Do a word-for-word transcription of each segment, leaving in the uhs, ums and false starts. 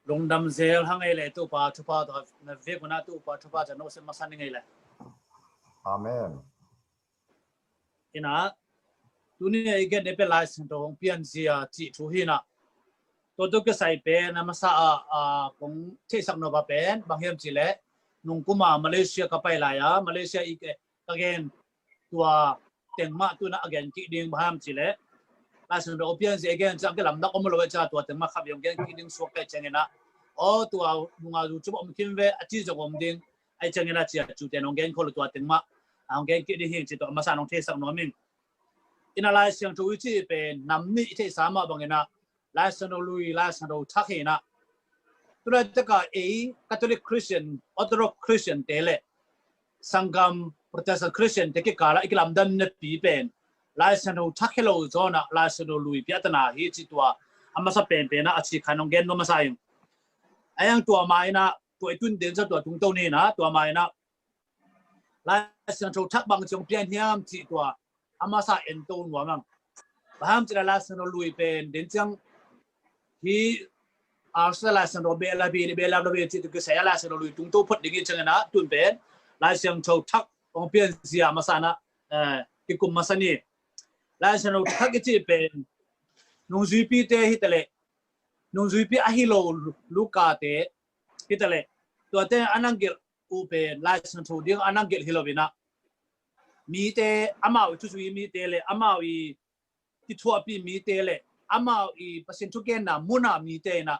Lungdam zel hang ei le Topa thupha tawh na vek una Topa thupha ca no sem masa ni ngei le. Amen. Ina, tuni a i gen ding pen Lai Siangtho hong pianzia cih thu hi na. Tua tu kisai pen a masa a, a kong theisak nop a pen bang hiam cih leh, nung kuma Malaysia ka pai lai a, Malaysia i ka gen tua teng mah tuna a gen kik ding bang hiam cih leh, Lai Siangtho hong pianzia i gen ciang kilamdang om lo e ca tua teng mah khat vei hong gen kik ding suak ka i ciangin a, aw tua nunga zu cu om kim ve a ci zong om ding, a i ciangin a cia cu ten hong gen kho lo tua teng mah a hong gen kik ding hi ci tua a masa nong theisak nuam ing. Ina Lai Siangtho i cih pen nam nih i theihsa mah bangin a Lai Siangtho Lui, Lai Siangtho Thak hi na. Tulai taka ei Catholic Christian, Orthodox Christian te le sanggam Protestant Christian te kikala i kilamdang napi pen Lai Siangtho Thak hi lo zaw na Lai Siangtho Lui piatana hi ci tua a masa penpen a a ci khan hong gen nuam masa ing. A yang tua ma ina tua i tun den sa tua tungto ni na tua ma ina Lai Siangtho Thak bang ciang pian hiam cih tua a masa en to nuam ang. Bang hiam cih leh Lai Siangtho Lui pen den ciang hi a sa Lai Siangtho beh la bi beh la bi cih tu kisai a Lai Siangtho Lui tungto phot ding i ciangin a tun pen Lai Siangtho Thak hong pianzia masa na, eh, kikum masa ni. Lai Siangtho Thak i cih pen nungzuipi te hi ta le nungzuipi a hi lo Luka te hi ta le tuate a nang gelh uh pen Lai Siangtho ding a nang gelh hi lo ina. Mite amau i thuzui mite le amau i kithuahpi mite le amau i Pasian thugenna muna mite ina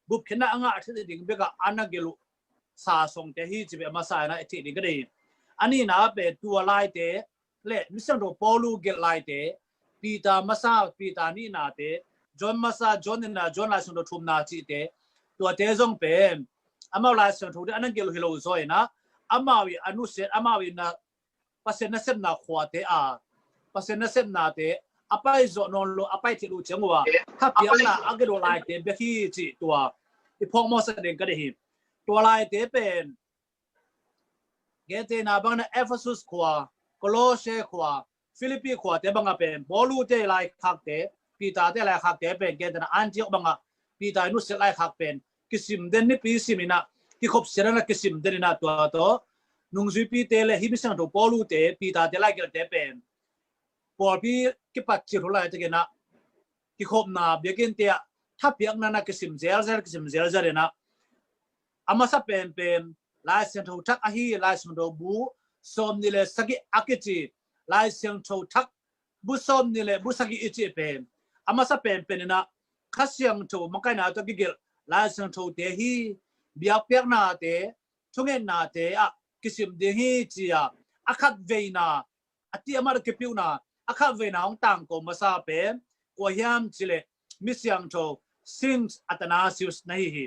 bupkhiatna a ngah thei ding bek a a nang gelh uh sa songte hi ci bek a masa ina i thei ding ka dei. A nihna pen tua laite le Misiangtho Paulu gelh laite, Peter masa, Peter nihnate, John masa, John nihna, John Lai Siangtho thumna cihte, tuate zong pen amau Lai Siangtho te a nang gelh uh hi lo zaw ina amau i a nusiat amau i na Pasian nasepna khuate a Pasian nasepnate a pai zawh nawn lo a pai thei lo ciang uh a thapiakna a gelh uh laite bek hi cih tua i phawk mawhsak ding ka dei hi. Tua laite pen gentehna bangin a Ephesus khua, Kolose khua, Philippi khuate banga pen Paulu te laikhakte, Peter te laikhakte pen gentehna Antioch banga Peter i nusiat laikhak pen kisim den nipi sim ina kikhopsiat ina kisim den ina tua tawh nungzuipi te le hih Misiangtho Paulu te Peter te laikhakte pen pawlpi kipat cil hu lai tekina kikhopna biakinn te ah thapiakna na kisim zelzel kisim zelzel ina a masa penpen Lai Siangtho Thak ahi Lai Siangtho bu sawm nih le sagih a kici Lai Siangtho Thak bu sawm nih le bu sagih i cih pen a masa penpen ina Kha Siangtho makaina tawh kigelh Lai Siangtho te hi biakpiakna te thungetna te ah kisim ding hi ci a a khat veina a ti a mat a kipiuhna a khat veina hong tangko masa pen kua hiam cileh Misiangtho Saint Athanasius na hi hi.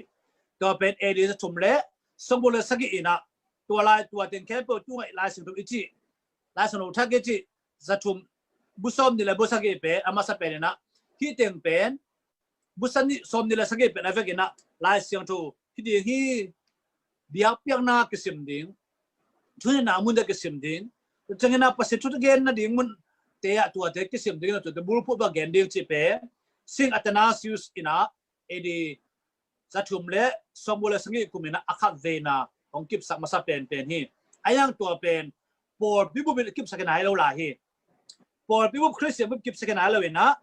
Tua pen A D za thum le sawmguk le sagih ina tua lai tua teng khempeuh tu ngaih Lai Siangtho i cih Lai Siangtho Thak i cih za thum bu sawm nih le bu sagih pen a masa pen ina hih teng pen bu sawm nih le sagih pen a vek ina Lai Siangtho hi ding hi biakpiakna kisim ding thungetna mun te kisim ding ciangina Pasian thu gen nading mun te ah tuate kisim ding ina tuate bulphuh ba gen ding cih pen Saint Athanasius ina A D za thum le sawmguk le sagih kum ina a khat veina hong kipsak masa penpen hi. A yang tua pen pawlpi bup in kipsak ina hi lo lai hi. Pawlpi bup Khristian bup kipsak ina hi lo ina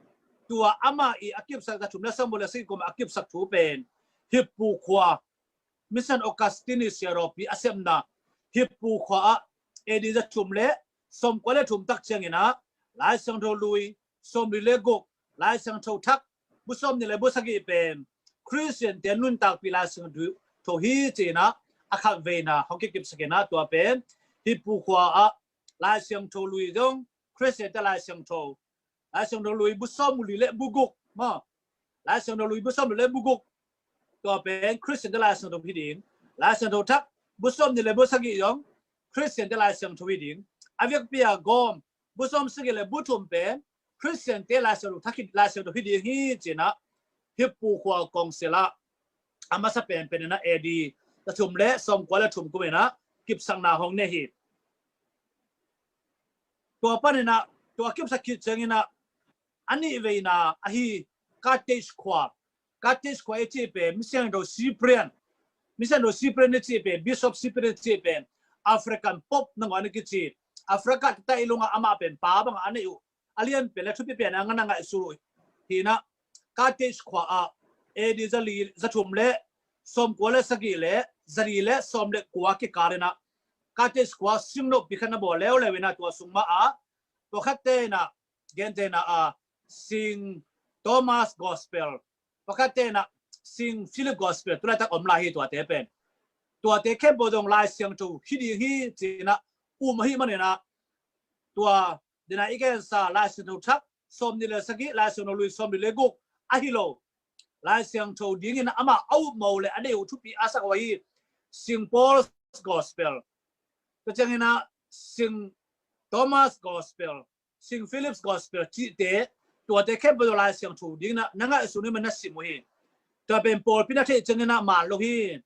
tua ama i a kipsak za thum le sawmguk le sagih kum a kipsak thu pen Hippu khua Mission Augustine siaropi a sepna Hippu khua ah A D za thum le sawmkua le thum tak ciangina Lai Siangtho Lui sawmli le guk Lai Siangtho Thak bu sawm nih le bu sagih pen Khristian te nuntakpi Lai Siangtho hi cina a khat veina hong kikipsak ina tua pen Hippu khua ah Lai Siangtho Lui zong Khristian te Lai Siangtho Lai Siangtho Lui bu sawm nih le bu guk ma Lai Siangtho Lui bu sawm nih le bu guk tua pen Khristian te Lai Siangtho hi ding. Lai Siangtho Thak bu sawm nih le bu sagih zong Khristian te Lai Siangtho hi ding. A vekpi a gawm bu sawm sagih le bu thum pen Khristian te Lai Siangtho Thak hi Lai Siangtho hi ding hi cina Hippu khua kongsil ah a masa penpen ina A D za thum le sawmkua le thum kum ina kipsakna hong nei hi. Tua pan ina tua kipsak khit ciangina a nih veina ahi Carthage khua Carthage khua i cih pen, Misiangtho Cyprian, Misiangtho Cyprian i cih pen, Bishop Cyprian i cih pen African Pope nangawn a kici. Africa tataih lungah amah pen pa bangah a neih uh, a lian pen le thupi pen a ngan a ngaihsut uh hi inah, Carthage khua ah A D zali, zathum le sawmkua le sagih le zali le sawm le kua kikal inah Carthage khua singnohpi khat na bawl leuleu inah, tua sung mah ah pawlkhatte inah, gentehna ah Sing Thomas Gospel, pawlkhatte inah Sing Philip Gospel, tulaitak om lai hi tuate pen. Tuate khempeuh zong Lai Siangtho hi ding hi ci inah um ahih man inah, tua dena i gensa Lai Siangtho Thak sawmnih le sagih, Lai Siangtho Lui sawmnih le guk ahi lo, Lai Siangtho dingin amah a upmo le a deih uh thupi a sak uh ahi Sing Paul's Gospel, tua ciang inah Sing Thomas Gospel, Sing Philip's Gospel cihte, tuate khempeuh Lai Siangtho dingin na ngaihsun uh ahih man na sim uh hi. Tua pen pawlpi na theih ciang inah man lo hi.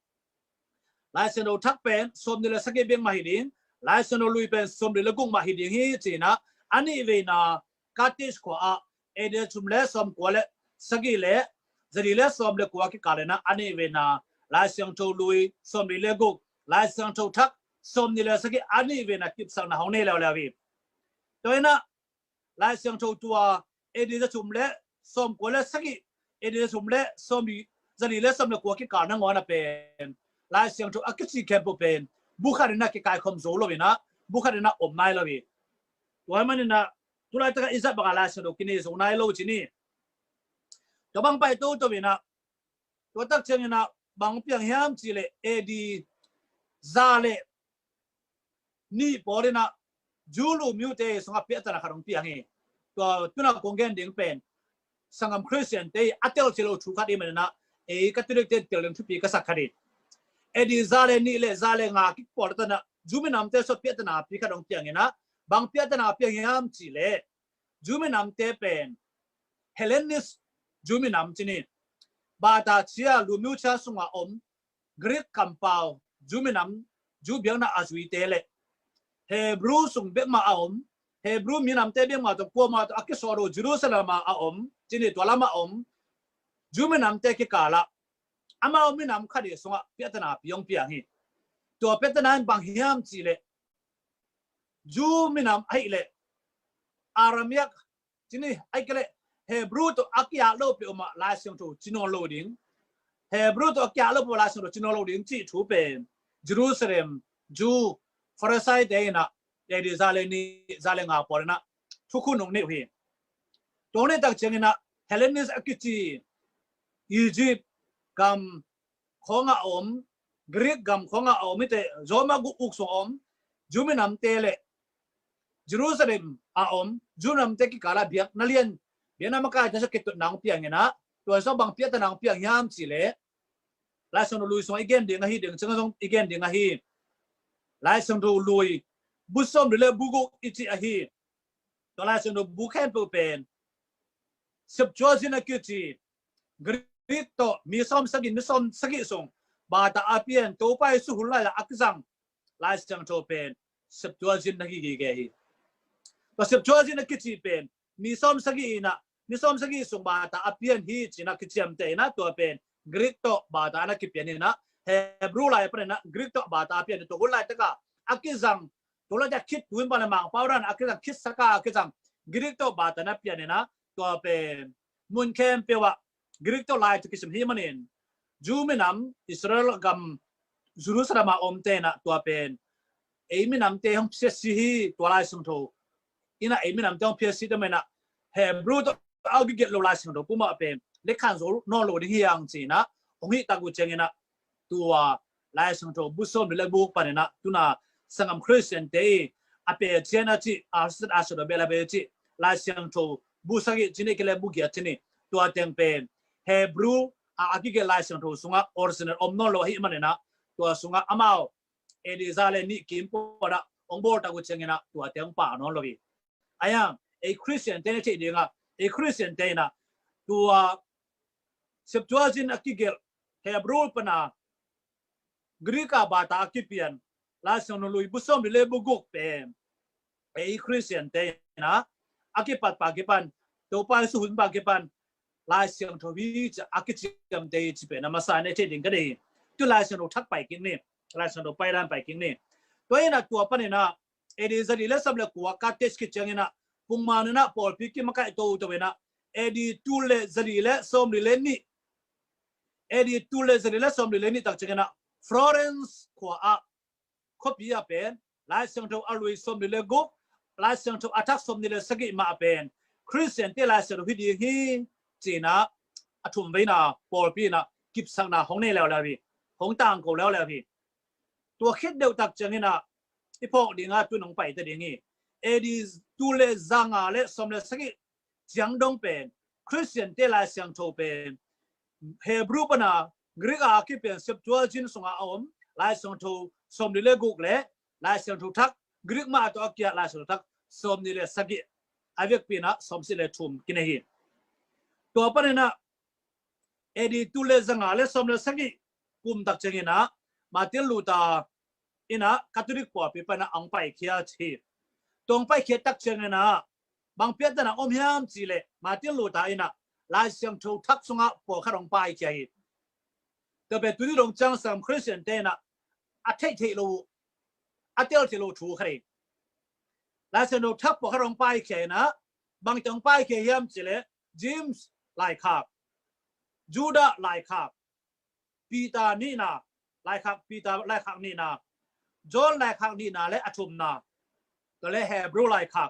Lai Siangtho Thak pen sawmnih le sagih bek mah hi ding, Lai Siangtho Lui pen sawmnih le guk mah hi ding hi ci inah, a nihveina Carthage khua ah A D zathum le sawmkua le sagih le zali le sawm le kua kikal inah a nihveina Lai Siangtho Lui sawmnih le guk, Lai Siangtho Thak sawmnih le sagih a nihveina kipsakna hong nei leuleu hi. Tua inah Lai Siangtho tua A D zathum le sawmkua le sagih, A D zathum le sawmli, zali le sawm le kua kikal nangawn a pen Lai Siangtho a kici khempeuh pen bu khat inah kikaikhawm zo lo inah, bu khat inah om nai lo hi. Tua ahih man inah tulaitak ah i zat bangah Lai Siangtho kinei zo nai lo ci ni. Tua bang pai toto inah, tua tak ciang inah bang piang hiam cih leh A D za le nih pawl inah Jew lumiute sungah piahtana khat hong piang hi. Tua tu-in ah kong gen ding pen sanggam Khristiante a telsiam lo thu khat ahih man inah, ei Catholic-te tel ding thupi ka sak khat hi. A D za le nih le za le nga kik pawl tan ah Jew minamte sungah piahtana pi khat hong piang inah, bang piahtana piang hiam cih leh Jew minamte pen Hellenist Jew minam ci ni, Bata chia, Lumiu chia sungah om Greek kampau Jew minam, Jew biakna a zuite le Hebrew sung bekmah a om, Hebrew minamte bekmah tawh kuamah tawh a kisawt lo Jerusalem ah a om ci ni, tua lamah om Jew minamte kikalah amau minam khat ih sungah piahtana pi hong piang hi. Tua piahtana in bang hiam cih leh Jew minam ahih leh Aramaic ci ni, ahih kei leh Hebrew tawh a ki-at loh peuhmah Lai Siangtho ci nawn lo ding, Hebrew tawh a ki-at loh peuhmah Lai Siangtho ci nawn lo ding cih thu pen Jerusalem Jew Pharisee-te in ah A D za le nih, za le nga pawl in ah thukhun hong neih uh hi. Tua hong neih tak ciangin ah Hellenist a kici Egypt gam khawngah a om, Greek gam khawngah a om, hihte Roma guk uk sung a om Jew minamte le Jerusalem a om Jew minamte kikalah biakna lian, biakna makaite sungah kitutna hong piang in ah, tua sungah bang piahtana hong piang hiam cih leh Lai Siangtho Lui sungah i gen ding ahi, ding ciang zong i gen ding ahi, Lai Siangtho Lui bu sawmli le bu guk i cih ahi. Tua Lai Siangtho bu khempeuh pen Septuagint a kici Greek tawh mi sawm sagih, mi sawm sagih sung bata a pian, Topa Jesu hun lai-a a kizang Lai Siangtho pen Septuagint na kigige hi. Tua Septuagint a kici pen mi sawm sagih in ah, mi sawm sagih sung bata a pian hi ci-in ah kiciamteh in ah, tua pen Greek tawh bata na kipian in ah, Hebrew lai panin ah Greek tawh bata a pian, tua hun laitak ah a kizang, tua laitak khit, tu hun pan a Mangpau dan a kizang, khit saka a kizang Greek tawh bata na pian in ah, tua pen mun khempeuh ah Greek tawh lai tawh kisim hi manin Jew minam Israel gam Jerusalem a omte in ah tua pen ei minamte hong phiatsi hi, tua Lai Siangtho in ah ei minamte hong phiatsi, tua manin ah Hebrew tawh a kigelh lo Lai Siangtho pumah pen letkhan zo nawn lo ding hi hang ci-in ah hong hih tak uh ciangin ah, tua Lai Siangtho bu sawmli le bu guk panin ah tu-in ah sanggam Khristiante i a pe cian a cih, a sat a sat a bel a pe cih Lai Siangtho bu sagih ci ni, kei le bu giat ci ni, tua teng pen Hebrew a a kigelh Lai Siangtho sungah original om nawn lo ahih manin ah, tua sungah amau A D za le nih kim pawl ah hong bawl tak uh ciangin ah tua teng pah nawn lo hi. Ahi hang ei Khristiante na theih ding ah, ei Khristiante in ah tua Septuagint a kigelh Hebrew pan a Greek ah bata a kipian Lai Siangtho Lui bu sawmli le bu guk pen ei Khristiante in ah a kipat pan kipan, Topa Jesu hun pan kipan Lai Siangtho hi ci a kiciamteh hi ci pen a masa na thei ding ka deih hi. Tu Lai Siangtho thak pai kik ni, Lai Siangtho paidan pai kik ni. Tua in a tua panin a A D zali le sawm le kua ka test khit ciangin a pungman in a pawlpi kimakaih toto in a A D tul le zali le sawmli le nih, A D tul le zali le sawmli le nih tak ciangin a Florence khua ah khuapi ah pen Lai Siangtho a lui sawmli le guk, Lai Siangtho a thak sawmni le sagih mah pen Khristiante Lai Siangtho hi ding hi ci in a a thum veina pawlpi in a kipsakna hong nei leuleu hi, hong tangko leuleu hi. Tua khit deuh tak ciangin a i phawk ding a tu nong pai ta ding hi. A D tul le zanga le sawm le sagih ciang dong pen Khristiante Lai Siangtho pen Hebrew pana Greek a kipian Septuagint sunga a om Lai Siangtho sawmli le guk le Lai Siangtho thak Greek mah tawh a kiat Lai Siangtho thak sawmni le sagih a vekpi in a sawmsagih le thum kinei hi. Tua panin a A D tul le zanga le sawm le sagih kum tak ciangin a Martin Luther in a Catholic pawlpi pan a hong paikhia hi. Tua hong paikhia tak ciangin a bang piakdan a om hiam cih leh Martin Luther in a Lai Siangtho thak sungah pawlkhat hong paikhia hi. Tua pen tuni dong ciang sam Khristiante in a a theih theih lo, a tel theih lo thu khat hi. Lai Siangtho thak pawlkhat hong paikhia in a bang teng hong paikhia hiam cih leh James laikhak, Judah laikhak, Peter nihna, laikhak Peter laikhak nihna, John laikhak nihna le a thumna, tua le Hebrew laikhak,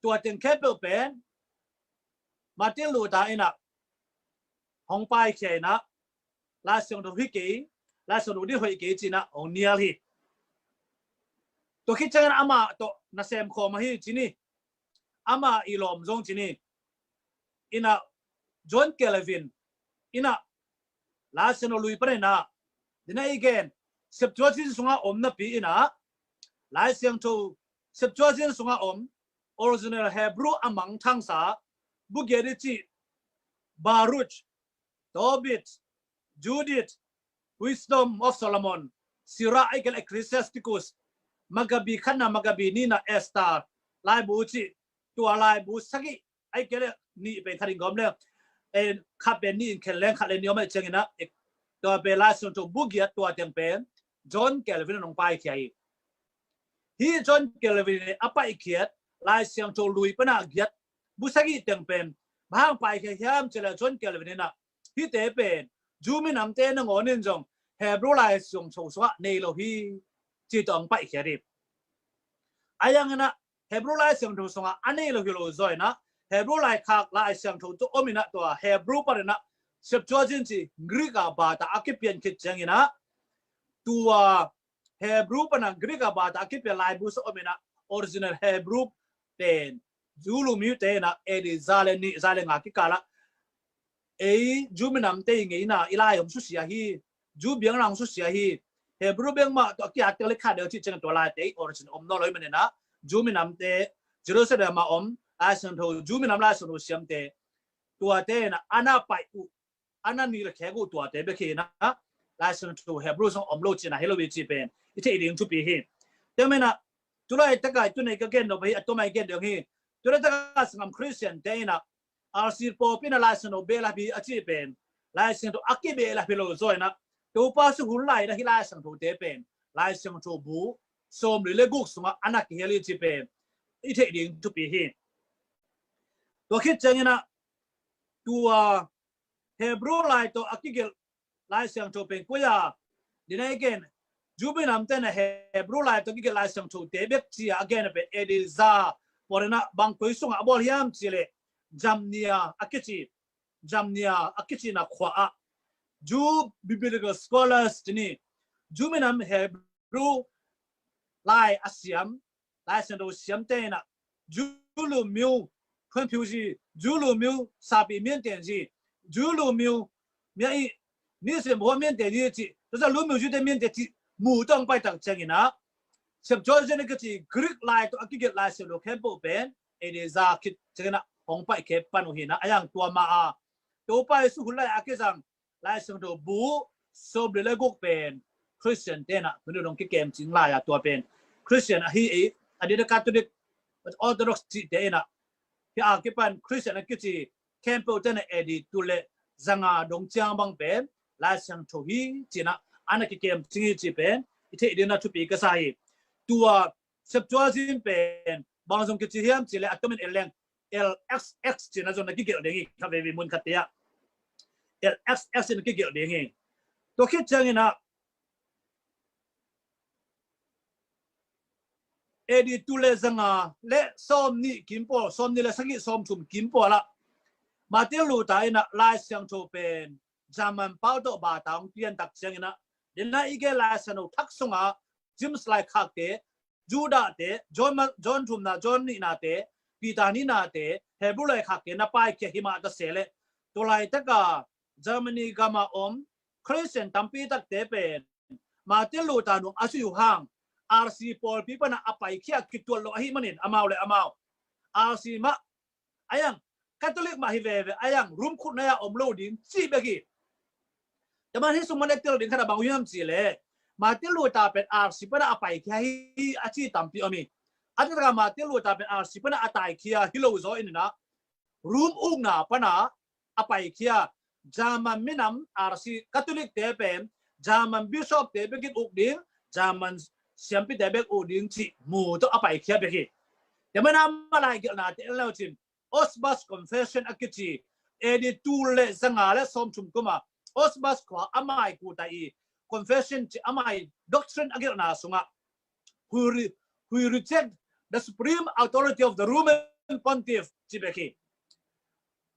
tua teng khempeuh pen Martin Luther in a hong paikhia in a Lai Siangtho hi kei, Lai Siangtho ding hoih kei ci in a hong nial hi. Tua khit ciangin amah tawh nasem khawm ahi ci ni, amah i lawm zong ci ni. In a John Calvin in a Lai Siangtho lui panin a, dina i gen, Septuagint sunga om napi in a Lai Siangtho Septuagint sunga om original Hebrew a mangthangsa, bu giat i cih Baruch, Tobit, Judith, Wisdom of Solomon, Sirach, ahih kei leh Ecclesiasticus, Maccabee khatna, Maccabee nihna, Esther, laibu cih, tua laibu sagih, ahih kei leh nih pen khat in gawm le, khat pen nih in khen leng khat le nih om ahih ciangin a, tua pen Lai Siangtho bu giat tua teng pen John Calvin in hong paikhia hi. Hih John Calvin in a paikhiat Lai Siangtho lui pana giat bu sagih teng pen bang hang paikhia hiam cih leh John Calvin in a hihte pen Jew minamte nangawn in zong Hebrew Lai Siangtho sungah nei lo hi ci tawh hong paikhiat hi. A yang in a Hebrew Lai Siangtho sungah a nei lo hi lo zaw in a Hebrew laikhak Lai Siangtho tawh om in a tua Hebrew panin a Septuagint ci Greek a bata a kipian khit ciangin a tua Hebrew pana Greek a bata a kipian laibu sawm om in a original Hebrew pen Jew lumite in a A D za le nih za le nga kikal ah ei Jew minamte i ngeina i lai hong susia hi, Jew biakna hong susia hi. Hebrew biakna tawh a kiat teng le khat deuh cih ciang tua laite i origin om nawn lo ahih manin a Jew minamte Jerusalem a om Lai Siangtho, Jew minam Lai Siangtho siamte tuate in a a na pai uh, a na nilkhek uh tuate bek hi in a Lai Siangtho Hebrew sung om lo cihna hi lo hi cih pen i theih ding thupi hi. Tua manin a tulaitak a i tunei ka gen nop hi, a tawmai gen ding hi. Tulaitak a sanggam Khristiante in a R C pawlpi in a Lai Siangtho behlap hi a cih pen Lai Siangtho a kibehlap hi lo zaw in a Topa suk hun lai in a hih Lai Siangthote pen Lai Siangtho bu sawmli le guk sungah a na kihel hi cih pen i theih ding thupi hi. Tua khit ciangin a tua Hebrew lai tawh a kigelh Lai Siangtho pen koi a, dina i gen, Jew minamte in a Hebrew lai tawh a kigelh Lai Siangthote bek ci a a gen a pen A D za pawl in a bang koi sungah a bawl hiam cih leh Jamnia a kici, Jamnia a kicina khua ah Jew biblical scholars ci ni, Jew minam Hebrew lai a siam, Lai Siangtho siamte in a Jew လူမျိုး ဖွံ့ဖြိုးရေး, Jew လူမျိုး စာပေမြင့်တင်ရေး, Jew လူမျိုးများ၏ နေ့စဉ်ဘဝမြင့်တင်ရေး ကျ ကျ လူမျိုးရေးတွေမြင့်တင်ရေး မူ tawh hong pai tak ciangin a Septuagint a kici Greek lai tawh a kigelh Lai Siangtho khempeuh pen A D za khit ciangin a hong paikhe pan uh hi in a, a yang tua ma a Topa Jesu hun lai a kizang Lai Siangtho bu sawmli le guk pen Khristiante in a tuni dong kikem cing lai a tua pen Khristian ahi ei, a dina Catholic, Orthodox cihte in a hih a kipan Khristian a kici khempeuh ten a A D tul le zanga dong ciang bang pen Lai Siangtho hi ci-in ah ana kikem cing hi ci pen i theih dingin ah thupi ka sa hi. Tua Septuagint pen bang zong kici hiam cih leh a tomin en leng L X X ci-in ah zong na kigelh ding hi, kha veivei mun khat te ah L X X in kigelh ding hi. Tua khit ciangin ah A D tul le zanga le sawm nih kim pawl, sawm nih le sagih, sawm thum kim pawl ah Martin Luther in ah Lai Siangtho pen German pau tawh bata hong pian tak ciangin ah, den a i gen Lai Siangtho thak sungah James laikhakte, Judahte, John, John thumna, John nihnate, Peter nihnate, Hebrew laikhakte na paikhia hi mah ta se leh, tua laitak a Germany gam a om Christian tampi takte pen Martin Luther nung a zui uh hang R C pawlpi pan a paikhia kituat lo ahih manin amau le amau R C mah a iang Catholic mah hi veve a iang Rome khutnai a om lo ding ci bek hi. Tua man hih sung man a tel ding khat a bang hiam cih leh Martin Luther pen R C pan a paikhia hi a ci tampi om hi. A taktak a Martin Luther pen R C pan a taikhia hi lo zaw in ah Rome ukna pan a paikhia German minam R C Catholic te pen German bishop te bekin uk ding, German siampite bek uk ding cih mu tawh a paikhia bek hi. Tua man a ama laigelhnate en le uh cin Augsburg Confession a kici A D tul le zanga le sawm thum kum a Augsburg khua a mai kuta i confession ci a mai doctrine a gelhna sungah who, re, who reject the supreme authority of the Roman pontiff ci bek hi.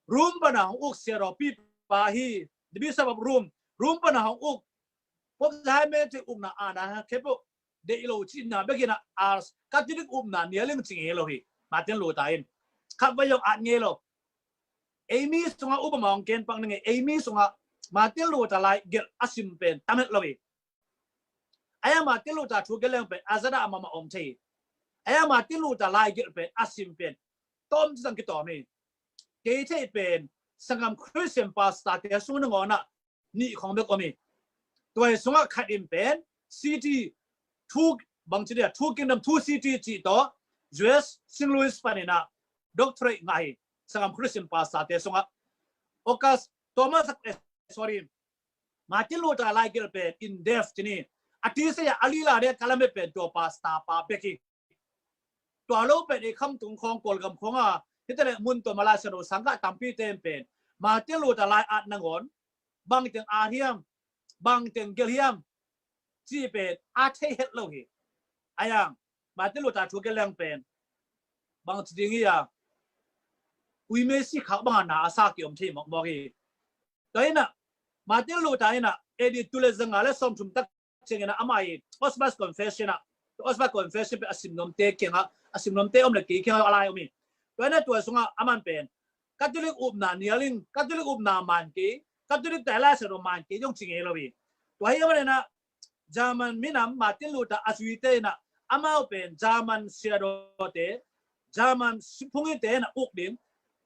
Rome pan a hong uk siadaw pipa hi, the Bishop of Rome, Rome pan a hong uk Pope Clement te ukna a na khepo deih lo cihna bekin ah Ars Catholic upna nial ing ci ngei lo hi. Martin Luther in khat vai zong at ngei lo. Eimi sungah upama hong ken pak ning e, eimi sungah Martin Luther lai gelh a sim pen tam het lo hi. A iang Martin Luther thu gelh leng pen a zat a mahmah om thei hi. A iang Martin Luther lai gelh pen a sim pen tawm ci zang kitawm hi. Kei theih pen sanggam Christian pastor te sung nangawn ah nih khong bek om hi. Tua hi sungah khat in pen C T, thu bang ci dia, Two Kingdom, Two City cih tawh U S Saint Louis panin ah doctorate ngah hi. Sanggam Christian pastor te sungah August Thomas, eh, sorry, Martin Luther lai gelh pen in depth ci ni a ti se a lila de kalamet pen tua pastor pa bek hi. Tua lo pen ei Khamtung khawng, Kawlgam khawng a, hi ta leh mun tua Malaysia lo sangkah tampi ten pen Martin Luther lai at nangawn bangteng at hiam, bangteng gelh hiam ci pen a thei het lo hi. A iang Martin Luther thu gelh leng pen bang ci ding hi a, uimei si khak bang a na a sa ki om thei mawkmawk hi. Tua in ah Martin Luther in ah A D tul le zanga le sawm thum tak ciangin ah amah i Augsburg Confession ah, Augsburg Confession pen a sim nuamte kiangah, a sim nuamte om le kei kiangah a lai om hi. Tua in ah tua sungah aman pen Catholic upna nial ing, Catholic upna man kei, Catholic te Lai Siangtho man kei zong ci ngei lo hi. Tua hi a man in ah German minam Martin Luther a zuite in ah amau pen German siadawte, German phungite in ah uk ding,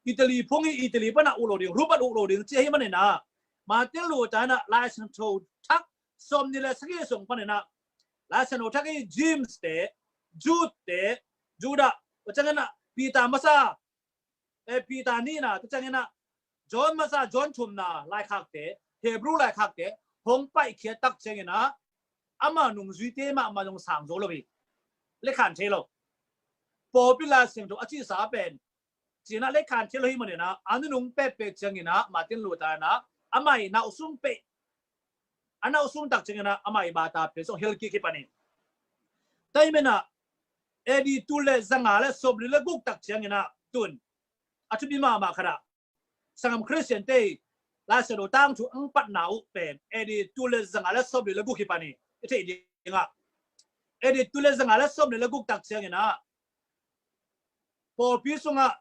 Italy phungi, Italy pan ah uk lo ding, Rome pan uk lo ding ci hi man in ah Martin Luther in ah Lai Siangtho thak sawm nih le sagih sung panin ah Lai Siangtho thak i James te, Jude te, Judah, tua ciangin ah Peter masa, eh, Peter nihna, tua ciangin ah John masa, John thumna laikhakte, Hebrew laikhakte hong paihkhiat tak ciangin ah ama nungzuite mahmah zong sang zo lo hi. Lekhan thei lo. Pawlpi Lai Siangtho a cihsa pen ci-in ah lekhan thei lo hi man in ah a nunung pekpek ciangin ah Martin Luther in ah amah i nauhsung peh, a nauhsung tak ciangin ah amah i bata pen zong hel kik hi pan hi. Tua hi man in ah A D tul le zanga le sawmli le guk tak ciangin ah tun a thupi mahmah khat ah sanggam Christian te Lai Siangtho tangthu ang patna uh pen A D tul le zanga le sawmli le guk hi pan hi. I theih dingah A D tul le zanga le sawmli le guk tak ciangin ah pawlpi sungah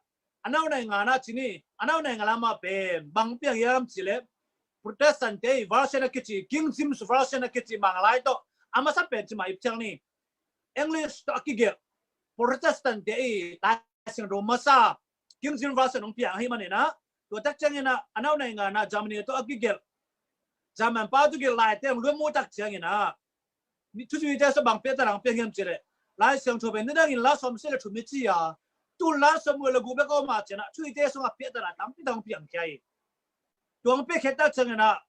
a nau nai ngana ci ni, a nau nai ngana mah pen bang piang hiam ci leh Protestant te version a kici, King James version a kici Manglai tawh a masa pen ci mah i piang ni. English tawh a kigelh Protestant te i Lai Siangtho masa King James version hong piang hi man in ah tua tak ciangin ah a nau nai ngana Germany tawh a kigelh German pa tu gelh laite hong luat mu tak ciangin ah ni thuzuite sa bang pia ta lang pia hiam ci leh Lai Siangtho pen nidangin la sawm se le thum i ci a, Tul la sawmguk le guk bek a om a, ciangin ah Thuhite sungah piahtana tampi tak piangkhia hi. Tua piakhia tak ciangin ah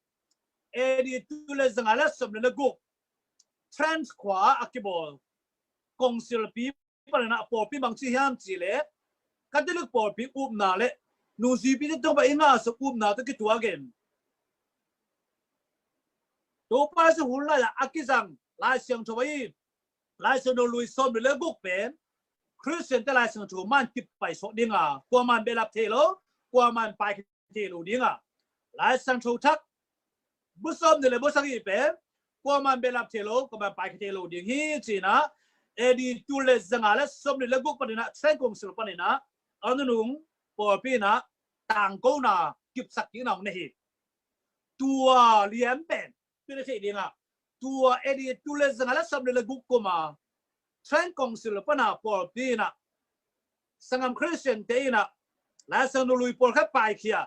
A D tul le zanga le sawmli le guk Trent khua ah a kibawl kongsilpi panin ah pawlpi bangci hiam cih leh Catholic pawlpi upna le nungzuipite tungah i ngahsak upna tawh kituak in Topa Jesu hun lai-ah a kizang Lai Siangtho ahi, Lai Siangtho Lui sawmli le guk pen Khristiante Lai Siangtho man kipaisuak ding a, kuaman behlap thei lo, kuaman paikhe thei lo ding a, Lai Siangtho Thak bu sawmnih le bu sagih pen kuaman behlap thei lo, kuaman paikhe thei lo ding hi, ci-in ah A D tul le zanga le sawmli le guk panin ah Trent kongsil panin ah a nunung pawlpi in ah tangkona kipsak kikna hong nei hi. Tua lian pen tua na theih ding a, tua A D tul le zanga le sawmli le guk kum a Trent kongsil pan a pawlpi in ah sanggam Khristiante in ah Lai Siangtho Lui pawlkhat paikhia,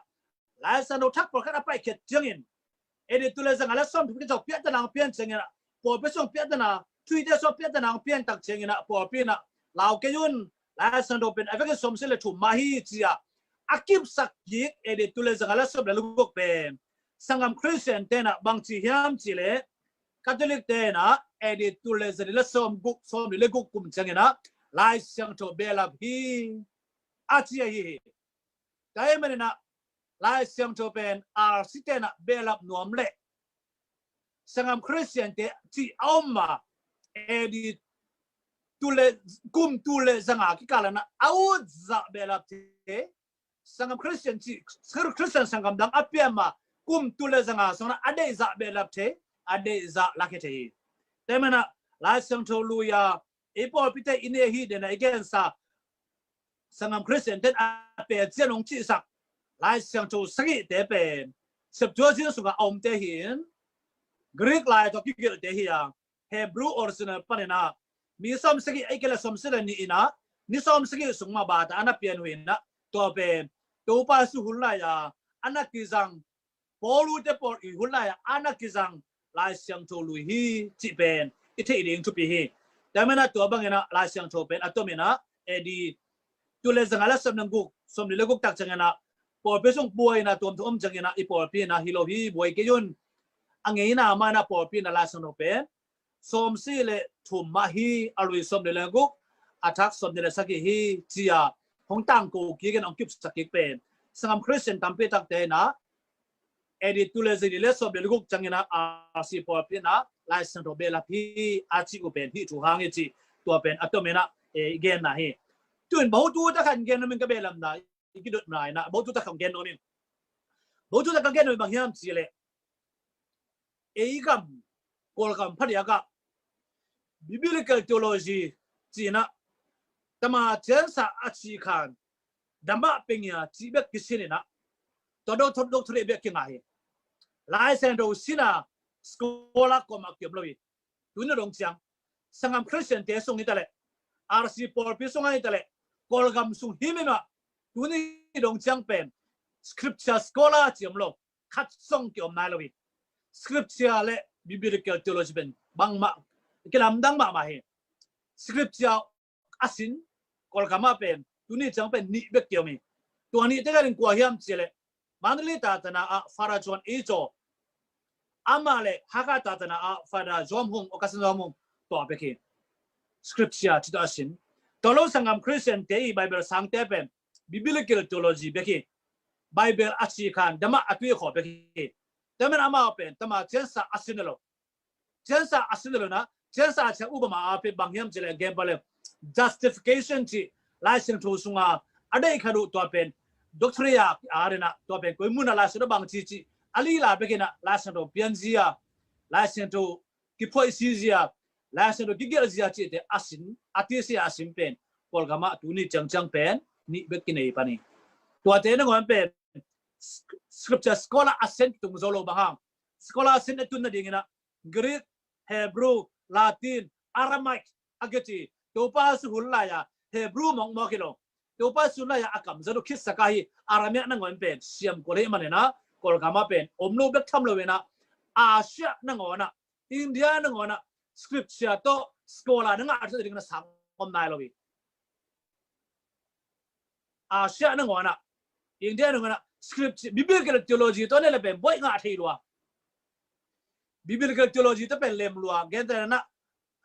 Lai Siangtho Thak pawlkhat a paikhiat ciangin A D tul le zanga le sawmthum kizawh piahtana hong pian ciangin ah, pawlpi sung piahtana, Thuhite sung piahtana hong pian tak ciangin ah pawlpi in ah lau kei un, Lai Siangtho pen a vekin sawmsagih le thum mah hi, ci-a a kipsak kik A D tul le zanga le sawmli le guk pen sanggam Khristiante in ah bangci hiam cih leh Catholic-te in ah A D tul le zali le sawmguk, sawmli le guk kum ciangin ah Lai Siangtho behlap hi, a ci ahi hi. Tua ahih manin ah Lai Siangtho pen R C te in ah behlap nuam leh sanggam Khristiante cih a om a, A D tul le, kum tul le zanga kikal in ah a ut zah behlap thei, sanggam Khristian cih, Khristian sanggam dang a pian ma kum tul le zanga sung in ah a deih zah behlap thei, a deih zah lakhia thei hi. Tua ahih manin ah Lai Siangtho Lui a i pawlpite i nei ahi ding a i gensa sanggam Khristiante in a pia cian hong cihsak Lai Siangtho sagihte pen Septuagint sungah a omte hi in, Greek lai tawh kigelhte hi a, Hebrew original panin ah mi sawmsagih ahih kei leh sawmsagih le nih in ah ni sawmsagih sung mah bata a na pian uh hi in ah, tua pen Topa Jesu hun lai-a a na kizang, Paulu te pawl i hun lai-a a na kizang Lai Siangtho Lui hi cih pen i theih ding thupi hi. Tua ahih manin ah tua bangin ah Lai Siangtho pen a tomin ah A D tul le zanga le sawmli le guk, sawmli le guk tak ciangin ah pawlpi sung buaina tuamtuam om ciangin ah i pawlpi in ah hi lo hi, buai kei un, a ngeina mah in ah pawlpi in ah Lai Siangtho pen sawmsagih le thum mah hi, a lui sawmli le guk, a thak sawmnih le sagih hi, ci-a hong tangko kik in hong kipsak kik pen sanggam Khristian tampi takte in ah A D tul le zali le sawmli le guk ciangin ah R C pawlpi in ah Lai Siangtho behlap hi a cih uh pen hih thu hang hi cih tua pen a tomin ah i genna hi. Tuin bawtu takhan gen nuam ing, ka behlapna i kidotna in ah bawtu takhan gen nuam ing. Bawtu takhan gen nuam ing bang hiam cih leh ei gam, Kawlgam phadiak ah Biblical Theology ci-in ah tama ciansa a ci khan dama pengia cih bek kisin in ah tua doctor, doctor bek kinga hi. Lai Siangtho sin a scholar kawmah kiam lo hi. Tuni dong ciang sanggam Khristiante sung hi ta leh, R C pawlpi sung hi ta leh, Kawlgam sung hi mah, tuni dong ciang pen scripture scholar ci om lo, khat zong kiom nai lo hi. Scripture le Biblical Theology pen bangmah kilamdang mahmah hi. Scripture a sin Kawlgam ah pen tuni ciang pen nih bek kiom hi. Tua nih te ka ring kua hiam cih leh Mandalay tatana ah Father John Ito, amah le Hakha tatana ah Father Zom Hung, Augustine Zom Hung, tua bek hi. Scripture ci tawh a sin. Tua lo sanggam Khristiante i Bible sangte pen Biblical Theology bek hi. Bible a ci khan dama a tui khawh bek hi. Tua manin amau pen tama ciansa a sin lo. Ciansa a sin lo in ah, ciansa a ciang upama a pia bang hiam cih leh, example le, justification cih Lai Siangtho sunga a deih khat uh tua pen doctrine a ki-ar in ah, tua pen koi mun ah Lai Siangtho bang ci cih a lila bek in ah Lai Siangtho pianzia, Lai Siangtho kiphuaisizia, Lai Siangtho kigelhzia cihte a sin, a tisia a sin pen Kawlgam ah tuni ciangciang pen nih bek kinei pan hi. Tuate nangawn pen scripture scholar a sin tung zo lo bang hang, scholar a sin a tun nadingin ah Greek, Hebrew, Latin, Aramaic a kici. Topa Jesu hun lai-a Hebrew mawkmawk hi lo. Topa Jesu hun lai-a a kamzat uh khitsak ahi Aramaic nangawn pen siam kul ahih manin ah Kawlgam ah pen om lo bek tham lo in ah, Asia nangawn ah, India nangawn ah scripture tawh scholar na ngah ding na sang om nai lo hi. Asia nangawn ah, India nangawn ah scripture, biblical theology tawh ne le pen buai ngah thei lua. Biblical theology tawh pen lem lua, gentehna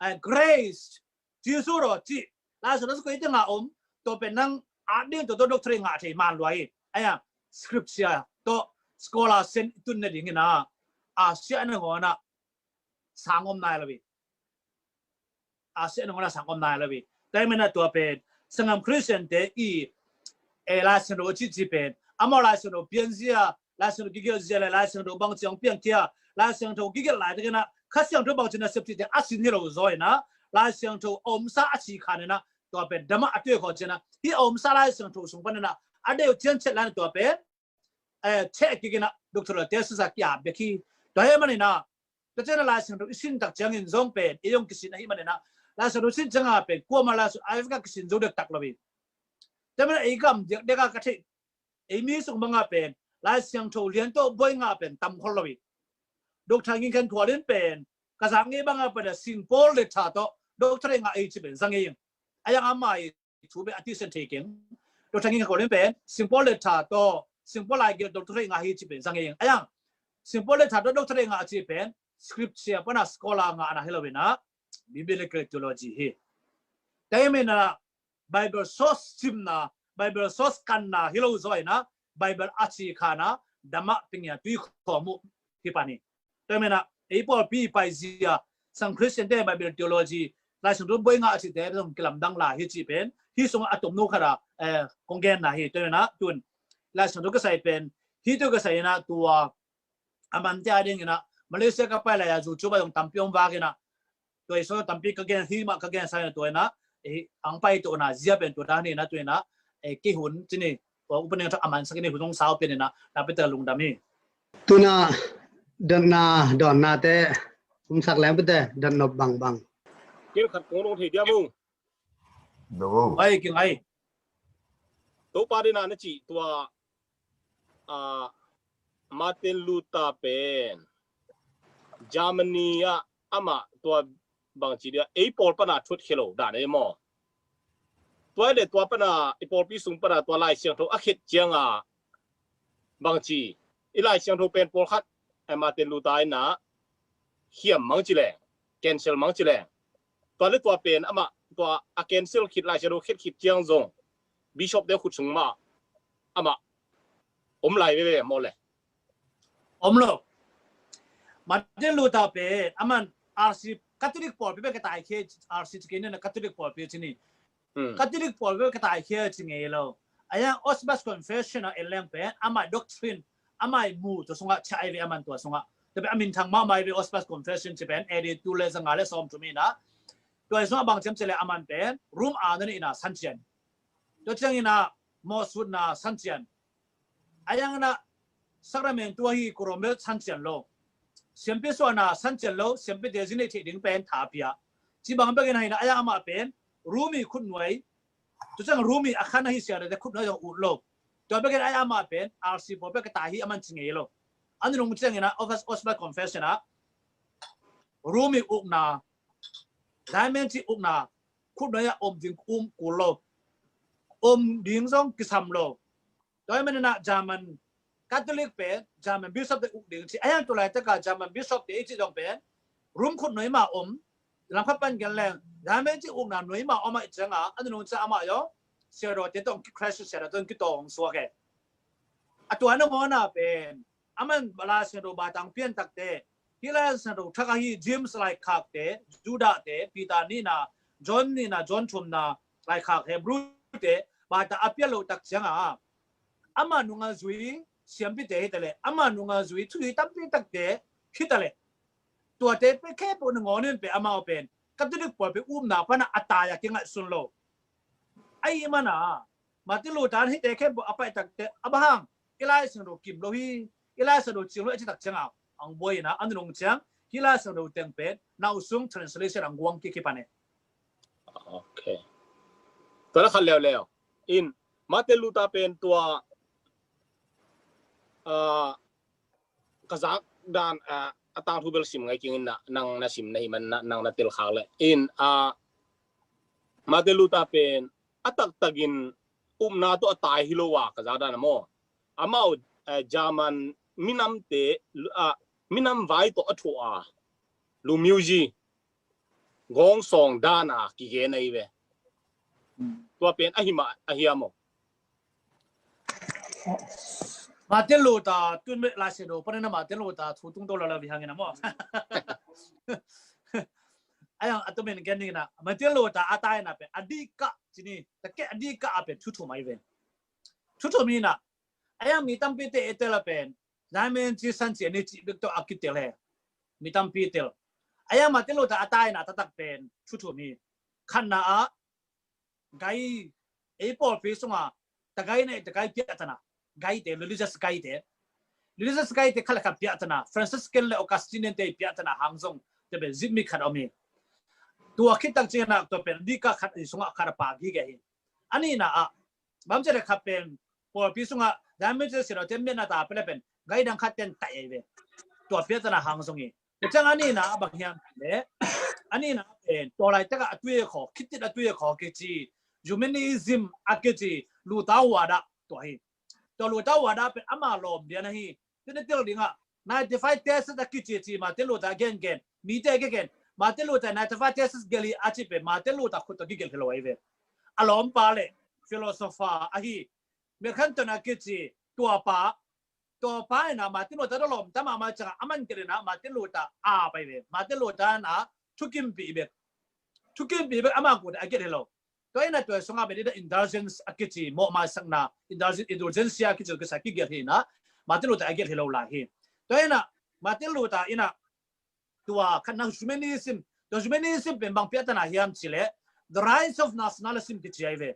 ah, grace, Jesu raw cih Lai Siangtho sung koi te ngah om, tua pen nang a ding tua tawh doctrine ngah thei man lua hi. Aia, scripture tawh scholar sen tun na ding hi na, Asia nangawn ah sang om nai lo hi. Asia nangawn ah sang om nai lo hi. Tua hi manin ah tua pen sanggam Christian te i, e, Lai Siangtho cih cih pen amau Lai Siangtho pianzia, Lai Siangtho kigelh zia le Lai Siangtho bangci hong piangkhia, Lai Siangtho kigelh laitakin ah Kha Siangtho bangci nasep cihte a sin hi lo zaw in ah, Lai Siangtho a omsa a ci khan in ah, tua pen damah a tuai khawh ciangin ah, hih a omsa Lai Siangtho sung panin ah a deuh cian chet lai in ah tua pen, eh, cheh kik in ah doctoral thesis a ki-ap bek hi. Tua hi manin ah, tua ciangin ah Lai Siangtho i sin tak ciangin zong pen ei hong kisin ahih manin ah, Lai Siangtho sin ciangin ah pen kuamah Lai Siangtho a vek a kisin zo dektak lo hi. Tua hi manin ah ei gam diakdiak ah ka theih, ei mi sung bangah pen Lai Siangtho lian tawh buai ngah pen tam khol lo hi. Doctor Ngin Khen Thual in pen ka zak ngei bangah pen a Singpawl letter tawh doctorate ngah hi ci pen za ngei ing. A yang ama i thu pen a tisen thei keng. Doctor Ngin Khen Thual in pen Singpawl letter tawh Singpawl laigelh doctorate ngah hi ci pen za ngei ing. A yang Singpawl letter tawh doctorate ngah ci pen scripture pana scholar ngahna hi lo in ah, biblical theology hi. Tua hi manin ah Bible source simna, Bible source kanna hi lo zaw in ah, Bible a ci khan ah damah pingia tui khawm uh hi pan hi. Tua hi manin ah ei pawlpi paizia sang Christian te Bible theology, Lai Siangtho buai ngah a cihte zong kilamdang lai hi cih pen hih sungah a tomno khat ah, eh, kong genna hi. Tua hi manin ah tun Lai Siangtho kisai pen hih tawh kisai in ah tua a mante a ding in ah Malaysia ka pai lai ah YouTube ah zong tampi om vak in ah, tua i sung tampi ka gen, hih mah ka gen sa in ah, tua in ah, eh, ang pai tawh na zia pen tua dan hi in ah, tua in ah, eh, kei hun ci ni, tua upa ning thak a man sak in i hun hong sau pen in ah, na pi ta lungdam hi. Tuna dotna, dotna te um sak leng pi te, dot nop bangbang. Kei khat kong dong thei dia mu. Ai, king ai. Topa dina na cih tua, ah, Martin Luther pen Germany ah amah tua bangci dia ei pawl pana thut khia lo dan ei maw. Tua i le tua pana i pawlpi sung pana tua Lai Siangtho a khet cianga bangci i Lai Siangtho pen pawlkhat, eh, Martin Luther in ah hiam mang ci leng, cancel mang ci leng. Tua le tua pen amah tua a cancel khit Lai Siangtho khet khit ciang zong Bishop te khut sung mah amah om lai veve maw le? Om lo. Martin Luther pen aman R C Catholic pawlpi pen ka taikhia, R C ci kei ni na Catholic pawlpi ci ni. Hmm. Catholic pawlpi pen ka taikhia ci ngei lo. A yang Augsburg Confession a en leng pen amah doctrine, amah mu tua sungah chia ai ve aman tua sungah. Tua pen a minthang mahmah ai ve Augsburg Confession ci pen A D tul le zanga le sawm thum in ah. Tua i sungah bang ciam ci le aman pen Rome a na nih in ah san cian. Tua ciangin ah mawhsutna san cian. A yang in ah Sacrament tua hi Korombel san cian lo. Siampi suahna san cian lo, siampi te zi neih theih ding pen tha pia. Ci bang bekin ah hi in ah a yang amah pen Rumi khutnuai. Tua ciang Rumi a khan ahi siate khutnuai zong ut lo. Tua bekin ah a yang amah pen R C pawl bek ka tai hi aman ci ngei lo. An nung ciangin ah Augsburg Confession ah Rumi ukna, German ci ukna, khutnuai ah om ding um kul lo. Om ding zong kisam lo. Tua hi manin ah German Catholic pen German Bishop te uk ding ci. A yang tu laitak a German Bishop te i ci zong pen Rome khutnuai mah om, lam khat pan gen leng German ci ukna nuai mah om ahih ciangin a nunung ciang amah zong siadaw te tawh Christian siadaw tawh kitawng suak e. A tua nangawn ah pen aman Lai Siangtho Baibal pian takte, hih Lai Siangtho thak ahi James laikhakte, Judah te, Peter nihna, John nihna, John thumna, laikhak Hebrew te Baibal a pian loh tak ciangin a, ama nunga zui siampite hi ta leh, ama nunga zui thuhilh tampi takte hi ta leh, tuate pen khempeuh nangawn in pen amau pen Catholic pawlpi upna pan a tai a kingaihsun lo. Ahih manin a, Martin Luther in hihte khempeuh a paih takte a bang hang, i Lai Siangtho kim lo hi, i Lai Siangtho cing lo hi a cih tak ciangin a, ang buai in a, a nunung ciang hih Lai Siangtho teng pen nausung translation ang guang kik hi pan e. Ok. Tua na khat leuleu in Martin Luther pen tua, ah, ka zak dan, ah, a tangthu bel sim ngai keng in, nang na sim na hih manin nang na tel khak leh in, ah, Martin Luther pen a taktakin upna tawh a tai hi lo a, ka zak dan a maw. Amau, eh, German minamte, ah, minam vai tawh a thuah a, Lu Music, gawngsawng dan a kigen ahi ve. Tua pen ahi mah, ahi a maw. Martin Luther, tun me lai se do, panin a Martin Luther thu tung do la la vi hangin a maw. Ayang atumin gen ni na, Martin Luther a tai na pen, a dika, cini, ta ke a dika a pen, thu thum ahi ve. Thu thum hi na, ayang mi tampi te e tel a pen, Zion Ministry san ci ni ci bek tawh a kitel he. Mi tampi tel. Ayang Martin Luther a tai na, taktak pen, thu thum hi. Khatna a, gai, ei pawlpi sunga, ta gai nei, ta gai piahtana, gaite, religious gaite. Religious gaite khat le khat piahtana, Franciscan le Augustinian te piahtana hang zong, te pen zipmi khat om hi. Tua khit tak ciangin a tua pen, dika khat i sunga khat a pha gige hi. A nihna ah, bang ci le khat pen, pawlpi sunga, Zion Ministry sialte miatna ta pen le pen, gai dang khat ten tai ahi ve. Tua piahtana hang zong hi. Tua ciang a nihna ah bang hiam le, a nihna pen, tua laitak a tui a khaw, khittit a tui a khaw kici, Humanism a kici, Luther huat ah, tua hi. Tua Luther huat ah pen ama lawm lian ahi. Tuni tel ding ah, ninety-five thesis a kici ci, Martin Luther gen gen, mite gen gen, Martin Luther ninety-five thesis gelh hi a ci pen, Martin Luther khut tawh kigelh hi lo ahi ve. A lawmpa le, philosopher ahi, Melanchthon a kici, tua pa, tua pa in a Martin Luther tawh lawmta mahmah ciangin, aman gelh in a Martin Luther a pai ve. Martin Luther in a thukimpih bek, thukimpih bek ama khut tawh a gelh hi lo. Tua in a tua sungah pen indulgence a kici, mawhmaisakna, indulgen-, indulgencia a kici, kisa kigelh hi na, Martin Luther a gelh hi lo lai hi. Tua in a Martin Luther in a tua khatna Humanism, tua Humanism pen bang piahtana hiam ci le, The Rise of Nationalism kici ahi ve.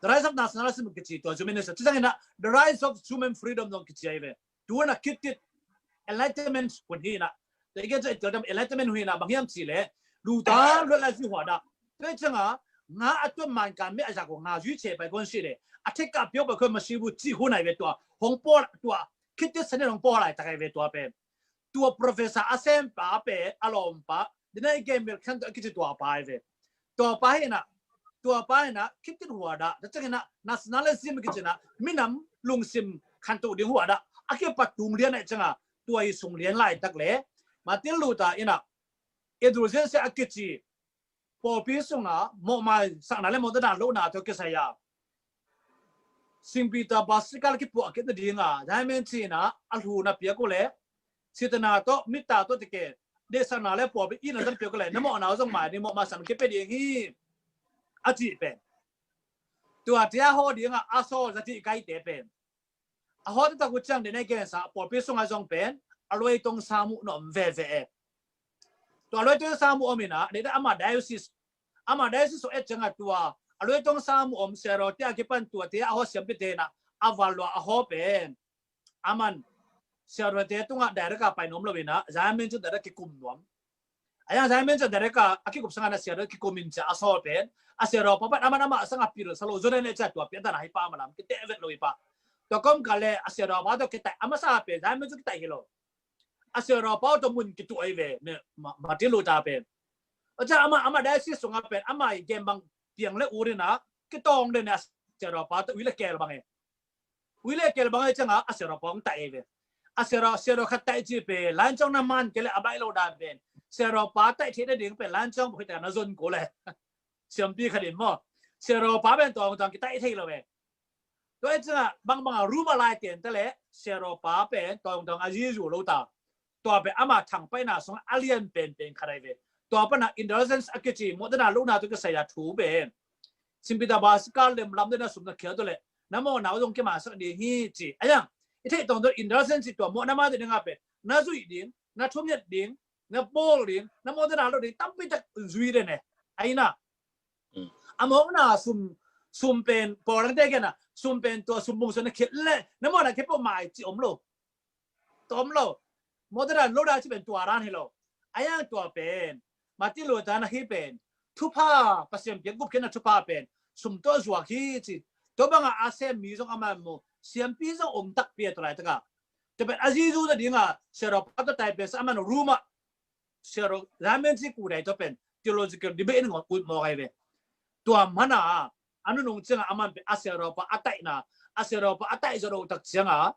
The Rise of Nationalism kici tua Humanism. Tua ciangin a, The Rise of Human Freedom zong kici ahi ve. Tua na khittit Enlightenment hun hi na. Tua i gen ciang Enlightenment hun hi na, bang hiam ci le, Luther luat lai zui huat ah. Tua ciangin a, nga a tuan man kan me a zak uh nga zui ce pai kon si le, a theka piau pai kon masibu ci hun ahi ve tua. Hong pawl tua, khittit sanin hong pawl laitak ahi ve tua pen. Tua professor a sempa pen, a lawmpa, dina i gen Melanchthon a kici tua pa ahi ve. Tua pa hi na, tua pa hi na, khittit huat ah, ta ciangin a, nationalism kici na, minam lungsim khantoh ding huat ah, a kipat tung lian ahi ciangin a, tua i sung lian laitak le, Martin Luther in a, indulgencia a kici, pawlpi sunga, mawhmaisakna le mawhna dan lohna tawh kisai a, Saint Peter Basilica kipuah khit nading a, Zion Ministry in a, a hlun a piak uh le, sitana tawh, mitta tawh tike, deihsakna le pawlpi itna tawh piak uh le, na mawhna uh zong mai ding, mawhmaisakna kipia ding hi, a cih pen. Tua tia haw ding a, a sawl za cih gaite pen. A haw taktak uh ciang dena i gensa, pawlpi sungah zong pen, a luaitong sam uh na om veve e. Tua a luaitong sam uh om in a, dena ama diocese, ama diocese uh et ciangin a tua, a luaitong sam uh om siarawte a kipan tua te a haw siampite in a, a val lua a haw pen. Aman, siarawte tungah direct a pai nuam lo in a, Zion Ministry direct kikum nuam. A yang Zion Ministry direct a, a kikup sangin a siaraw kikum in cia a sawl pen, a siaraw pa pen aman amah sangin a pil sa lo, Jordan le cia tua piahtana hi pa, ama lam kiteh vet lo hi pa. Tua kom ka le, a siaraw pa tawh kitaih, a masa pen, Zion Ministry kitaih hi lo. A siaraw pa tawh mun kituh ahi ve, me, ma, Martin Luther pen. A cia ama, ama diocese sungah pen, ama i gen bang piang le ut in a, kitawng den a siaraw pa tawh ui le kel bang e. Ui le kel bang ahi ciangin a siaraw pa hong taih ahi ve. A siaraw, siaraw khat taih ci pen, lancong na man kei le a baih lo dan pen. Siaraw pa taih theih nading pen, lancong buk hi ta na zon ko le. Siampi khat in maw. Siaraw pa pen tawng tawng kitaih thei lo ve. Tua ahi ciangin a bangbang a Roma lai ten ta le, siaraw pa pen tawng tawng a zizu lo ta. Tua pen ama thangpaihna sungah a lian penpen khat ahi ve. Tua pana indulgence a kici, mawhna dan lohna tawh kisai a thu pen. Saint Peter Basilica lemlam dena sum na khial tawh le, na mawhna uh zong kimansak ding hi ci. A yang, i theih tawng tawh indulgence tua mawhna ma ding a pen, na zuih ding, na thunget ding, na bawl ding, na mawhna dan loh ding, tampi tak zui den e. Ahi na. Mm. A mawhna sum, sum pen, pawl dangte gen a, sum pen tua sum bung sung na khial le, na mawhna khial pawh mai ci om lo. Tom lo. Mawhna dan lohna ci pen tua dan hi lo. A yang tua pen Martin Luther na hi pen thupha, Pasian piak gupkhiatna thupha pen sum tawh zuak hi ci. Tua banga a sem mi zong a man mu, siampi zong om takpi a tua laitaka. Tua pen a zizu nadinga siaraw pa tawh taih pen sa a man Roma siaraw Zion Ministry kudai tua pen theological debate in ngawt ut mawk ahi ve. Tua mana a nunung ciangah aman pen a siadawpa a taihna, a siadawpa a taih zawh loh tak ciangah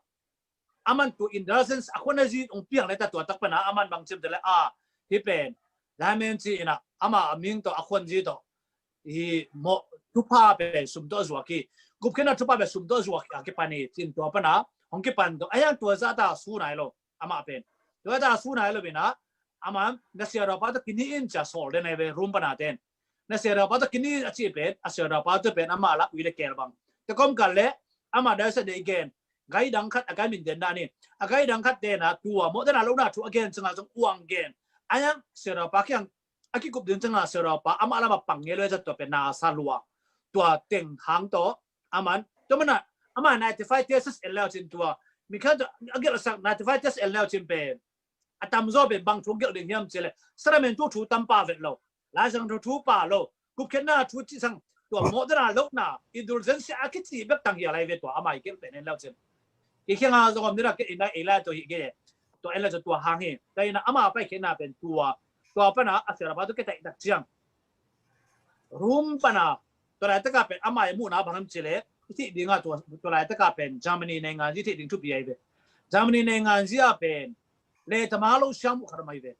aman tua indulgence a khuan a zi hong piang le ta tua tak pana aman bang ciam te le a hi pen laimen ci inah ama a ming tawh a khuan zi tawh hi mawh thupha pen sum tawh zuak hi. Gupkhiatna thupha pen sum tawh zuak hi a kipan hi cin tua pana hong kipan tawh a hiang tua zah ta su nai lo amah pen. Tua ta su nai lo inah ama na siadawpa tawh kini in cia sawl den ai ve rum pana ten. Na siadawpa tawh kini a cih pen a siadawpa tawh pen ama la ui le kel bang. Te kom kal le ama dai sa dei gen. Gai dang khat a gai min den dan hi. A gai dang khat tena tua mawh tena lohna thu a gen canga zong uang gen. A hiang siadawpa kiang a kikup ding canga siadawpa ama lama pang nge lo e za tua pen na sa lua. Tua teng hang tawh aman tua mana ama ninety five thesis en lau cin tua mi khan a gelh sak ninety five thesis en lau cin pen a tamzaw pen bang thu gelh ding hiam ci le saramen tu thu tam pa vet lo. Laisang thu thu pa lo. Gupkhiatna thu ci sang tua mawh dana lohna indulgence a kici bek tang hi a lai ve tua ama i gelh pen en lau cin. I khianga zong om dina ke ina ei lai tua hi ge. Tua en lau cin tua hang hi. Tua ina ama pai khiatna pen tua tua pana a siadawpa tu ke taih tak ciang rum pana tua laitaka pen ama i muhna bang ham ci le i thih dinga tua laitaka pen Germany nei ngan zi thih ding thupi ai ve. Germany nei ngan zi a pen le tama lo siang muh khat mai ve.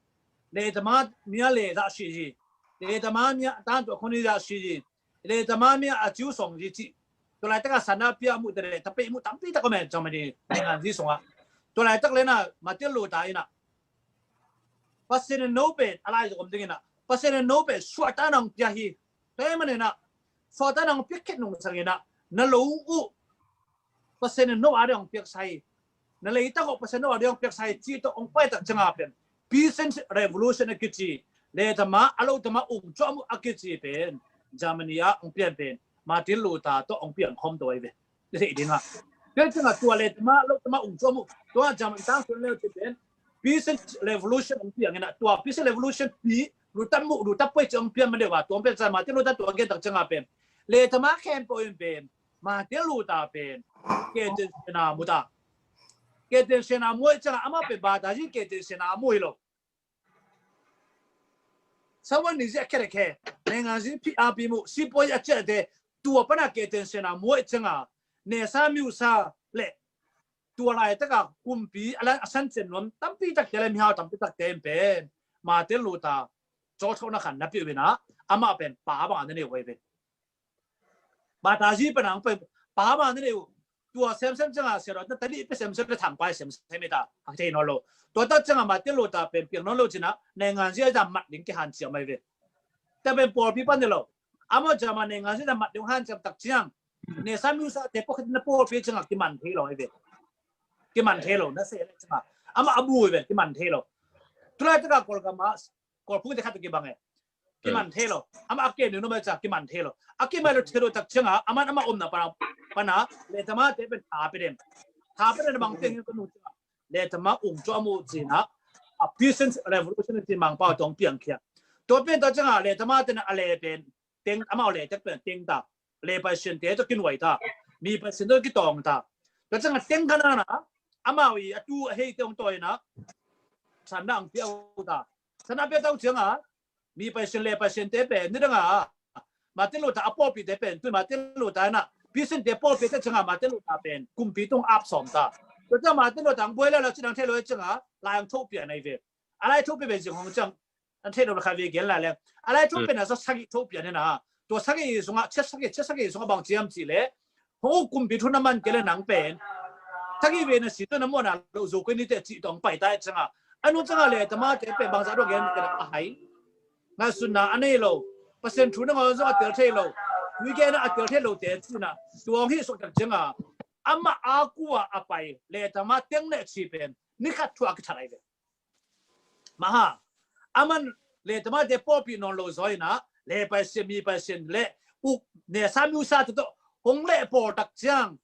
Le tama mia le za si zi. Le tama mia tan tua khoni za si zi. Le tama mia a ciu song zi ci. Tua laitaka sana pia muh te le tapi muh tampi tak ko men Germany nei ngan zi song a. Tua laitak le na Martin Luther ina Pasian in no pen a lai zom ding ina Pasian in no pen suata nang pia hi. Tua man ina suata nang pia khet nung sang ina na lo u Pasian in no a ding piak sai. Na lei ta ko Pasian no a ding piak sai ci to ong pai tak canga pen peasant revolution a kici le tama a lo tama ung chom a kici pen Germany a ong pian pen Martin Luther to ong pian khom to ai ve. Thei dinga. Tua canga tua le tama lo tama ung chom tua German tang sun le ci pen peasant revolution ong piang ina tua peasant revolution pi lu tam mu lu tap poi ci ong pian ma deuh a tua ong pian sa Martin Luther tua gen tak canga pen le tama khem po in pen Martin Luther pen keten sena muta. Keten sena muai canga ama pen bata zi keten sena muai lo. Sawan ni zi a kere ke nei ngan zi pi a pi mu si poi a cere te tua pana keten sena muai canga ne sa miu sa le tua laitaka kumpi a san cen nuam tampi tak te le mihau tampi tak te in pen Martin Luther cawlthokna khan na piu ina ama pen pa bang a na neu ai ve. Bata zi pen ang pen pa bang a na neu tua semsem canga siadawpa tadi pe semsem le thangpai semsem ita a thei nawn lo. Tua tak canga Martin Luther pen piang nawn lo cina nei ngan zi a mat ding ke han ciam ai ve. Te pen pawlpi pan ni lo. Ama cama nei ngan zi a mat ding han ciam tak ciang ne sa miu sa te pawlpi canga kiman thei lo ai ve. Kiman thei lo na se le canga ama a bui ve kiman thei lo. Tulai taka kolgama kolphung te khat kibang e. Kiman thei lo. Ama a kem ni no mai ca kiman thei lo. A kimai lo thei lo tak canga aman ama omna pana pana le tama te pen tha pe den. Tha pe den bang teng ko nu canga le tama ung cho amu cina a peasant revolution ci mang pau tong piang kia. Tua pen ta canga le tama te na a le pen teng ama le tek pen teng ta. Le paisian te to kinuai ta. Mi paisian to kitong ta. Ta canga teng kana na ama wi a tu a hei te ong toi na. Sana ang piau ta. Sana piau tau canga mi paisian le paisian te pen ni danga Martin Luther a pawlpi te pen tui Martin Luther na peasant te pawlpi te canga Martin Luther pen kumpi tung ap som ta. Tua canga Martin Luther ang buai la la cinang thei lo canga lai ang tho pian ai ve. A lai tho pian ve zing hong cang an thei lo kha ve gen la le. A lai tho pian na sa sagi tho pian na. Tua sagi sunga che sagi che sagi sunga bang ciam ci le. Ho kumpi thu na man ke le nang pen. Sagi ve na si to na mo na lo zo ko ni te ci tong pai tai canga. Anu canga le tama te pen bang za do gen ke a hai. Ngai sun na a nei lo. Pasian thu na ngau zo a tel thei lo. Wi ke na a tel thei lo te ci na. Tuang hi sok tak canga. Ama a kua a pai le tama teng ne ci pen. Ni khat thu a ki tharai ve. Maha aman le tama te pawlpi nawn lo zaw ina le paisian mi paisian le uk ne sa miu sa te to hong le pawl tak ciang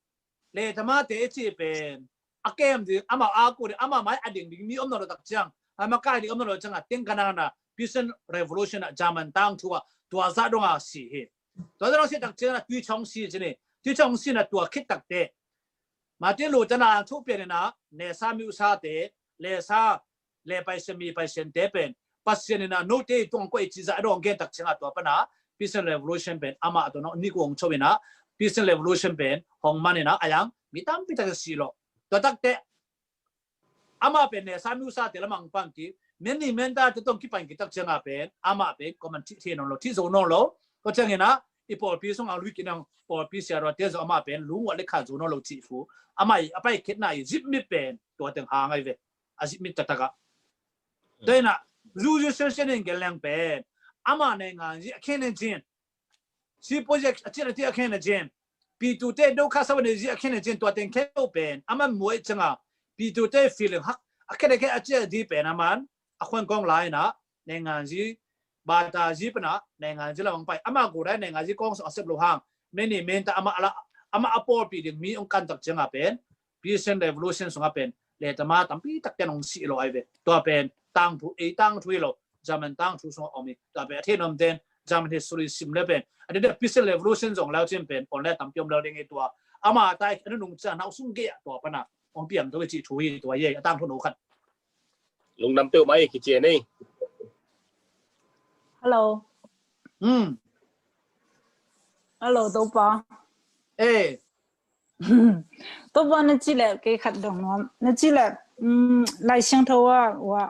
le tama te ci pen a kem ding ama a ku ding ama mai a ding ding mi om nawn lo tak ciang ama kai ding om nawn lo canga teng kana na peasant revolution a German tang thu a tua za donga si hi. Tua za dong si tak ciang na tui chong si cini tui chong si na tua khit tak te Martin Luther na thu pian ina ne sa miu sa te le sa le paisian mi paisian te pen Pasian ina no te tung ko i ci za dong gen tak canga tua pana Peace and Revolution pen amah tawh nong ni kuang cho inah, Peace and Revolution pen hong man inah, a yang mi tampi tak si lo. Tua takte amah pen ne sa mi usa te lamang pan ki, men ni men ta te tong kipan ki tak cianga pen amah pen ko man thi thei non lo, thi zo non lo. Ko ciangina i pawlpi sung a lui kinang pawlpi sia ro te zo amah pen lungwa le khan zo non lo ci fu. Amah i apai khitna i zip mit pen tua teng hang ai ve. A zip mit taktak a. Tua inah Zu Zu Sen Sen in gel leng pen amah nei ngan zi a khen en cin. Si project a cian a ti a khen a cin. Pi tu te do kha sa wan zi a khen a cin tua teng khen lo pen amah muai cianga. Pi tu te feeling hak a khen a khen a cian di pen aman a khuan kong lai na nei ngan zi bata zi pana nei ngan zi lamang pai amah gu dai nei ngan zi kong song a sep lo hang. Men ni men ta amah a la amah a pawlpi ding mi ong kan tak cianga pen Peace and Revolution sunga pen le tama tampi tak ten ong si lo ai ve. Tua pen tangthu ei tangthu i lo German tangthu sunga om i. Tua pen a thei nom ten German history sim le pen a dede Peace and Revolution zong lau cin pen on le tampi om lau ding i tua. Ama tai a nunung ciang nau sung gei a tua pana ong piam to i ci thu i tua ye a tangthu no khat. Lungdam peuh mai kici nei. Hello. Hmm. Hello, Topa. Eh. Topa na ci le kei khat dong nuam. Na ci le, um, Lai Siangtho a, wa.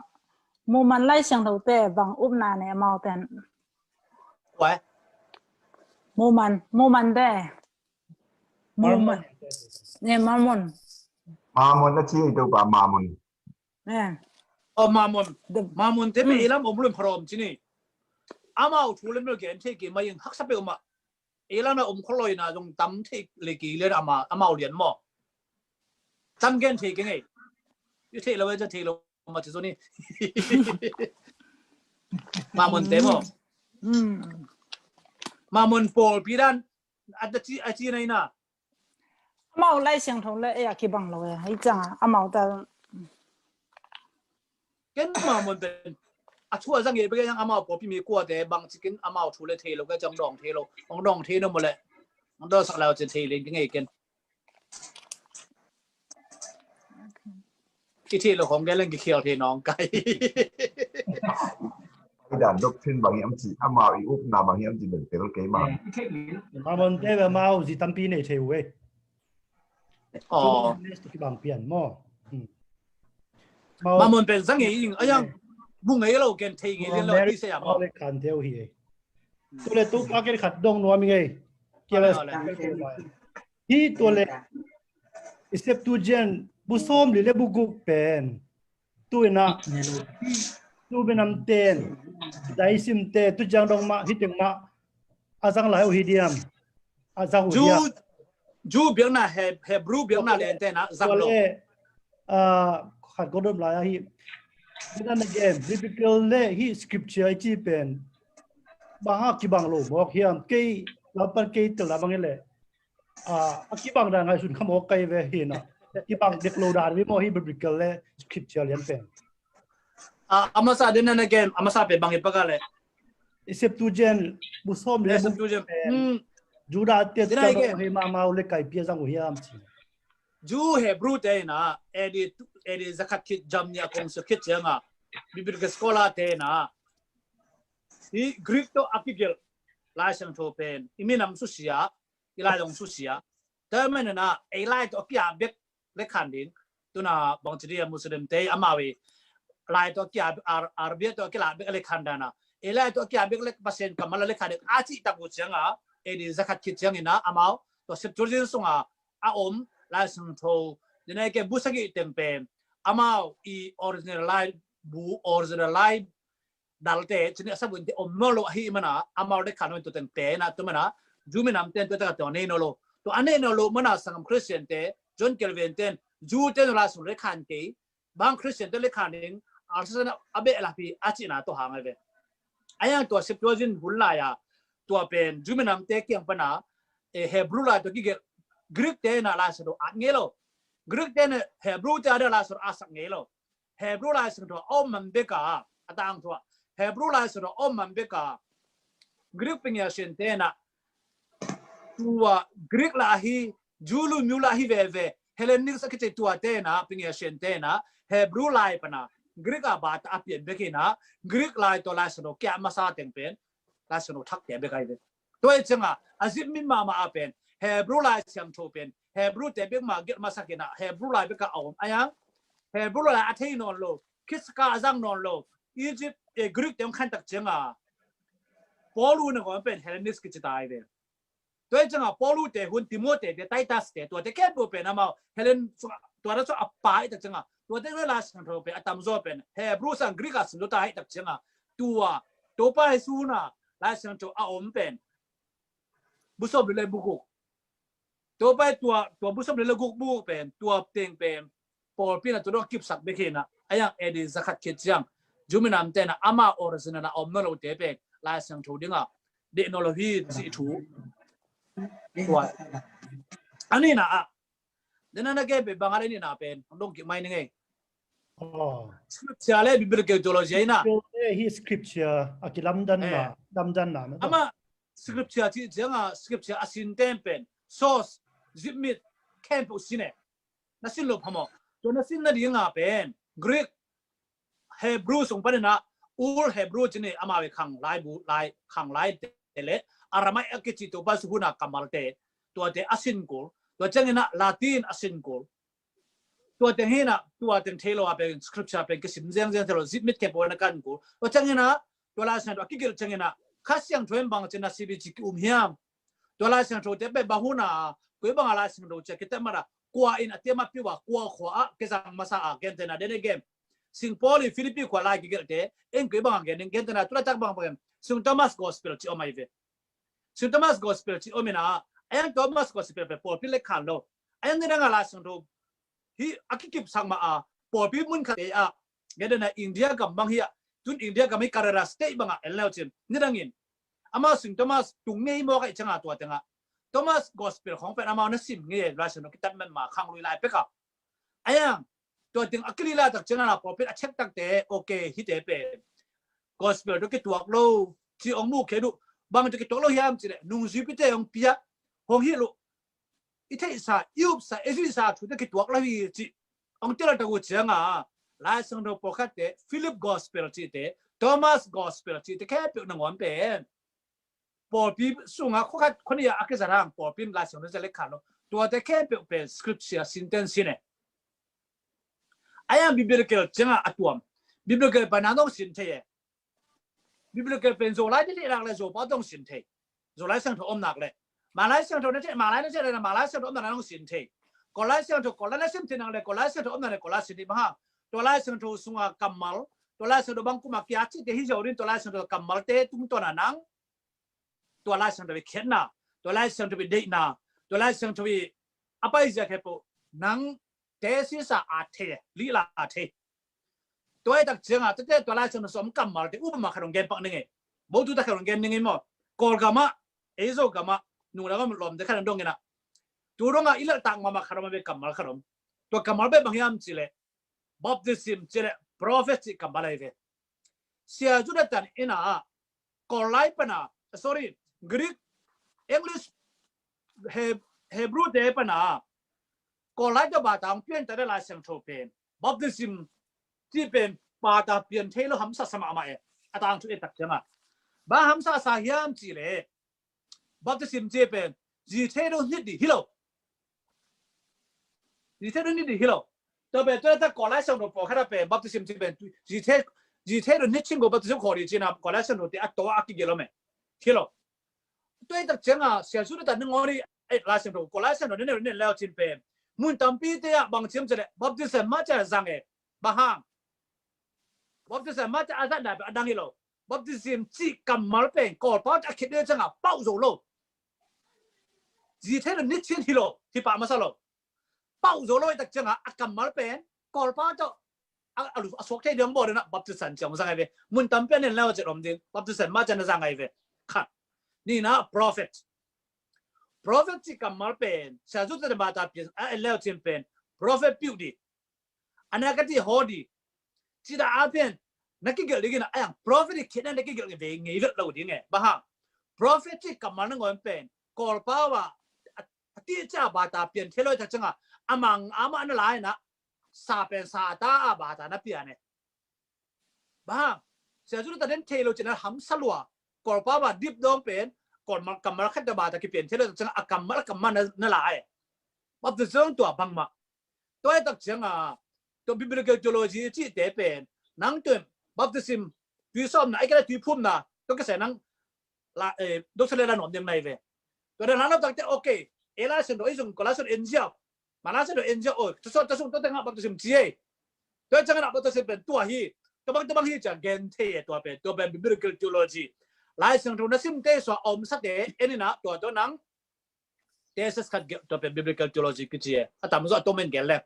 Muman Lai Siangtho te bang upna ne amau ten. Wa? Muman, muman te. Muman. Ne, Mamun. Mamun na ci Topa Mamun. Eh. Oh, Mamun. Mamun te pe ilam om lum pharom cini. Amau thu le mel gen thei ki ma ing haksa pe uma. Ilam na om kholoi na zong tam thei le ki le ama amau lian mo. Tam gen thei ki ngei. I thei lo ja thei lo ma ci zoni. Mamun te mo. Mamun pawlpi dan a ci a ci na ina. Amau Lai Siangtho le ei a kibang lo e. Hei canga amau ta. Ken Mamun pen a thu a zang e bek yang amau pawlpi mi kuate bang cikin amau thu le thei lo ka cang dong thei lo. Ong dong thei no mo le. Ong dong sak lau cin thei len ki ngei ken. I thei lo khong gen leng ki khial thei nong kai. I dan doctrine bang hiam ci amau i upna bang hiam ci bel tel kei ma. Mamun te bel amau zi tampi nei thei uh e. Oh. Kibang pian mo. Mamun pen zang ngei ing a yang bu ngei lo ken thei ngei lian lo ti se ya mo. Kan teu hi. Tu le tu pa ken khat dong nuam ngei. Kia le. Hi tu le. I Septuagint bu sawm li le bu guk pen. Tu ina. Tu minam ten. Dai sim te tu jang dong ma hi teng ma. A zang lai uh hi diam. A zang uh diam. Jew biakna Hebrew biakna le ente na zang lo. Khat ko dom lai ahi. Then again, biblical le hi scripture i ci pen. Bang ha kibang lo mawk hiam kei lampan kei tel la bang le. A kibang dan ngai sun kha mawk kai ve hi na. Kibang dek lo dan vi mawk hi biblical le scripture lian pen. A masa den na gen a masa pe bang i paka le. I Septuagint bu sawm le bu Septuagint. Judah te ta hei ma mau le kai pia zang uh hiam ci. Jew Hebrew te na A D A D zakhat khit jam nia kong se khit cianga biblical scholar te na i Greek to a kigel Lai Siangtho pen i minam susia i lai dong susia. Te men na ei lai to kia bek le khan ding. Tuna bangci dia Muslim te amau i lai to kia Arabia to kia bek le khan dana. Ei lai to kia bek le Pasian kamala le khan ding a ci tak uh cianga A D zakhat khit ciangina amau to Septuagint sunga a om Lai Siangtho dina ke bu sagi teng pen amau i original lai bu original lai dalte cini a sabun te om no lo ahi mana amau le khan no to teng te na tu mana Jew minam ten to ta to nei no lo to a nei no lo mana sangam Christian te John Calvin ten Jew ten la sun le khan ke bang Christian te le khan ding a sa na a be la pi a ci na to hang ve. A yang tua Septuagint hun lai a tua pen Jew minam te kiang pana Hebrew lai to ki Greek te na la sa do a ngei lo. Greek te na Hebrew te a da la sa a sak ngei lo. Hebrew Lai Siangtho a om man beka a tangthu a Hebrew Lai Siangtho a om man beka Greek pingia sian tena tua Greek la hi Jew lu miu la hi veve Hellenic a kici tua tena pingia sian tena Hebrew lai pana Greek a bata a pian bekina Greek lai to Lai Siangtho kia masa teng pen Lai Siangtho thakte bek ahi ve. Tua hi cianga a zip mit mahmah a pen Hebrew Lai Siangtho pen Hebrew te bek mah gelh masak inah Hebrew lai bek a om a yang Hebrew lai a thei nawn lo, Khisaka a zang nawn lo, Egypt e Greek te hong khan tak cianga Paul u nangawn pen Hellenist kici ta ahi ve. Tua hi cianga Paul u te hun Timothy te Titus te tuate khempeuh pen amau Helen tua na cu a pa hi tak cianga tuate na Lai Siangtho pen a tamzaw pen Hebrew sang Greek a sim zo ta hi tak cianga tua Topa Jesu huna Lai Siangtho a om pen busop le bukuk Topa tua tua busop le bukuk pen tua teng pen pawlpi na tua dong kipsak bek hina a yang A D zakhat khit ciang juminam tena ama original na om nawn lo te pen Lai Siangtho dinga deh nawn lo hi cih thu. Tua a nihna ah dena na gen pen banga le nihna pen hong dong kik mai ni ngei. Scripture le biblical theology aina. Hi scripture a kilamdanna damdanna ama scripture cih cianga scripture a sin ten pen source zipmit khempeuh sin e. Na sin lo phamaw tua na sin nadinga pen Greek Hebrew sung panina Ur Hebrew cini amau i khang lai bu lai khang lai te le Aramaic a kici Topa Jesu huna kammalte tuate a sin kul tua ciangina Latin a sin kul tua teng hina tua teng thei lo a pen scripture pen kisim ziangziang thei lo zipmit khempeuh na kan kul tua ciangina tua Lai Siangtho a kigelh ciangina Kha Siangtho in bang cina sibi ci ki um hiam. Tua Lai Siangtho te pen bang huna koi banga Lai Siangtho cia kitem mara kua in a tiam a piu a kua khua a kizang masa a gentena dene gem. Sing Paul i Philippi khua lai kigelh te en koi banga gen gentena tula tak bang bang Sing Thomas Gospel ci om ai ve. Sing Thomas Gospel ci om ina en Thomas Gospel pe Paul pi le khan lo en ni danga Lai Siangtho hi a kikip sang ma a pawlpi mun khat te a nge dena India gam bang hi a tun India gam hi Kerala state banga en leu cin ni dangin ama Sing Thomas tung ngei mawk a i canga tua tenga Thomas Gospel khong pen amau na sim ngei Lai Siangtho kitat man ma khang lui lai peka ayang tua teng a kili lai tak cina na pawlpi a check tak te okay hi te pen Gospel to kituak lo ci ong mu khe du bang to kituak lo hiam ci le nungzui pi te ong pia hong hi lu i theihsa i upsa i zuihsa thu te kituak lo hi ci ong tila tak u cianga Lai Siangtho pawlkhat te Philip Gospel ci te Thomas Gospel ci te khempeuh nangawn pen pawlpi sunga khokhat khoni a kizat hang pawlpi Lai Siangtho zale khan lo tuate khempeuh pen scripture sin ten sin e. Ayang biblical cianga a tuam biblical pen nang dong sin thei e. Biblical pen Zolai te theih nak le Zopau dong sin thei. Zolai Siangtho om nak le Malai Siangtho na theih Malai na theih le Malai Siangtho om nak nang sin thei. Kolai Siangtho Kolai na sim thei nak le Kolai Siangtho om nak le Kolai sin thei bang hang. Tua Lai Siangtho sunga kammal tua Lai Siangtho bang kuma kia ci te hi zo din tua Lai Siangtho kammal te tung tua na nang tua Lai Siangtho i khiatna tua Lai Siangtho i deihna tua Lai Siangtho i a paizia khe po nang te sisa a thei lila a thei. Tua i tak cianga tete tua Lai Siangtho som kammal te upama kha dong gen pak ning e. Bo tu ta kha dong gen ning e maw. Kawlgama eizo gama nungla gam lom te kha dong ina. Tu donga i lal tak mama kha dong ma be kammal kha dong. Tua kammal be bang hiam ci le baptism ci le prophet ci kammal ai ve. Sia Judah tan ina Kolai pana sorry Greek English Hebrew te pana Kolai ta ba tang pian ta Lai Siangtho pen baptism ti pen pa ta pian thei lo hamsa sama ma e. A tang thu e tak cianga ba hamsa sa hiam ci le baptism ci pen zi thei lo nit di hi lo. Zi thei lo nit di hi lo. Tua pen tua ta Kolai Siangtho pawlkhat a pen baptism ci pen zi thei zi thei lo nit cing ko baptism kho di cina Kolai Siangtho te a to a kigelh lo me hi lo. Tua i tak cianga Sia Judah tan nangawn i Lai Siangtho Kolai Siangtho ne ne ne leu cin pen mun tampi te a bang ciam ci le baptism ma ci a zang e. Bang hang baptism ma ci a zang na a dang hi lo. Baptism ci kammal pen Kawlpau a khit de cianga pau zo lo. Zi thei lo nit cin hi lo hi pa masa lo. Pau zo lo i tak cianga a kammal pen Kawlpau to a suak thei diang bo dena baptism ciang zang ai ve. Mun tampi a nen lau ci lom ding baptism ma ci a zang ai ve. Khat nina prophet. Prophet ci kammal pen Sia Judah te ba ta pian a en leu cin pen prophet piu di. Ana ka ti ho di. Ci da a pen na kigelh ding ina ayang prophet i khit na na kigelh ve ngei vet lo ding e. Bang hang prophet ci kammal nangawn pen Kawlpau a a ti cia ba ta pian thei lo i tak cianga a mang ama na lai na sa pen sa ta a ba ta na pian e. Bang hang Sia Judah ta den thei lo cina hamsa lua Kawlpau a dip dawng pen, Kawlmal kammal khat dah bata kipian thei lo, ciang a kammal a kammal na, na la e. Baptism tua bangmah. Tua e tak ciang a, tua biblical theology cihte pen, nang tua baptism, tui sawmna, ai kala tui phumna, tua ka se nang la, eh, doctrine la nuam ding nai ve. Tua dan la nuam tak te, okay. E la sen do, i zung ko la sen en ziau. Ma la sen do en ziau, oi, ta so, ta sung, tua te nga baptism ci e. Tua ciang a baptism pen tua hi. Tua bang, tua bang hi ciang gen thei e tua pen, tua pen biblical theology. Lai Siangtho na sim te sua om sa te, en ina, tua tua nang thesis khat ge, tua pen biblical theology kici e. A tam zo a tua men gen le.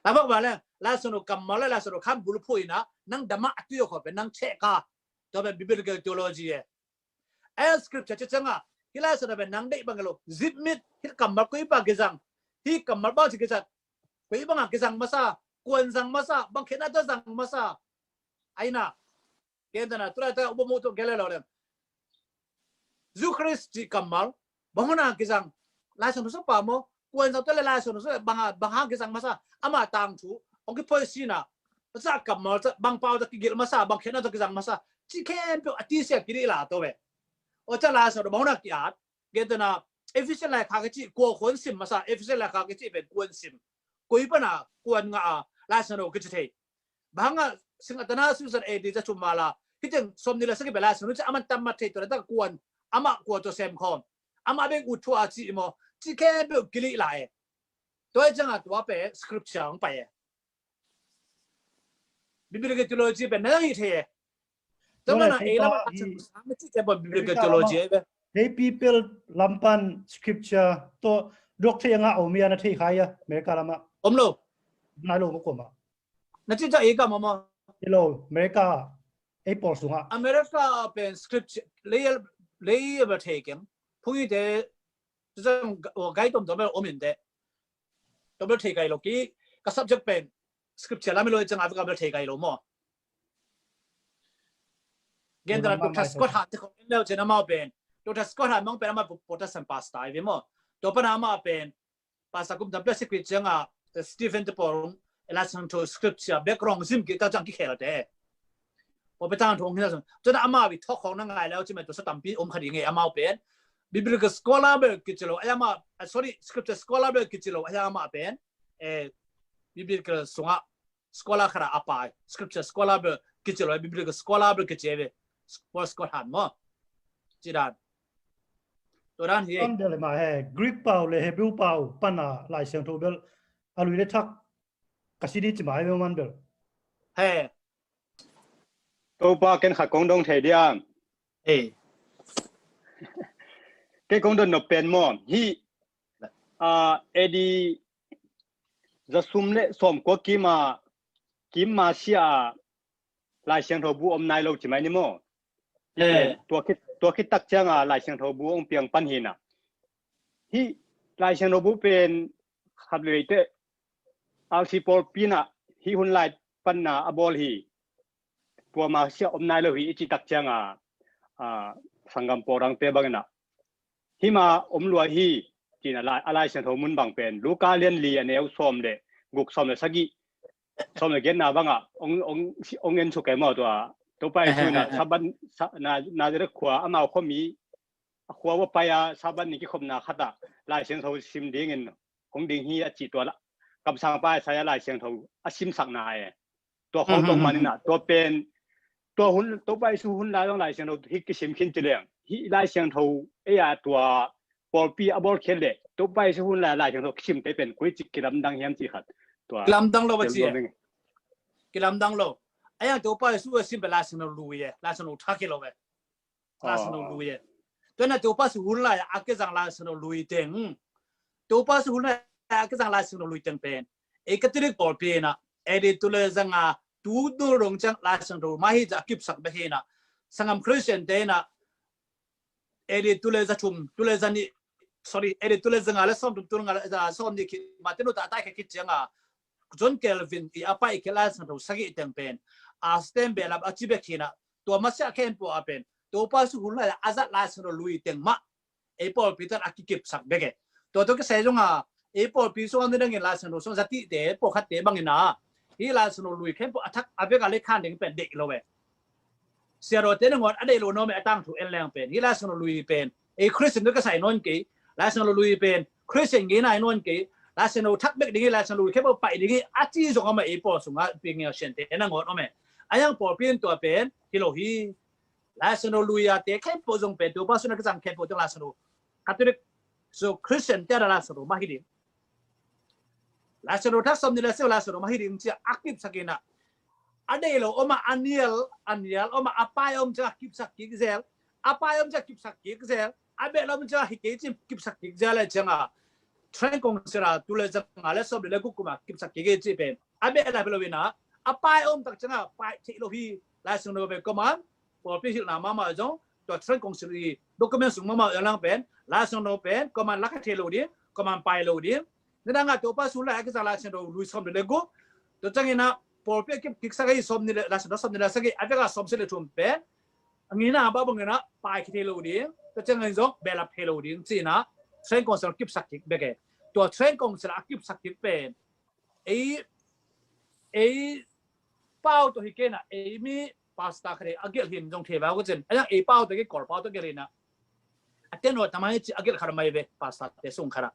La bak ba le, Lai Siangtho kammal le, Lai Siangtho kham bul phu ina, nang dama a tui kho pen, nang che ka. Tua pen biblical theology e. Ai scripture ci ciang a, hi Lai Siangtho pen nang deih bang lo, zip mit, hi kammal koi pa kizang, hi kammal bang ci kizang, koi bang a kizang masa, kuan zang masa, bang khena ta zang masa. Ai na, ken ta na, tu lai ta ubo mu tu gele lo le. Eucharist ci kammal, bang hona kizang, Lai Siangtho sa pa mo, kuan zang tu le Lai Siangtho sa bang a, bang ha kizang masa, ama tang thu, ong ki poi sina, sa kammal, sa bang pau ta kigil masa, bang khena ta kizang masa, ci khempeuh a ti sia kiri la to ve. O ca Lai Siangtho bang hona ki at, gen ta na, Ephesian lai kha kici, kua khon sim masa, Ephesian lai kha kici pen kuan sim. Koi pana, kuan nga a, Lai Siangtho kici thei. Bang a sing Athanasius A D za chum mala. Hi teng som ni la sa ki be Lai Siangtho ci aman tam ma thei tua la ta kuan. Ama kua tua sem khom. Ama beng ut thua ci mo. Ci khempeuh kili la e. Tua ciang a tua pe scripture ang pa e. Biblical theology pen na hi thei e. Tua mana e lama a chang sang ci te bo biblical theology e. Hei people lampan scripture to dok thei nga om ya na thei khai ya America lama. Om lo. Nai lo mo ko ma. Na ci ta e ka ma ma. Hello, America, ei pawl sungah. America pen scripture, lei, lei a bel thei keng. Phung i te, zang, o, gai tom tom bel om in te. Tom bel thei kai lo ki, ka subject pen, scripture lam i lo i chang a ka bel thei kai lo mo. Gen ta na Doctor Scott Hahn te kong en leu chen amau pen. Doctor Scott Hahn mong pen amau Protestant pastor i ve mo. Tua pan amau pen, Pastor kum tam pia secret ciang a, Stephen te pawl, Lai Siangtho scripture, background zim ki ta ciang ki khel te. Pawl pe tang thong hina sung. Tua na ama bi thok khong na ngai leu ci mai tua sa tampi om kha ding e amau pen. Biblical scholar bel kici lo, ai ama, ah, sorry, scripture scholar bel kici lo, ai ama pen. Eh, biblical sunga scholar khara a pai, scripture scholar bel kici lo, biblical scholar bel kici ve, Paul Scott Hahn mo. Ci dan. Tua dan hi. Tua dan le ma he, Greek pau le Hebrew pau pana Lai Siangtho bel a lui le thak ka si di ci mai bel man bel. He. Topa ken kha kong dong thei diam. He. Ke kong don no pen mo. Hi, a, A D za sum le sawm kua kima, kim ma sia a Lai Siangtho bu om nai lo ci mai ni maw? Eh. Tua khit, tua khit tak ciang a Lai Siangtho bu ong piang pan hi na. Hi Lai Siangtho bu pen khat vei te R C Paul pi na hi hun lai pan na a bawl hi. Tua ma sia om nai lo hi i ci tak ciang a, a, sanggam pawlrang te bangin a hima om lua hi, ci-in a Lai, a Lai Siangtho mun bang pen Luka lian li a neu sawm le guk, sawm le sagih, sawm le giatna bangah ong, ong, ong en suk e maw tua. Topa Jesu in a Sabbath, sa, na, Nazareth khua amau khuami, a khua va pai a Sabbath ni kikhopna khatah Lai Siangtho sim dingin hong ding hi a cih tua la. Kamsangpa Isaiah Lai Siangtho a simsakna e. Tua khawng tawh manin ah, tua pen, tua hun, Topa Jesu hun lai zong Lai Siangtho hi kisim khin ci leng. Hih Lai Siangtho ei a tua pawlpi a bawl khiat leh Topa Jesu hun lai Lai Siangtho kisimte pen koi cik kilamdang hiam cih khat. Tua kilamdang lo a ci e. Kilamdang lo. A yang Topa Jesu a sim pen Lai Siangtho lui e. Lai Siangtho thak hi lo e. Lai Siangtho lui e. Tua na Topa Jesu hun lai a kizang Lai Siangtho lui teng. Topa Jesu hun lai a kizang Lai Siangtho lui teng pen. Ei Catholic pawlpi in ah, A D tul le zanga, tu dul dong ciang Lai Siangtho mah hi ci a kipsak bek hi in ah. Sanggam Christian te in ah, A D tul le za thum, tul le za nih, sorry, A D tul le zanga le sawm thum, tul nga le za sawm nih khit, Martin Luther a tai khit ciang a, John Calvin i a pai khit Lai Siangtho sagih teng pen. A stem belap a ci bek hi in ah, tua masiah khempeuh a pen Topa Jesu hun lai a zat Lai Siangtho lui teng mah ei pawlpi tan a kikipsak bek e. Tua tua kisai zong a, ei pawlpi sung a nidangin Lai Siangtho sung zatihte pawlkhatte bangin a, hih Lai Siangtho lui khempeuh a thak a bek a le khan ding pen deih lo e. siarawte nangawn a deih lo na om e, a tangthu en leng pen hih Laisiangtho lui pen ei Khristian tawh kisai nawn kei. Laisiangtho lui pen Khristian ngeina hi nawn kei. Laisiangtho thak bek ding hi, Laisiangtho lui khempeuh paih ding hi a ci zong amah ei pawl sungah pi ngiau siante nangawn om e. A yang pawlpi in tua pen hi lo hi. Laisiangtho lui a te khempeuh zong pen Topa sungah kizang khempeuh teng Laisiangtho Catholic, so Khristian te a Laisiangtho mah hi ding. Laisiangtho thak sawmnih le sagih Laisiangtho mah hi ding ci a kipsak in ah, a deih lo om a, a nial, a nial om a, a pai om ciang a kipsak kik zel, a pai om ciang a kipsak kik zel, a behlap om ciang a hi kei ci kipsak kik zel le ciang a Trent Council a tul le zanga le sawmli le guk kum a kipsak kik hi ci pen a behlap hi lo in ah, a pai om tak ciang a pai theih lo hi. Laisiangtho pen kuaman pawlpi hilhna mahmah zong, tua Trent Council i document sung mahmah zong lang pen Laisiangtho pen kuaman lak thei lo ding, kuaman pai lo ding. Nidang a Topa sung lai a kizang Laisiangtho lui sawmli le guk, tua ciangin ah pawlpi a kip kiksak hi sawmnih le, Laisiangtho sawmnih le sagih a vek a sawmsagih le thum pen a ngeina bah bangin ah pai kik thei lo ding, tua ciangin zong behlap thei lo ding ci in ah Trent Council kipsak kik bek e. Tua Trent Council a kipsak kik pen ei, ei pau tawh hi kei in ah, ei mi pastor khat a gelh hi in zong thei vau ka cin. A yang ei pau tawh kei Kawl pau tawh gelh hi in ah, a ten lo tamai ci a gelh khat a mai ve pastor te sung khat a.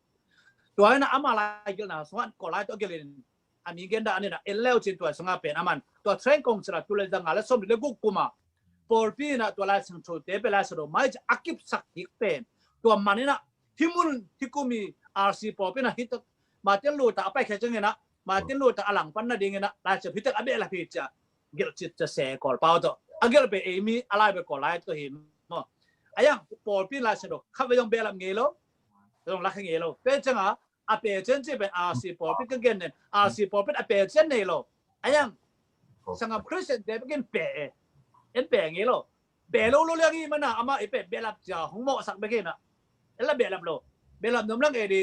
Tua hi in ah ama lai gelhna sungah Kawl lai tawh gelh hi in a mi gen dah a ni in ah en leu cin tua sungah pen aman tua Trent Council a tul le zanga le sawmli le guk kum a pawlpi in ah tua Laisiangtho te pen Laisiangtho mai ci a kipsak kik pen tua man in ah hih mun hih kum i R C pawlpi in ah hih Martin Luther a pai khia ciangin ah Martin Luther a langpan nadingin ah Laisiangtho hih tak a behlap hi ci a gelh cit ci a se Kawl pau tawh. A gelh pen ei mi a lai pen Kawl lai tawh hi maw. A yang pawlpi in Laisiangtho khat vei zong behlap ngei lo, zong lak hi ngei lo. Tua ciang a a pecian ci pen R C pawlpi ka gen nen, R C pawlpi a pecian nei lo. A yang sangam Khristian te bekin pe e, en pe ngei lo. Pe lo lo liang hi mana amah i pe behlap cia hong mawhsak bek hi na. En la behlap lo. Behlap nuam lang e di.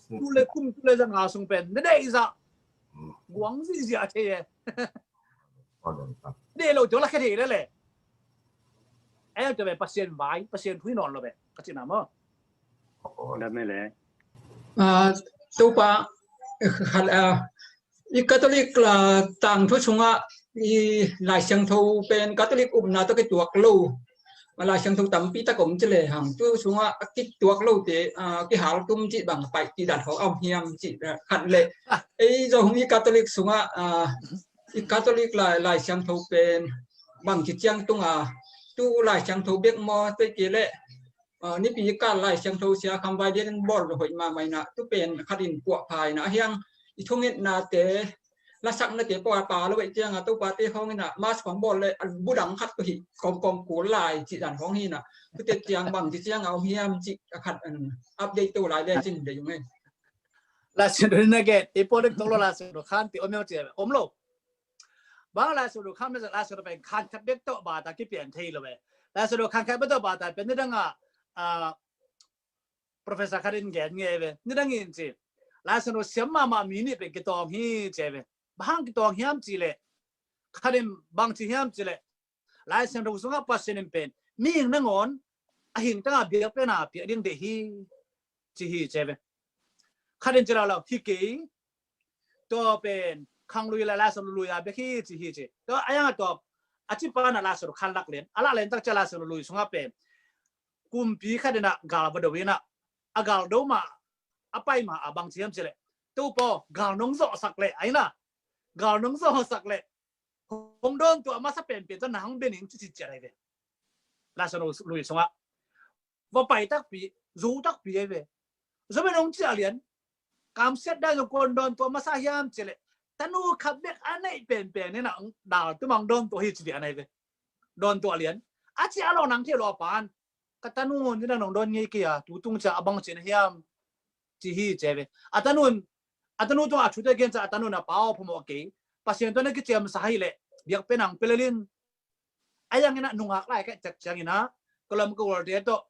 Tul le kum tul le zanga sung pen na deih zah guang zihziah thei e. Deih lo ciang la khia thei le le. E tua pen Pasian vai, Pasian thui nawn lo pen ka cihna maw. Dam e le. Topa, i Catholic la tangthu sungah i Lai Siangtho pen Catholic upna tawh kituak lo. Lai Siangtho tampi tak om ci le hang tu sungah a kituak lo te, a, kihal tum cih bang paih cih dan hong a om hiam cih, a, khat le. Ei zong i Catholic sungah, a, i Catholic Lai, Lai Siangtho pen bang ci ciang tung a, tu Lai Siangtho bek maw tei kei le, a, nipi kal Lai Siangtho sia kham vai dian bawl hoih mahmah ina, tu pen khat in puah phai na hiang i thungetna te, lasakna te pua pa lo ei ciang a Topa te hong ina mas khong bawl le a budang khat ko hi kong kong kul lai ci dan hong hi na. Tu te ciang bang ci ciang a om hiam ci a khat an update to lai le cin de yung ei. Lai Siangtho na gen i pua le tong lo Lai Siangtho khan ti om yang ci om lo. Bang Lai Siangtho khan me Lai Siangtho pen khan khat bek to ba ta ki pian thei lo ve. Lai Siangtho khan khat bek to ba ta pen ni dang a, a, Professor khat in gen nge ve. Ni dang in ci. Lai Siangtho siam mahmah mi nih pen kitawng hi ci ve. Bang kitawng hiam ci le. Khat in bang ci hiam ci le. Lai Siangtho sungah Pasian in pen mihing nangawn a hing tanga biakpiakna piak ding deih hi ci hi ci ve. Khat in ci laulau hi kei. Tua pen khang lui la Lai Siangtho lui a bek hi ci hi ci. Tua a yang a tua a ci pa na Lai Siangtho khan lak lian. A lak lian tak cia Lai Siangtho lui sungah pen kumpi khat in a gal va do in a, a gal do ma a pai ma a bang ci hiam ci le. Topa gal nong zawhsak le a ina. Gal nong zawhsak le. Hong dawn tua masa penpen tua na hang bening ci ci cia lai ve. Lai Siangtho lui sungah va pai takpi, zo takpi ai ve. Zo men hong cia lian. Kamsiat dai zong kuan dawn tua masa hiam ci le. Tanu khat bek a neih penpen ina dal tumang dawn tua hi ci lian ai ve. Dawn tua lian. A ci a lo nang thei lo a pan. Ka tanu ni dang nong dawn ngei kei a, tu tung cia a bang ci na hiam ci hi ci ve. A tanu, a tanu tung a thute gen cia a tanu na pau phamawh kei. Pasian tua na kiciamsa hi le. Biakpiak nang pelelin. A yang ina nungak lai ka cak ciang ina ka lawm ka ualte tawh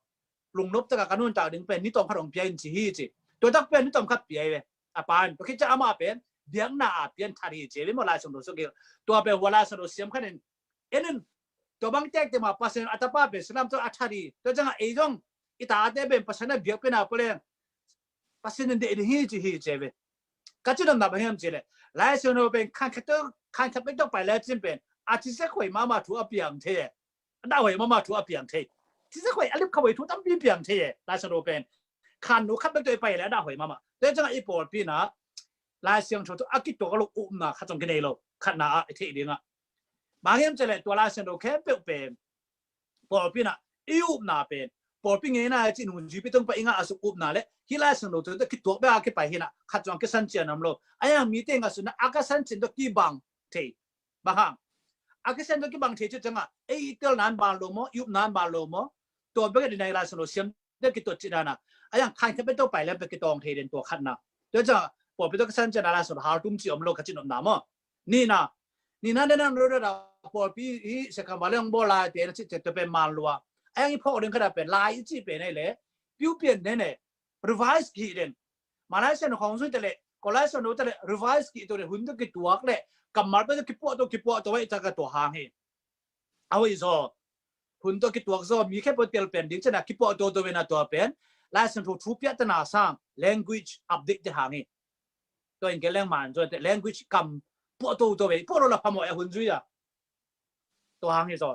lungnop taka ka nuntak ding pen ni tawm khat hong pia in ci hi ci. Tua tak pen ni tawm khat pia hi ve. A pan tua khit ciang amah pen biakna a pian that hi ci ve maw Lai Siangtho suk hi. Tua pen hua Lai Siangtho siam khat in en in tua bang tektek mah Pasian a tapa pen salam tawh a that hi. Tua ciangah ei zong i tate pen Pasian a biakpiakna pua leng Pasian in deih ding hi ci hi ci ve. Ka ci namna bang hiam ci le. Lai Siangtho pen khan khat tawh, khan khat bek tawh pai le cin pen a cisak huai mahmah thu a piang thei e. A dah huai mahmah thu a piang thei. Cisak huai a lip kha huai thu tampi piang thei e. Lai Siangtho pen khan nu khat bek tawh i pai le a dah huai mahmah. Tua ciangah i pawlpi inah Lai Siangtho tawh a kituak lo upna khat zong kinei lo. Khatna ah i theih dingah bang hiam cih leh tua Lai Siangtho khempeuh pen pawlpi inah i upna pen pawlpi ngeina i cih nungzuipi tungpa i ngah a suk upna le hih Lai Siangtho tawh kituak bek a kipai hi inah khat zong a kisan cian om lo. A hiang mite ngah suk inah a ka san cian tawh kibang thei. Bang hang a ka san cian tawh kibang thei cih ciangah ei i telna in ban lo maw, i upna in ban lo maw? Tua bek a dina i Lai Siangtho siam tawh kituak cih dana a hiang khan khat bek tawh pai le bek kitawng thei den tua khatna. Tua ciangah pawlpi tawh ka san cian a Lai Siangtho hal tum cih om lo ka cih nopna maw? Nihna, nihna dena no dada pawlpi hi sekam vale ong bawl lai te na cih ciat tua pen man lua. A hiang i phawk ding khat a pen lai i cih pen ei le piu pian den e. Revise kih den. Malaysia na khong zui te le, Malaysia no te le revise kih to le hun to kituak le kammal pen to kipuah to kipuah to vai ta ka tua hang hi. A hoih zaw hun to kituak zaw mi khe po tel pen ding cina kipuah to to vena tua pen Lai Siangtho thu piah tana sang language update te hang hi. Tua in ke leng man zaw te language kam puah to to ve puah lo la phamawh a hun zui a. Tua hang hi zaw.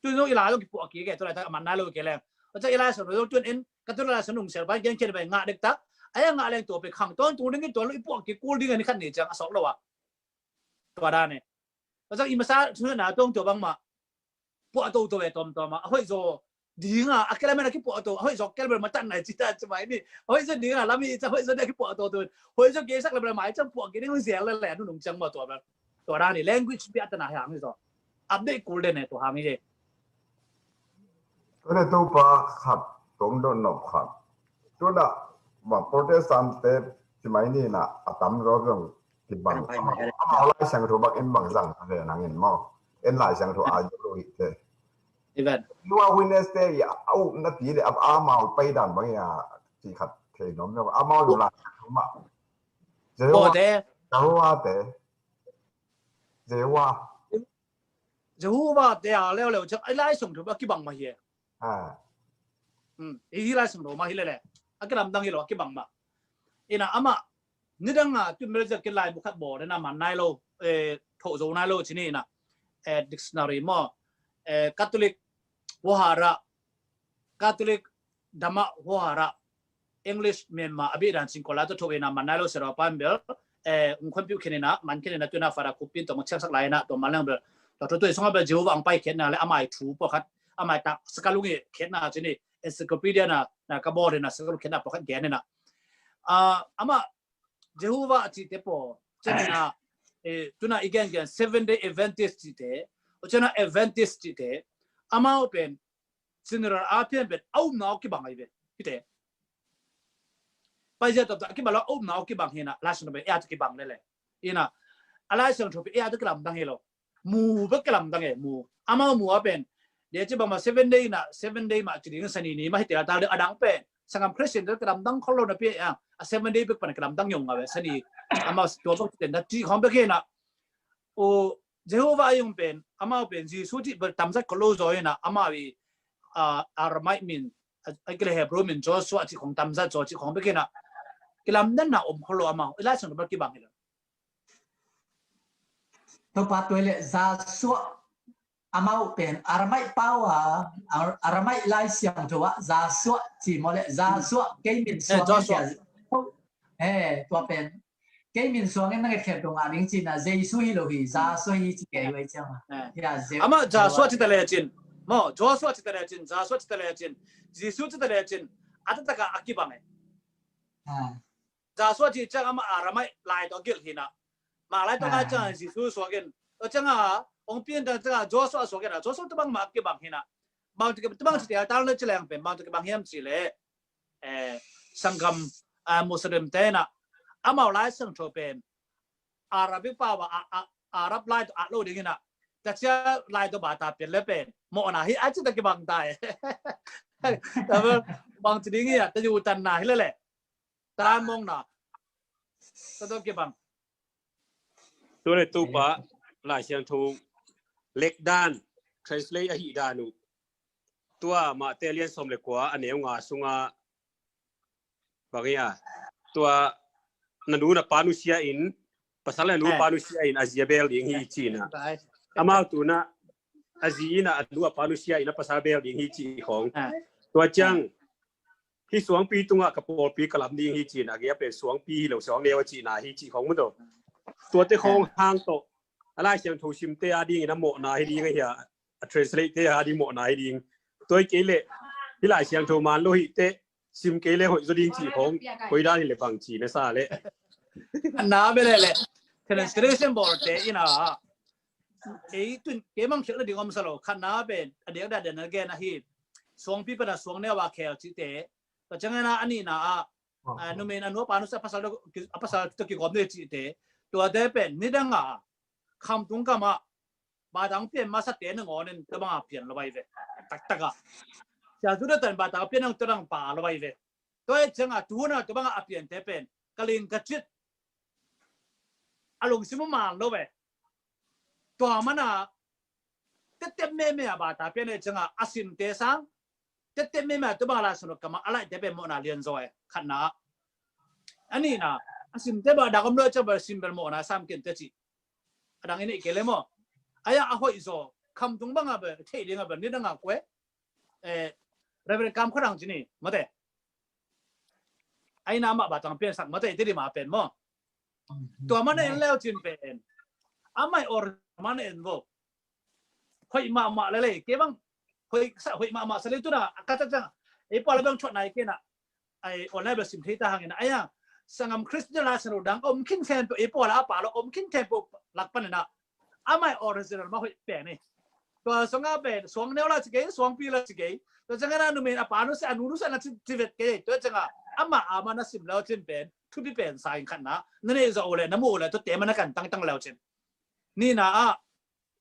Tun zong i lai zong kipuah kik e tua lai tak a man nai lo ke leng. Tua ciang i Lai Siangtho zong tun in ka tun Lai Siangtho nung sel pai gen khen pai ngah dek tak. A ya ngah leng tua pe khang tawn tung ding in tua lo i puah kik kul ding a ni khat ni ciang a sawk lo a. Tua dan e. Tua ciang i masa tun na tong tua bang mah puah to to ve tom tom a. A hoih zaw dinga a kelamen a kipuah to a hoih zaw kelamen matan nai cita cimai ni a hoih zaw dinga lami ca hoih zaw dia kipuah to to hoih zaw gesak lemle mai cang puah kik ding zial le le nunung ciang mah tua bel tua dan hi language piah tana hi hang hi zaw update kul den e tua hang hi. Tuna Topa khat tong don nop khat tuna ma Protestant te cimai ni na a tam zaw zong kibang amau Lai Siangtho bang in bang zang ve nangin maw en Lai Siangtho a zong lo hi te. Amen. Jehovah Witness te i a upna pi le a mau pai dan bang i a ci khat thei nom lo a mau lo la ma. Jehovah te. Jehovah te. Jehovah. Jehovah te a leo leo ciang a Lai Siangtho a kibang mah hi e. Ah. Hmm. Hi hi Lai Siangtho mah hi le le. A kilamdang hi lo a kibang mah. Ina amah nidang a tun mel zia kin lai bu khat bawl dena man nai lo eh thoh zo nai lo cini ina eh dictionary maw eh Catholic Wohara Catholic Dhamma Wohara English Myanmar a bih dan cin kola to thoh ina man nai lo sero pan bel eh ung khon piu khen ina man khen ina tuna fara kupin tong chek sak lai ina to man lang bel to to to song bel Jehovah ang pai khen na le amai thu po khat amai tak sakalungi khen na cini encyclopedia na na ka bawl ina sakalung khen na po khat gen ina ah ama Jehovah a cihte paw ciangin ah eh tuna i gen gen Seven Day Adventist cihte o ciangin ah Adventist cihte amau pen general a pian pen a upna aw kibang ahi ven hite. Paizia tawp a kibang lo a upna aw kibang hi na Lai Siangtho pen ea ta kibang lele. Ina a Lai Siangtho pen ea ta kilamdang hi lo. Mu bek kilamdang e mu amau mu a pen dia ci bangma Seven Day na Seven Day ma ci ding sani ni ma hite a tal a dang pen sangam Christian te kilamdang khol lo na pi a a Seven Day bek pan kilamdang yong a ve sani amau tua bek ten da ci khong bek hi na. O Jehovah a yong pen amau pen Jesu ci bek tamzat khol lo zaw hi na amau i Aramaic min a kile Hebrew min Joshua ci khong tamzat zaw ci khong bek hi na. Kilamdang na om khol lo amau i Lai Siangtho bek kibang hi lo. Topa tuai le Joshua amau pen Aramaic pau a Aramaic Lai Siangtho a Joshua ci maw le Joshua kei min suang eh tua pen kei min suang in na nget khem dong a ning ci na Jesu hi lo hi Joshua hi ci kei wei ciang a. Ama Joshua ci ta le cin maw Joshua ci ta le cin Joshua ci ta le cin Jesu ci ta le cin a ta taka a kibang e. Joshua ci ciang ama Aramaic lai tawh gilh hi na. Mak lai tawh ngai ciang Jesu suak in. Tua ciang a ong pian ta ciang a Joshua suak in a Joshua tawh bang mak kibang hi na. Bang tu kibang ci tia tal na ci leng pen bang tu kibang hiam ci le. Eh, sanggam Muslim te na. Amau Lai Siangtho pen Arabic pau a Arab lai tawh at lo ding hi na. Ta cia lai tawh ba ta pian le pen mawhna hi a ci ta kibang ta e. Bang ci ding hi a ta yu tan na hi le le. Taimong na. Tua tawh kibang. Tua le Topa Lai Siangtho lekdan translate ahi dan uh. Tua Mate lian sawm le kua a neu nga sunga bang ia tua na nu na pa nusia in Pasal a nu a pa nusia in a zi a bel ding hi ci-in ah. Amau tu-in ah a zi in ah a nu a pa nusia in a pasal bel ding hi ci khong. Tua ciang hih suangpi tungah ka pawlpi ka lam ding hi ci-in ah, a gei a pen suangpi hi lo, suangneu a cihna hi ci khong maw. Tuate khong hang tawh a Lai Siangtho simte a dingin a mawhna hi ding ahi a, a translate te a ding mawhna hi ding. Tua hi kei leh hih Lai Siangtho man lo hi teh sim kei leh hoih zaw ding ci khong, koi dan hi leh bang ci na sa leh. Na be leh leh translation bawlte in ah ei tun kei mang khial na ding om sa lo. Khatna pen a diak dan den a gen ahi, suangpi pan a suangneu a khel cihte. Tua ciangin ah a nihna ah numei in a nu a pa nusia a pasal tawh kigawm ding cihte. Tuate pen nidang a khamtung gam ah batang pian masate nangawnin tua bang a pian lo bai ve. Taktak a Sia Judah tan batang pian nang tua dang pa lo bai ve. Tua hi ciang a tu-in ah tua bang a piante pen ka ling ka cit a lungsim uh man lo ve. Tua man a teptep meme a bata pian hi ciang a a simte sang teptep meme a tua bang a Lai Siangtho kam a a laihte pen mawhna lian zaw e. Khatna a nihna a simte bel a dak om lo ciang bel sim bel mawhna sam ken te ci. A dang in i kei leh maw. Ahi a hoih zaw khamtung bang a bel theih ding a bel nidang a kue Reverend Kam Khuadang ci ni mate. Ahi na amah batang pian sak mate i te di ma pen maw. Tua man a en leu cin pen amah i or man a en vo. Hoih mahmah lelei kei bang hoih mahmah sa lei tu-in ah a ka tak ciang ei pawl a bang thuat nai kei na. Ai online bel sim thei ta hangin ah, ahi a sanggam Christian Lai Siangtho dang om khin khempeuh ei pawl a a pa lo om khin khempeuh lak panin ah amah i original mah hoih pen hi. Tua sungah pen suangneu la ci kei, suangpi la ci kei. Tua ciangin ah numei in a pa nusia, a nu nusia na ci vet kei. Tua ciangin ah amah a man a sim leu cin pen thupi pen sa in khatna na neih zawh uh leh na muh uh leh tuate man a kan tangtang leu cin. Nihna ah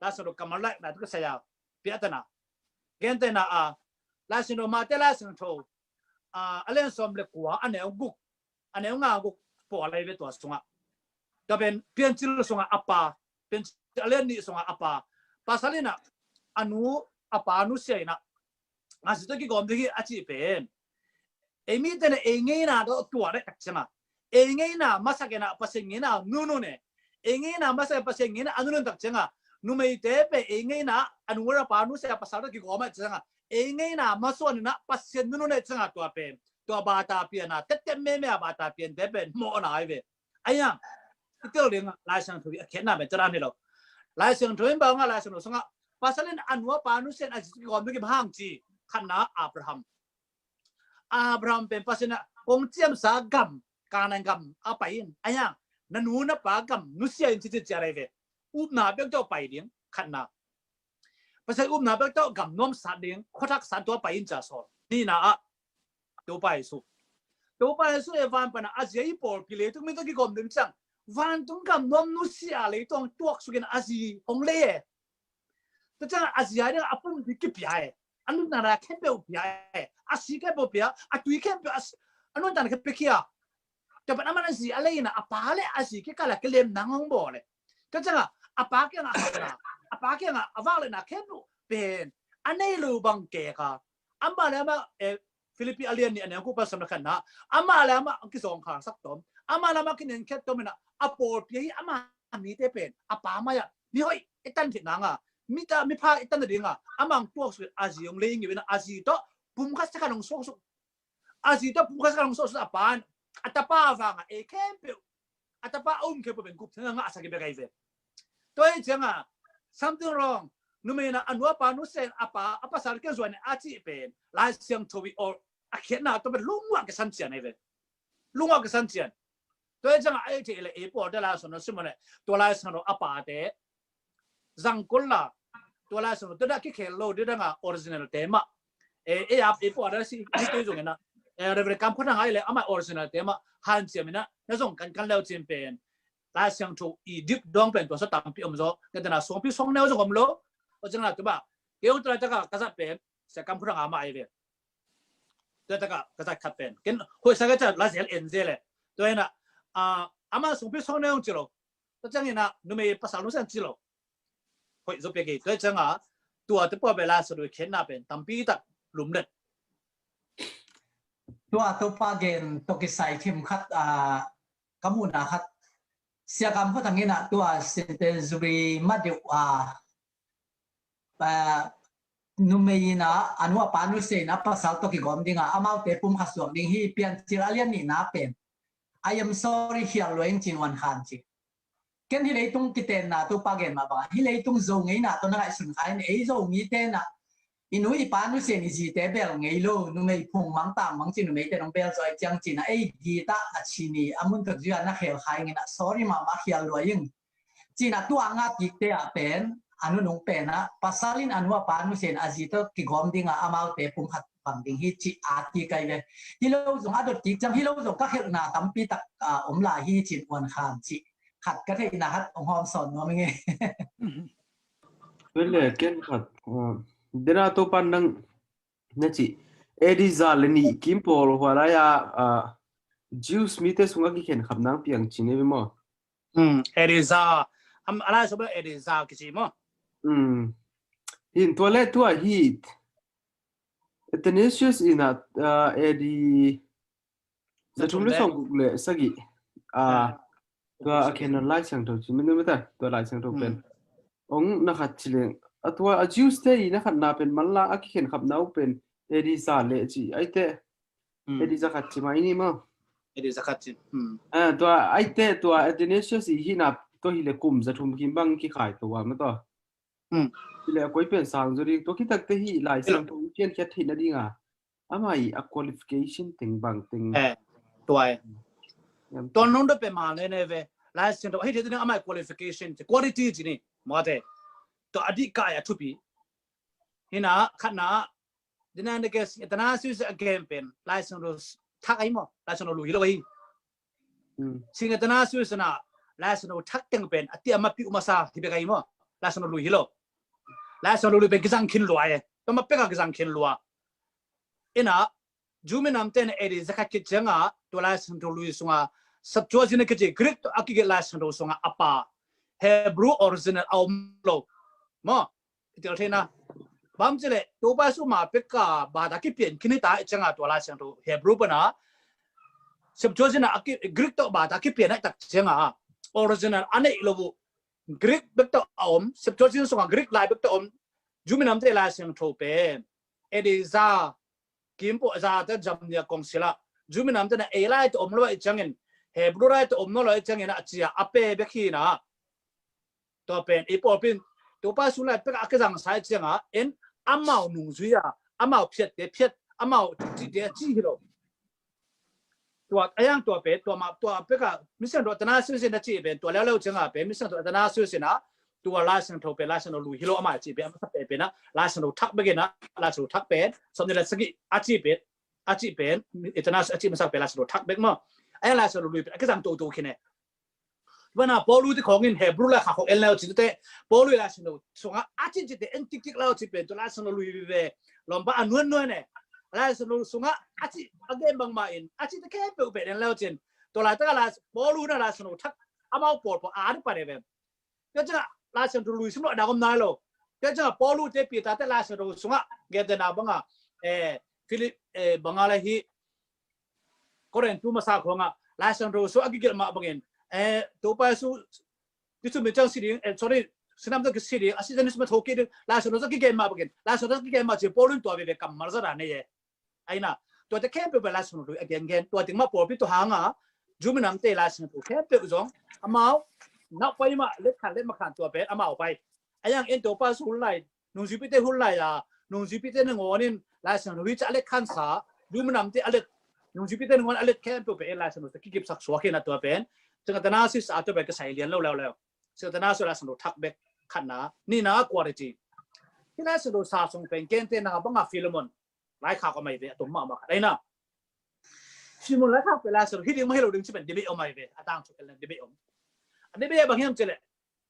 Lai Siangtho kammal laihna tu ka saya piahtana gentehna a Lai Siangtho, Mate Lai Siangtho a lian sawm le kua a neu guk, a neu nga guk pawl ahi ve tua sungah. Tua pen Piancil sungah a pa, Piancil a lian nih sungah a pa. Pasal in ah a nu a pa nusia in ah a zi tawh kigawm ding hi a cih pen ei mite in ah ei ngeina tawh tua dek tak ciang a ei ngeina masak in ah Pasian ngeina nunun e. Ei ngeina masak in Pasian ngeina a nunun tak ciang a numeite pen ei ngeina a nu a pa nusia pasal tawh kigawm a ciang a ei ngeina masuan in ah Pasian nunun e ciang a tua pen tua bata pian a teptep meme a bata piante pen mawhna ahi ve. Ahi a i tel ding Lai Siangtho a khiatna pen tua dan hi lo. Lai Siangtho in bang a Lai Siangtho sungah pasal in a nu a pa nusia in a zi tawh kigawm ding hi bang hang ci. Khatna Abraham. Abraham pen Pasian in ah kong ciamsa gam, Kanaan gam a pai in, ahi a na nu na pa gam nusia in ci ci ciat ahi ve. Upna bek tawh pai ding khatna. Pasian upna bek tawh gam nuamsat ding khuathak san tua pai in ci a sawl. Nihna ah Topa Jesu, Topa Jesu e van pan a a zi a i pawlpi leitung mi tawh kigawm ding ciang vantung gam nuam nusia leitung tuaksuk in a zi hong lei e. Tua ciang a zi a ding a pumpi kipia e. A nuntakna khempeuh pia e. A si khempeuh pia, a tui khempeuh a nuntakna khempeuh pia. Tua pan a man a zi a lei in a pa le a zi kikal a kilemna hong bawl e. Tua ciang a a pa kiang a hauhna, a pa kiang a a vak le na khempeuh pen a nei lo bang kek a amah le amah Philippi a lian nih a neu guk pan sawm le khatna, amah le amah kizawngkhal sak tom, amah le amah kinen khiat tom in a, a pawlpi ahi amah mite pen a pa mai ah mihoih i tan theih nang a, mita mipha i tan nading a amah hong tuaksuk in a zi hong lei ngiu in a, a zi tawh pumkhat sakhan hong suaksuk, a zi tawh pumkhat sakhan hong suaksuk a pa in a tapa vang a ei khempeuh a tapa a um khempeuh pen gupkhiatna ngahsak hi bek ahi ve. Tua hi ciang a something wrong. Numei in a nu a pa nusia in a pa a pasal kiang zuan in a cih pen Lai Siangtho i awl a khiatna tawh pen lungua kisan cian ahi ve. Lungua kisan cian. Tua hi ciang a ei theih leh ei pawlte Lai Siangtho sim leh tua Lai Siangtho a pate zang kul la tua Lai Siangtho tua dah kikhel lo ding dang a original te mah. E, e ap e pua da si ni tu zong ina. E, Reverend Kam Khuadang ai le amah original te mah hanciam ina na zong kankan leu cin pen Lai Siangtho i dik dawng pen tua sa tampi om zaw. Ka tena suangpi suangneu zong om lo. O ciang na tu ba. Kei ong tu laitaka ka zat pen Sia Kam Khuadang amah ai ve. Tu laitaka ka zat khat pen ken hoih sa ka ca la zel en zel e. Tua ina amah suangpi suangneu zong ci lo. Tua ciang ina numei pasal nu san ci lo. Hoih zaw pia kei. Tua ciang a tua te pua bela sa dui khenna pen tampi tak lumlet. Tua Topa gen tawh kisai thim khat a ka muhna khat Sia Kam Khua Thang in ah tua centenary ma deuh a, a, numei in ah a nu a pa nusia in ah pasal tawh kigawm ding a amaute pum khat suak ding hi, Piancil a lian nihna pen. I am sorry, khial lua ing, ci-in Uan Khan ci. Ken hih leitung kitenna, Topa gen mah bang, hih leitung Zo ngeina tawh na ngaihsun kha in, ei Zo mite in ah i nu i pa nusia in i zite bel ngei lo, numei phung mang tang mang ci, numeite nong bel zaw ahih ciang ci-in ah ei gita a ci ni a mun tuk zui a na khel kha ing in ah sorry mahmah, khial lua ing, ci-in ah tua a nga kikte ah pen a nunung pen ah pasal in a nu a pa nusia in a zi tawh kigawm ding a amaute pum khat bang ding hi ci a kik ahi ve. Hi lo zong a dot kik ciang hi lo zong ka khelhna tampi tak a om lai hi, ci-in Uan Khan ci. Khat ka theihna khat hong hawm sawn nuam ing e. Tua le ken khat, ah, dena Topan nang na ci, A D za le nih kim pawl hua lai a, ah, Jews mite sungah kikhen khap nang piang ci ni ve maw? Hmm, A D za, am, a lai sawm A D za kici maw? Hmm. Hin tua le tua hi Athanasius in ah, ah, A D za thum le sawm guk le sagih. Ah, tua a khen Lai Siangtho ci, min mita tua Lai Siangtho pen. Hmm. Ong na khat ci leng. A tua a Jews te i na khatna pen manla a kikhen khapna uh pen A D za le ci. Aite. Hmm. A D za khat ci mai ni maw? A D za khat ci. Hmm. Ah, tua aite tua Athanasius i hihna tua hi le kum za thum kim bang kikhai tua maw tua. Hmm. Hi le a koi pen sang zaw ding, tua kitakte hi Lai Siangtho i piankhiat theihna ding a. Amah i a qualification teng bang teng. Eh, tua e. Yam. Tua nong dot pen ma ne ne ve. Lai Siangtho hih theih ding amah i qualification, quality ci ni. Mawte. Tua a dih kai a thupi. Hina, khatna, dena ne ke Athanasius a gen pen Lai Siangtho thak ahi maw? Lai Siangtho lui hi lo ahi. Hmm. Sing Athanasius in ah Lai Siangtho thak teng pen a ti a mapi uh masa hi bek ahi maw? Lai Siangtho lui hi lo. Lai Siangtho lui pen kizang khin lua e. Tua ma pek a kizang khin lua. In ah Jew minamte in A D za khat khit ciangah tua Lai Siangtho lui sungah Septuagint a kici Greek tawh a kigelh Lai Siangtho sungah a pa Hebrew original a om lo. Maw? I tel thei na. Bang ci leh Topa Jesu ma pek a bata kipian khin hi ta ahih ciangah tua Lai Siangtho Hebrew pan a Septuagint a ki, Greek tawh bata kipian ahih tak ciangah original a neih lo uh. Greek bek tawh a om, Septuagint sungah Greek lai bek tawh om, Jew minamte Lai Siangtho pen A D za kim pawl, za te zam nia kong sila. Jew minamte in ah ei lai tawh om lo ahih ciangin, Hebrew lai tawh om nawn lo ahih ciangin a ci a a pe bek hi na. Tua pen ei pawlpi in Topa Jesu lai pek a kizang sa ahih ciangah en amau nungzui a, amau phiatte phiat, amau cihte a cih hi lo. Tua a yang tua pen, tua ma, tua pek a Misiangtho Athanasius in a cih pen, tua leuleu ciangah pen Misiangtho Athanasius in ah tua Lai Siangtho pen Lai Siangtho lui hi lo amah a cih pen, a masa pen pen ah Lai Siangtho thak bek in ah, Lai Siangtho thak pen sawmnih le sagih a cih pen, a cih pen, Athanasius a cih masak pen Lai Siangtho thak bek maw? A yang Lai Siangtho lui pen a kizang toto khin e. Tua na Paulu te khawng in Hebrew lai kha khawng en leu cin te, Paulu Lai Siangtho sungah a cin cin te en tiktik leu cin pen tua Lai Siangtho lui vive. Lawmpa a nuan nuan e. Lai Siangtho sungah a ci a gen bangmah in a ci te khempeuh pen en leu cin, tua laitak a Lai, Paulu na Lai Siangtho thak amau pawlpawl a dih pan e ve. Tua ciangah Lai Siangtho lui sim lo a dang om nai lo. Tua ciangah Paulu te Peter te Lai Siangtho sungah gentehna bangah, eh, Philip, eh, bangah le hih Korintu masa khawngah Lai Siangtho sungah a kigelh mah bangin, eh, Topa Jesu, Jesu min ciang si ding, eh, sorry, sinam tawh kisi ding, a si zan ni sima tho kik ding, Lai Siangtho sungah kigelh mah bangin, Lai Siangtho sungah kigelh mah ci Paulu in tua veve kammal zat a nei e. Aina, tuate khempeuh pen Lai Siangtho lui a gengen, tua teng mah pawlpi tua hanga, Jew minamte Lai Siangtho khempeuh zong, amau, nau pai mah, let khan, let mah khan tua pen, amau pai. A yang en Topa Jesu hun lai, nungzuipite hun lai a, nungzuipite nangawn in, Lai Siangtho hi ca a let khansa, Jew minamte a let, nungzuipite nangawn a let khempeuh pen, Lai Siangtho ca kikipsak suak hi na tua pen, Sing Athanasius a tua pen ka sai lian lo leuleu. Sing Athanasius Lai Siangtho thak bek khatna, nihna quality. Hi Lai Siangtho sa sung pen, gentehna bangah Philemon. Laikhak om ahi ve, a tom mahmah khat ahi na. Simon laikhak pen Lai Siangtho hi ding mah hi lo ding ci pen debate om ahi ve, a tangthu pen debate om. A debate bang hiam ci leh,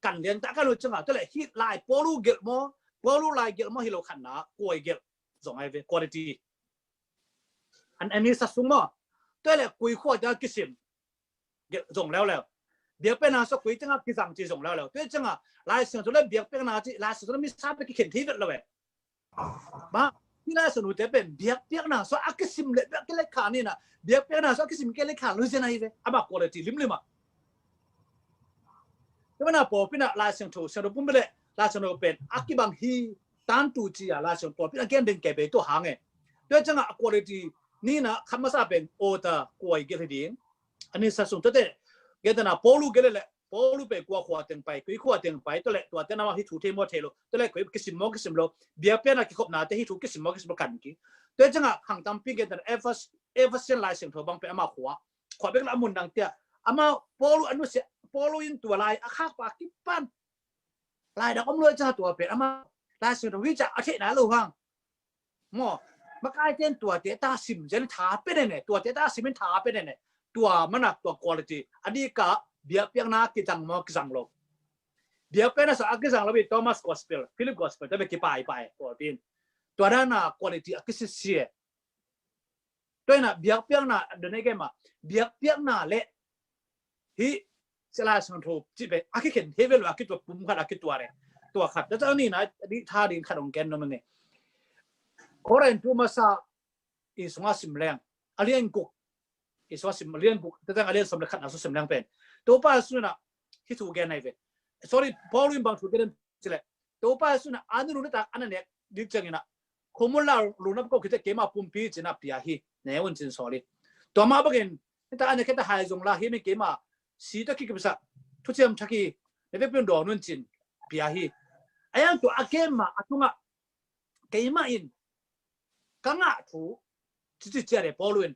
kan lian ta kan lo ciangah, tua leh hi lai Paulu gelh maw, Paulu lai gelh maw hi lo khatna, koi gelh zong ahi ve, quality. An, an mi sa sung maw, tua leh koi khua ciang kisim. Gelh zong leuleu. Biakpiakna sung koi tengah kizang ci zong leuleu. Tua ciangah Lai Siangtho le biakpiakna ci, Lai Siangtho le misa pen kikhen thei vet lo e. Mah, hi Lai Siangtho te pen biakpiakna sung a kisim le biak kilet khan hi na. Biakpiakna sung a kisim kilet khan lo hi zen ahi ve. Amah quality limlim ah. Tua mana pawlpi na Lai Siangtho, Siangtho pumpi le Lai Siangtho pen a kibang hi tantu ci a Lai Siangtho pawlpi na gen ding kei pe tua hang e. Tua cianga a quality ni na khat masa pen ota kuai gel hi ding. Ani sa sung tua te gen ta na Paulu gel le Paulu pen kua khua teng pai, kui khua teng pai, tua le tua te na ma hi thu thei maw thei lo, tua le kui kisim maw kisim lo, biakpiakna kikhopna te hi thu kisim maw kisim lo kan ki. Tua cianga khang tampi gen ta na Efes-, Efesian Lai Siangtho bang pen ama khua khua bek la a mun dang tia. Ama Paulu a nusia, Paulu in tua lai a khak pa kipan. Lai dang om lo ca tua pen ama Lai Siangtho hi ca a theihna lo hang. Maw, makaite in tuate ta sim zen tha pe ne ne, tuate ta sim in tha pe ne ne. Tua mana tua quality. A dika biakpiakna kizang maw kizang lo. Biakpiakna sa a kizang lo bi Thomas Gospel, Philip Gospel, ta be kipai pai, pawlpi in. Tua dana quality a kisisia. Tua ina biakpiakna, done kei ma, biakpiakna le hi Lai Siangtho cih pen a kikhen thei ve lo a kitua pum khat a kitua le. Tua khat, tua ciang ni na, di tha ding khat ong ken no mene. Korin tu masa i sunga sim leng. A lian guk. I sunga sim, a lian guk, tua ciang a lian som le khat na su sim leng pen. Topa suna hi thu gen nai ve. Sorry, Paulu in bang thu gen ci le. Topa suna a nunu le tak a na nek dik ciangina. Khomul la lu na ko khite keima pumpi cina pia hi. Ne un cin soli. Tua ma bangin, ta a nek ta hai zong la hi mi keima. Si ta ki kipsa. Thu ciam thaki. Ne pe pun do nun cin. Pia hi. Ayang tua a keima a tunga. Keima in. Ka ngah thu. Cici cia le Paulu in.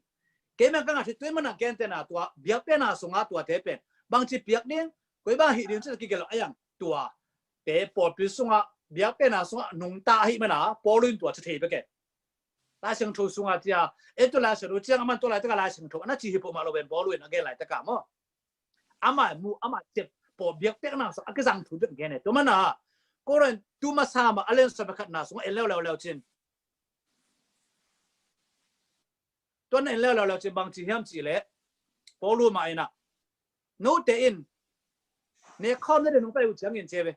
Keima ka ngah thu tua mana gen te na tua. Biakpiakna sunga tua te pen. Bang ci piak ding. Koi bang hi ding ci ki gel ayang. Tua. Te pawlpi sunga biakpiakna sunga nungta ahi mana Paulu in tua ci thei bek e. Lai Siangtho sunga cia, e tua Lai Siangtho ciang aman tua laitaka Lai Siangtho ana ci hi pawh mah lo ven Paulu in a gen laitaka maw. Ama mu, ama cep pawh biakpiakna sunga a kizang thu bek gen e. Tua mana Korin tu masa ma a lian som le khat na sunga en leuleu leu cin. Tua na en leuleu leu cin bang ci hiam ci le Paulu ma ina. Note in ne khawm na de nung pai u ciangin ce ve.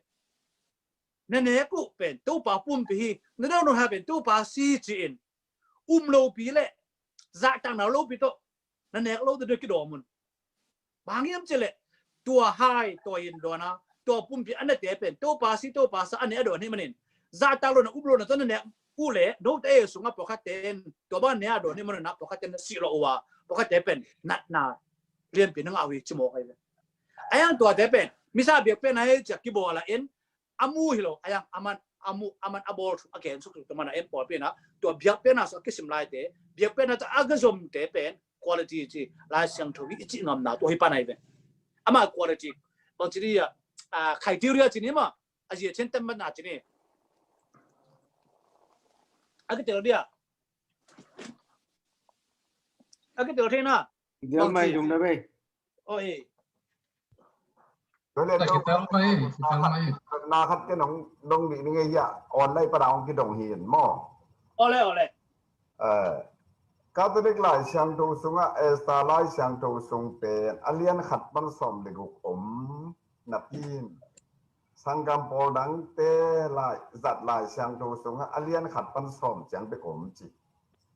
Na nek uh pen Topa pumpi hi, na deuh nung ha pen Topa si ci-in um lopi le zahtakna lopi tawh na nek lo te deuh kidawm un. Bang hiam ci le tua hai tua in dawn a tua pumpi a nete pen Topa si Topa sa a ne a dawn hi manin zahtak lo na um lo na tawh na nek uh le note e sunga pawlkhat ten tua bang ne a dawn hi manin a pawlkhat ten na sih lo uh a pawlkhat te pen natna lianpi na ngah uh hi ci mawk ahi ve. Ayang tuate pen misa biakpiakna hi ciak kibawl a in a mu hi lo, ayang aman a mu, aman a bawl thu a gen suk tuk tua mana en pawlpi na tua biakpiakna suk a kisim laite, biakpiakna ta a ka zomte pen quality ci Lai Siangtho hi i cih ngamna tua hi pan ahi ve. Ama quality bang ci dia, a, criteria ci ni ma, a zia chen tem na ci ni. A kitel dia. A kitel thei na. Dia mai dung na be. Oi. Tua le na kitel mai, kitel mai. Na khat ke nong dong di ni ngai ya. Online pa dong ki dong hi mo. Ole, ole. Eh, Catholic Lai Siangtho sunga, Esther Lai Siangtho sung pen a lian khat pan sawm le guk om napi in Sanggam pawl dangte lai, zat Lai Siangtho sunga a lian khat pan sawm ciang bek om ci.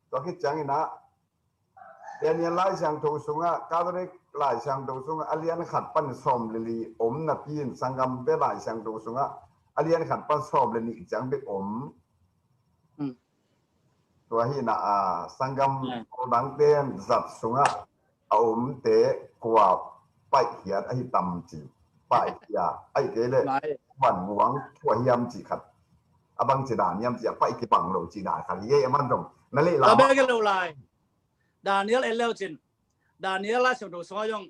Tua khit ciangin ah Daniel Lai Siangtho sunga, Catholic Lai Siangtho sunga a lian khat pan sawm le li om napi in sanggamte Lai Siangtho sunga a lian khat pan sawm le nih ciang bek om. Hmm. Tua hi na a sanggam, hmm, pawl dangte zat sunga a omte kua paihkhiat ahi tam ci. Paihkhia ahi kei le van muang tua hiam ci khat. A bang ci dan hiam ci a paih kibang lo ci dan khat hi ei a man dong. Na leh la. Ka bek lo lai. Daniel en leu cin. Daniel Lai Siangtho sunga zong,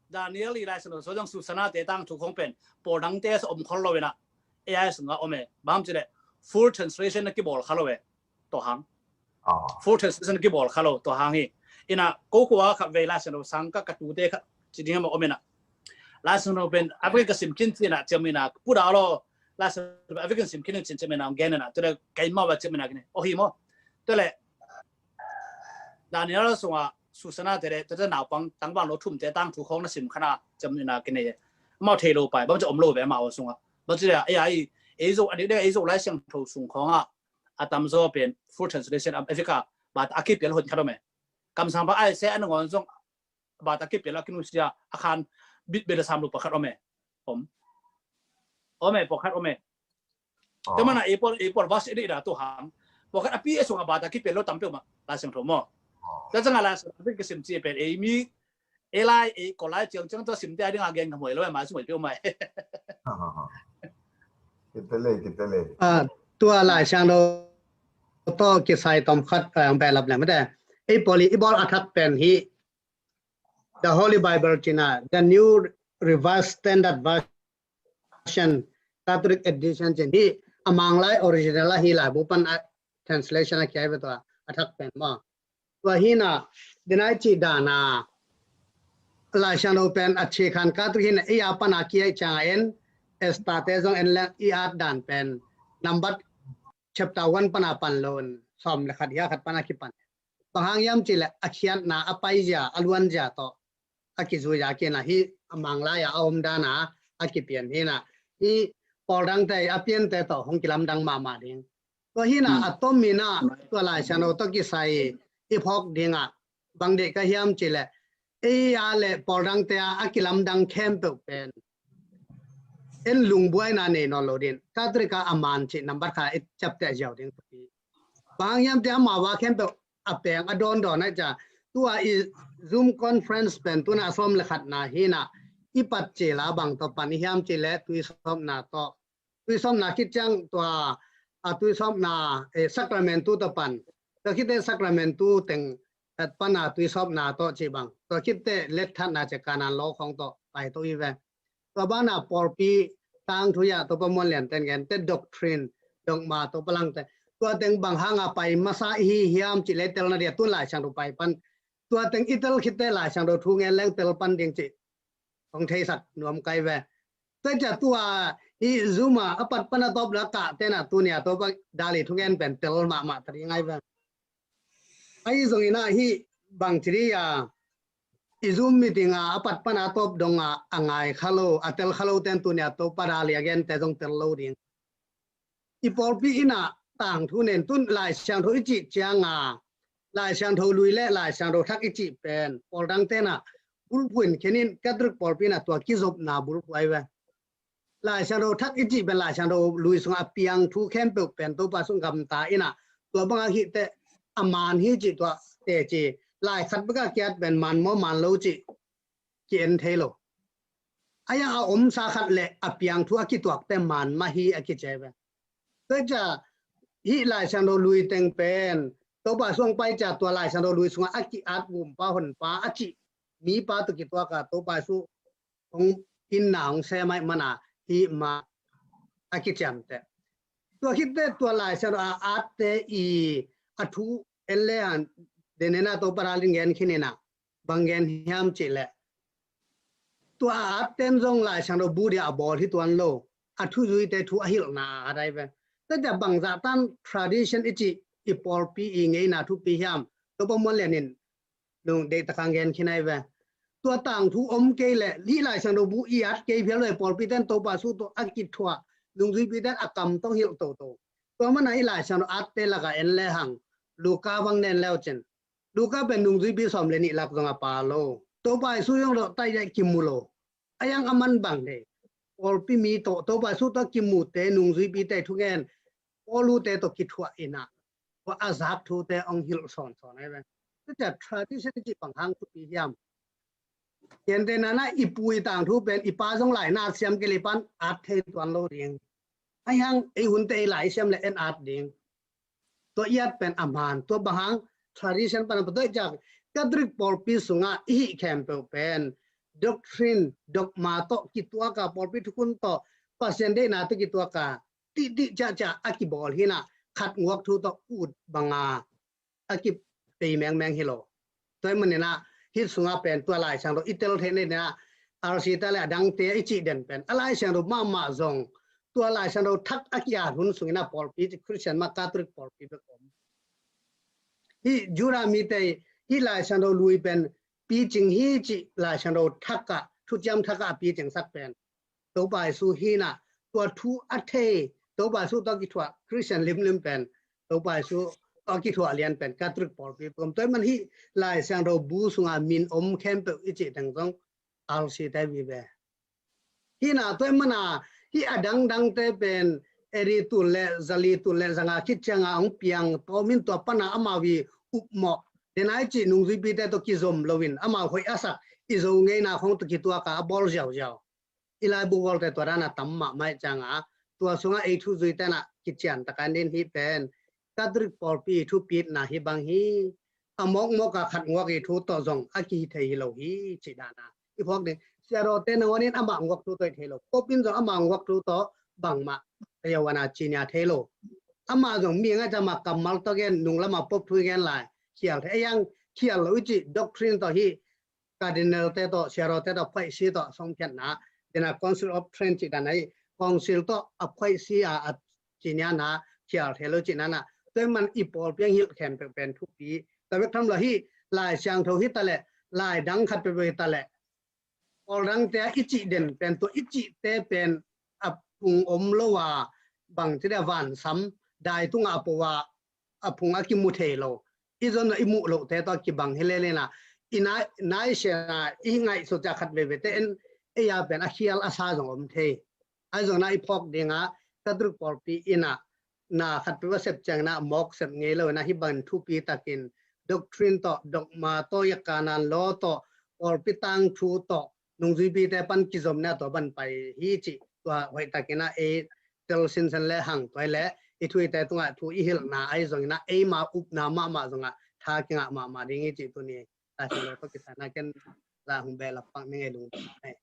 Daniel i Lai Siangtho sunga zong Susana te tangthu khong pen pawl dangte sa om khol lo ina. A I sunga om e. Bang ci le full translation na kibawl kha lo e. Tua hang. Ah. Full translation kibawl kha lo tua hang hi. Ina ko khua khat vei Lai Siangtho sang ka ka tute khat ci ding ma om ina. Lai Siangtho pen a vei ka sim khin ci ina ciam ina pu da lo. Lai Siangtho a vei ka sim khin ci ciam ina gen ina. Tua le ka in ma va ciam ina kine. O hi mo. Tua le Daniel sunga Susana te le tua naupang tangval lo thum te tangthu khong na sim kha na ciam ina kine. Mau thei lo pai bang ci om lo ve mau sunga. Bang ci le a i a i zo a dik dek a i zo Lai Siangtho sung khong a. A tamzaw pen full translation a Africa bata a kipial hun khat om e. Kamsang pa Isaiah a nangawn zong bata a kipial a kinusia a khan bit bel a sam lo pakhat om e. Om. Ome, pawlkhat ome. Tua mana ei pawl, ei pawl verse nih dah tu hang. Pawlkhat a pi a sung a bata kipel lo tampi mah Lai Siangtho maw. Tua ciang a Lai Siangtho kisim ci pen ei mi ei lai ei ko lai ciang ciang tua sim te a ding a gen ka muai lo e, mai sung muai peuh mai. Kitelei, kitelei. Tua Lai Siangtho tawh kisai tom khat ang behlap le mate. Ei pawl i bawl a thak pen hi The Holy Bible cina, The New Revised Standard Version, Catholic Edition cin hi, a Manglai original a hi laibu pan a translation a kiai ve tua a thak pen maw. Tua hina, denai ci dana Lai Siangtho pen a ci khan Catholic hina i a pan a kiai ciang a en, Esther te zong en leng i at dan pen, number chapter one pana pan lon, sawm le khat hia khat pana kipan. Bang hang hiam ci le a khiatna, a paizia, a luanzia tawh a kizui a kina hi a Manglai a a om dana a kipian hina. Hi pawl dangte a piante tawh hong kilamdang mahmah ding. Tua hina a tom mina tua Lai Siangtho tawh kisai i phawk dinga bang deih ka hiam ci le ei a le pawl dangte a a kilamdang khempeuh pen en lungbuaina nei nawn lo din. Catholic a a man ci number kha i ciapteh ziau ding. Bang hiam ci ama va khempeuh a peng a dawndawn a ca. Tua i Zoom conference pen tuna a sawm le khatna hina i pat ci la bang tawh pan i hiam ci le tuisawpna tawh. Tuisawpna khit ciang tua a tuisawpna sacramentu tawh pan. Tua khitte sacramentu teng khat pana tuisawpna tawh ci bang. Tua khitte letthatna ci Kanan law khawng tawh pai to i ve. Tua bana pawlpi tangthu ya Topa muan lian ten gen te doctrine, dogma Topa langte. Tua teng bang hanga pai masa i hi hiam ci le telna dia tun Lai Siangtho pai pan. Tua teng i tel khitte Lai Siangtho thu ngen leng tel pan ding ci. Hong theisak nuam kai ve. Tua cia tua i Zoom a a pat pana tawp la kah tena tunia Topa dali thu ngen pen tel mahmah ta ding ai ve. Ahi zongina hi bang ci dia i Zoom meeting a a pat pana tawp donga a ngai kha lo, a tel kha lo ten tunia Topa dali a gente zong tel lo ding. I pawlpi ina tangthu nen tun Lai Siangtho i cih cianga Lai Siangtho lui le Lai Siangtho thak i cih pen pawl dang tena bulphuh in khenin Catholic pawlpi ina tua kizopna bulphuh ai ve. Lai Siangtho thak i cih pen Lai Siangtho lui sunga a piang thu khempeuh pen Topa sung gamta ina tua banga hihte a man hi cih tua teci lai khat beka kiat pen man maw man lo cih ki-en thei lo. A yang a omsa khat le a piang thu a kituakte man mah hi a kici ai ve. Tua cia hih Lai Siangtho lui teng pen Topa Jesu hong pai cia tua Lai Siangtho lui sunga a ki-at gumpa honpa a cih mipa tawh kituaka Topa Jesu hong inna hong sem ai mana hih mah a kiciamteh. Tua khitte tua Lai Siangtho a atte i a thu en le han denena Topa dalin gen khinina bang gen hiam cih leh tua a atten zong Lai Siangtho bu dia a bawl hi tuan lo, a thuzuite thu a hilhna a dai ve. Tua cia bangzah tan tradition i cih i pawlpi i ngeina thupi hiam Topa muan lianin nung deihtakang gen khin ai ve. Tua tangthu om kei le hih Lai Siangtho bu i at kei phial ve pawlpi ten Topa Jesu tawh a kithuah nungzuipi ten a kam tawh hilh toto. Tua mana hih Lai Siangtho atte laka en le hang Luka bang nen leu cin Luka pen nungzuipi sawm le nih lak zong a pa lo. Topa Jesu zong lo tai dai kimu lo. A yang a man bang dei. Pawlpi mi tawh Topa Jesu tawh kimute nungzuipite thungen Paulute tawh kithuah ina tua a zak thute ong hilh sawnsawn ai ve. Tua cia tradition cih bang hang thupi hiam. Kente nana i pu i tangthu pen i pa zong lai na siam kei le pan at thei tuan lo ding. A yang ei hunte ei lai siam le en at ding. Tua i at pen a man tua bang hang tradition pan a pa tua i ciak Catholic pawlpi sunga i hih khempeuh pen doctrine, dogma tawh kituaka pawlpi thukhun tawh Pasian deihna tawh kituaka tihtih ciahciah a kibawl hina khat nguak thu tawh ut banga a kipei mengmeng hi lo. Tua i manina hih sunga pen tua Lai Siangtho i tel theih neina R C ta le a dangte i cih den pen a Lai Siangtho mahmah zong tua Lai Siangtho thak a ki-at hun sungina pawlpi ci Christian mah Catholic pawlpi bek om. Hih Judah mite hih Lai Siangtho lui pen picing hi cih Lai Siangtho thak a thuciam thak a picing sak pen Topa Jesu hina tua thu a thei Topa Jesu tawh kithuah Christian limlim pen Topa Jesu tawh kithuah lian pen Catholic pawlpi pawm tua i man hih Lai Siangtho bu sunga min om khempeuh i cih teng zong R C te vive. Hina tua i mana Hih a dangdangte pen eri tun le zali tun le zanga khit cianga hong piang tawmin tua pana amau i upmawh. Denai cih nungzuipite tawh kizom loin amau hoih a sak i Zo ngeina khong tawh kituaka a bawl ziauziau. I laibu bawlte tua dana tam mahmah ih cianga tua sungah ei thu zuite na kician taka nin hih pen Catholic pawlpi thupitna hi bang hi. A mawkmawk a khat nguak i thu tawh zong a kihi thei hi lo hi cih dana i phawk ding. Siarawte nangawn in amah nguak thu tawh i thei lo. Pope in zong amah nguak thu tawh bangmah a yau ana cinia thei lo. Amah zong mi ngai cama kammal tawh gen nunglamah Pope thu i gen lai khial thei. A yang khial lo i cih doctrine tawh hi Cardinal te tawh, siarawte tawh, phuaisi tawh, songkhiatna, dena Council of Trent cih dan ahi, Council tawh a phuaisi a, a ciniana, khial thei lo cih nana, tua man i pawlpi ang hilh khem pek pen thupi, tua bek tham lo hi, Lai Siangtho hi ta leh, lai dang khat pek hi ta leh, pawl dangte a i cih den pen tua i cihte pen a phung om lo a, bang ci dia vansam, dai tunga a po a, a phung a kimu thei lo. I zon i muh loh te tawh kibang hi lelena. I nai, nai siana i ngaihsut cia khat veve te en ei a pen a khial a sa zong om thei. Ai zong na i phawk dinga Catholic pawlpi ina na khat pe va sep ciang na mawk sep ngei lo na hi ban thupi takin doctrine tawh, dogma tawh, ya kanan law tawh, pawlpi tangthu tawh, nungzuipite pan kizom na tua ban pai hi cih tua hoih takina ei tel sinsen le hang tua le i thu i te tunga thu i hilhna ai zongina ei ma upna mahmah zonga tha kingah mahmah ding hi cih tuni. Lai Siangtho tawh kisana ken la hong beh lapak ni ngei lungdam ai.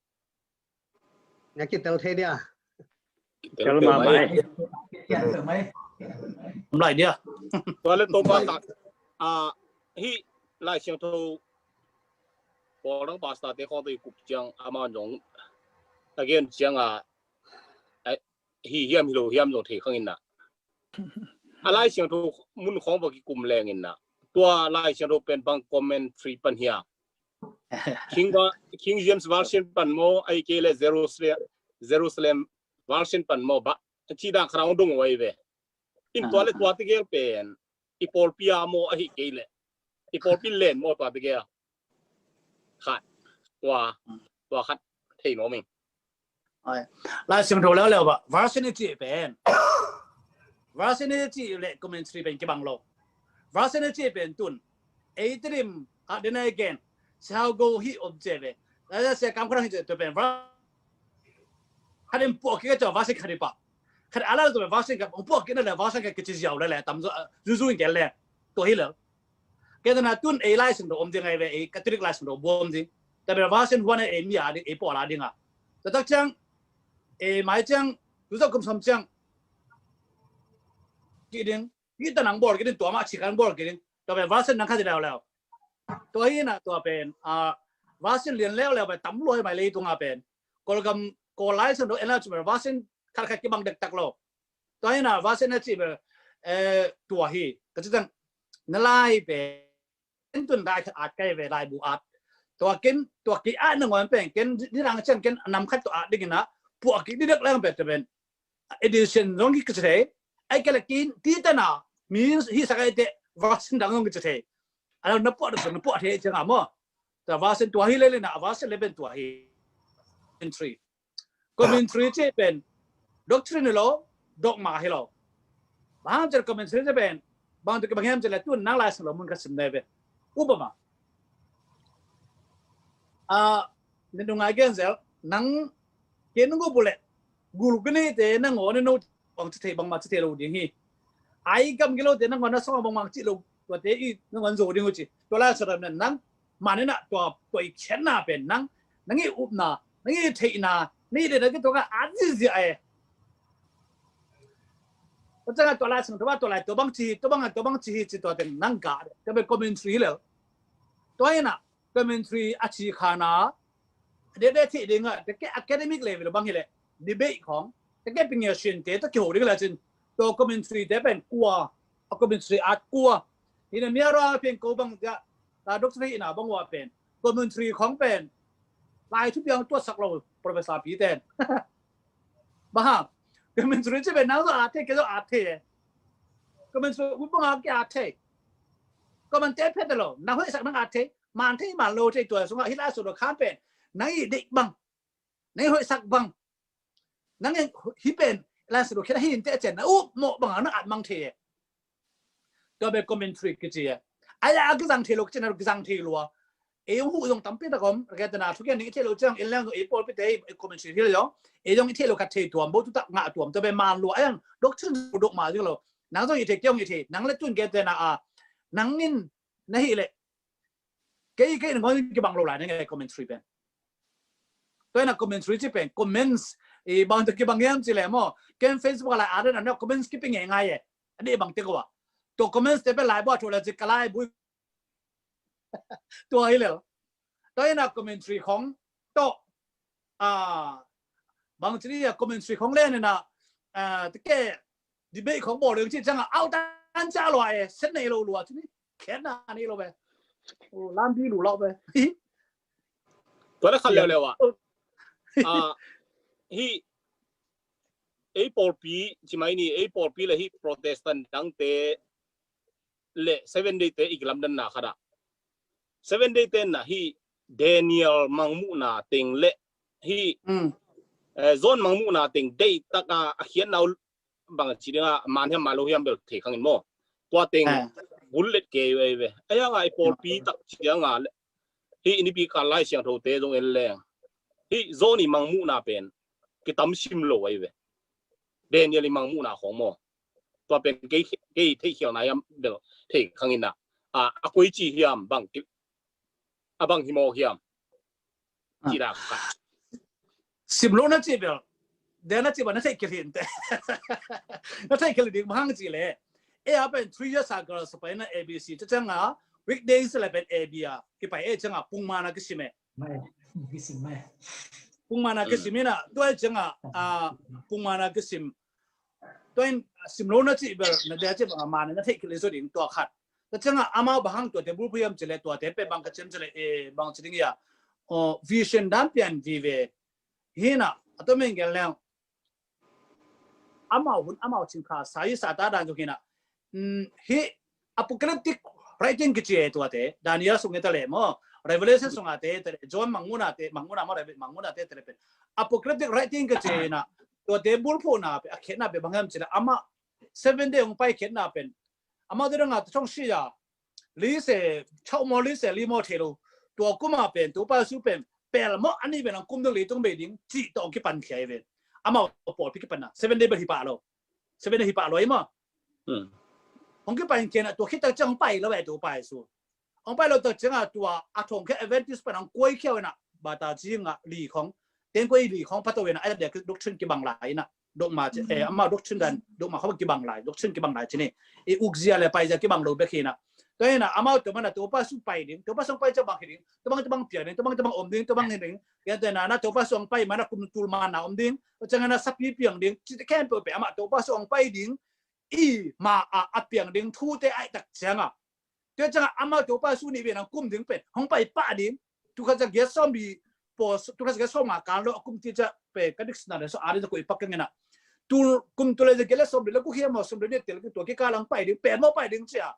Nga kitel thei dia. Tel mahmah ai. Om lai dia. Tua le to pasta a hi Lai Siangtho pawl dang pasta te khawng tawh i kup ciang ama zong a gen ciang a hi hiam hi lo hiam zong thei khang inna. A Lai Siangtho mun khawng va kikum leng inna. Tua Lai Siangtho pen bang commentary pan hia. King, King James Version pan maw, ai kei le Jerusalem, Jerusalem Version pan maw, ba, ci dang kharang dong wai ve. In tua le tua te gel pen i pawlpi a maw ahi kei le i pawlpi len maw tua te gel. Khat tua, tua khat thei nuam ing. Lai Siangtho leuleu ba version i cih pen, version i cih le commentary pen kibang lo. Version i cih pen tun ei tilim a den ai gen siau go hi om ce ve. Lai sia kam kharang hi ce tu pen khat in puak kik a cawh version khat in pah. Khat a la tu pen version khat puak kik na le version khat kici ziau le le tam zuzu in kei le tua hi le. Kei tana tun ei Lai Siangtho om ding ai ve, ei Catholic Lai Siangtho buam ding. Tua pen version huan ei mi a ding, ei pawl a ding a. Tua tak ciang ei mai ciang tu zak kum som ciang kik ding, kik ta nang bawl kik ding, tua mah ci kan bawl kik ding. Tua pen version nang khat leuleu. Tua hi na tua pen a version lian leuleu pen tam luai mai leitunga pen Kawlgam, Kawl Lai Siangtho en la cu pen version khat khat kibang dektak lo. Tua hi na version a cih pen tua hi ka ci cang na lai pen tun lai khat at kai ve laibu at. Tua ken tua kei at nangawn pen ken nidang ciang ken nam khat tua at dingin a puak kik didek leng pen tua pen edition zong ki kici thei. Ai kei le kin ti tana mi hi sak ai te version dang zong kici thei. A lo na puak na puak thei ciang a maw. Tua version tua hi le le na version le pen tua hi. Commentary ci pen doctrine hi lo, dogma hi lo. Bang hang cian commentary ci pen bang tu kibang hiam ci le tun nang Lai Siangtho mun ka sim nai ve. Upama a, ni nungai gen zel nang ken nung go bule gul gini te nang on no bang ci thei bang ma ci thei lo ding hi. Ai kam gilo te nang on na song bang ma ci lo tua te i nang on zo ding ci. Tua Lai Siangtho nang mah ni na tua tua i khiatna pen nang nang i upna nang i theihna nang i deihna ki tua ka a zizia e. Tua cianga tua Lai Siangtho tua bang ci tua bang tua bang ci hi ci tua teng nang ka tua pen commentary hi le. Tua hi na commentary a ci khana dede thei dinga te ke academic level bang hi le debate khong te ke pingia shin te to kiho ding la cin tua commentary te pen kua a commentary at kua hi na mia ra pen ko bang ja ta doctor hi na bang wa pen commentary khong pen lai thu piang tua sak lo professor pi ten. Ba ha commentary ci pen nang zo at thei ke zo at thei commentary u bang a ke at thei commentary phet lo nang hoi sak nang at thei man thei man lo thei tua sunga hi la so do kham pen nang i dek bang nang i hoi sak bang Nang en hih pen Lai Siangtho khiat ahi inteh a cian na uh mawh bangah na at mang thei e. Tua pen commentary kici e. Ai a kizang thei lo kici na kizang thei lo a. Ei zong huh zong tampi tak om. Kei tena thukian ning i thei lo ciang en leng zong ei pawlpite ei commentary hi lo zong. Ei zong i thei lo khat thei tuam bo tu tak ngah tuam tua pen man lo a yang doctrine dok ma zing lo. Nang zong i thei kei zong i thei nang le tun kei tena a nang in na hi le kei kei nang kibang lo lai na ngai commentary pen. Tua ina commentary ci pen comments i bang tu kibang yam ci le mo ken Facebook lai a den an comments kipi ngai ngai e. Ani bang te ko wa to comments te pen lai bo a tho la ci ka lai bu tua hi lel. Tua ina commentary khong to a bang ci ni a commentary khong le ni na a te ke debate khong bawl leng ci ciang a au tan ca lua e set nei lo lua ci ni khen na ni lo be. Lam bi lu lo be. Tua le khan leu leu a a hi ei pawlpi ci mai ni ei pawlpi le hi Protestant dangte le Seven Day te i kilamdanna khat ah Seven Day te na hi Daniel mangmuhna teng le hi John mangmuhna teng deih taka a khiatna uh bang ci dinga man hiam man lo hiam bel thei khangin maw tua teng bul let kei uh ei ve. Ei anga i pawlpi tak cianga le hi nipi kal Lai Siangtho te zong en leng hi John i mangmuhna pen kitam sim lo ei ve. Daniel i mangmuhna khong maw tua pen kei kei theihkhialna hiam bel thei khangin a a koi ci hiam bang a bang hi maw hiam. Ci dak khat sim lo na ci bel de na ci ba na theih kil hin te na theih kil ding bang ci le. E a pen three years ago sa pai na A B C ca canga weekdays le pen A B a kipai e canga pungmana kisim e. Pungmana kisim ina tua canga a pungmana kisim tua in sim lo na ci bel na de ci bang a man na theih kil zo ding tua khat. Tua cianga amau bang hang tuate bulphuh hiam ci le tuate pe bang ka ciam ci le e bang ci ding ia vision dan pian vive hina a to men gel leng amau hun amau cingkha sa i sa ta dan zong hina hi apocalyptic writing kici e tuate Daniel sung e ta le maw Revelation sung a te ta le John mangmuna te mangmuna maw Revelation mangmuna te ta le pen apocalyptic writing kici e na tuate bulphuhna pe a khetna pe bang hiam ci le ama Seven Day hong pai khetna pen amau te dang a ta thong si ya li se chau maw li se li maw thei lo tua kuma pen tua pa su pen pel maw ani pen ang kum dang li tung bei ding ci tawh kipan khia i ven. Amau pawlpi kipan na Seven Day bel hi pah lo. Seven Day hi pah lo i maw hong kipan khia na tua khit tak ciang hong pai lo e tua pai su hong pai lo tak cianga tua a thong khia Adventist pan hong kuai khia na bata ci nga li khong teng kuai li khong pato na ai dia doctrine kibang lai na dogma ci e amau doctrine dan dogma khong kibang lai doctrine kibang lai ci ni i ukzia le paizia kibang lo bek hi na. Tua hi na amau tua mana tua pa su pai ding tua pa su pai ca bang hi ding tua bang tua bang piang ding tua bang tua bang om ding tua bang hi ding. Tua na na tua pa su ong pai mana kum tul mana om ding tua ciang na sapi piang ding ci te khempeuh pe amau tua pa su ong pai ding i ma a a piang ding thu te ai tak cianga. Tua cianga amau tua pa su ni ve nang kum ding pen hong pai pah ding tu kha ca giat sawm bi paw tu kha ca giat sawm nga kan lo a kum ti ca pe ka dictionary so a ding ca koi pak ka ngena tu kum tu le ca giat le sawm bi le ku hiam maw sawm bi ne tel tua ki ka lang pai ding pen maw pai ding cia.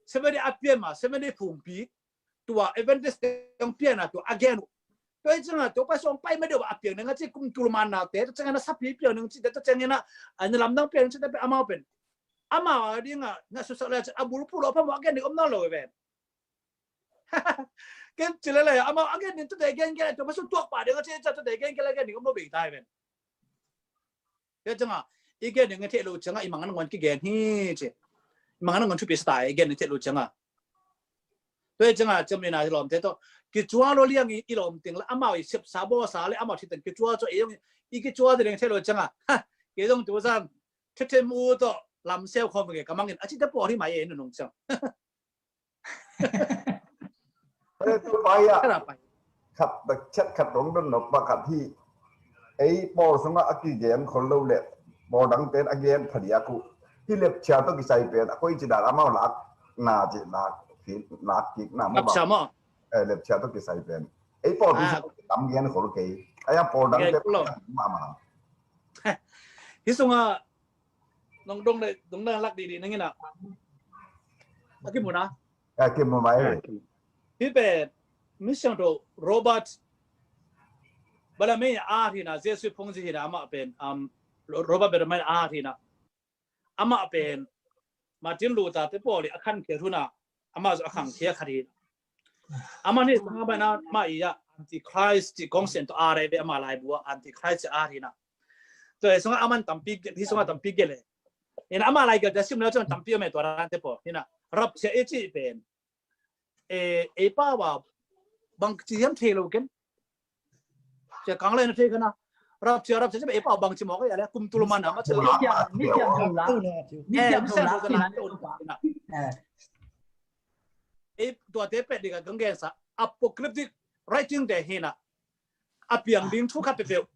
Seven Day a pian ma Seven Day phungpi tua Adventist ang pian a tua a gen uh. Tua i cianga tua pa sawng pai ma deuh a piang nang a ci kum tul man na te tua cianga na sapi piang nang ci te tua cianga na a na lamdang piang ci te pe amau pen amau a dinga na susak le a bulphuh lo pa maw a gen ding om na lo ven. Ken ci le le amau a gen ding tua te gen gen tua pa su tuak pa ding a ci tua te gen gen le gen ding om lo bei tai ven. Tua cianga i gen ding i theih lo cianga i mangan ngon kigen hi ci. I mangan ngon thupi sa ta i gen ding i theih lo cianga. Tua cianga ciam ina i lawmte tawh kicuang lo liang i lawm ting le amau i sepsa bawsa le amau thiteng kicuang cu i kicuang ding i theih lo cianga. Kei zong tuzan thithem u tawh lamseu khawm ve ka mangin a cite pawh hi mai e nunung ciang. Khat khat dong don nop pakhat hi. Ei pawl sungah a kigen khol lo le pawl dang ten a gen phadiak uh hi. Lepchia tawh kisai pen a koi ci dan amau lak na ci lak lak kik na maw. Lepchia tawh kisai pen ei pawl pi sungah tam gen khol kei. Ai a pawl dang ten mahmah. Hi sungah nong dong le dong na lak didi nang ina. A kimu na. A kimu mai. Hi pen mi siangtho Robert Bellarmine a hi na, Jesuit phungzi hi na, amah pen, um, Robert Bellarmine a hi na. Amah pen Martin Luther te pawl i a khankhia thu na, amah zong a khangkhia khat hi na. Amah ni sanga bana ma i a Antichrist ci kong sen to a re ve amah laibu a Antichrist a hi na. Tua hi sunga aman tampi, hi sunga tampi gel e. Ina amah lai gel te sim na cun tampi om e tua dan te pawl. Ina rapture i ci pen. E, e pa wa bang ci hiam thei lo ken. Cia kang lai na thei kana. Rapture, rapture, e pa bang ci mawk a le kum tul man a ma ci lo. Misiam, misiam tho la. Misiam tho la. E, tua te pet ding a kang gen sa. Apocalyptic writing te hi na. A piang ding thu khat peuhpeuh.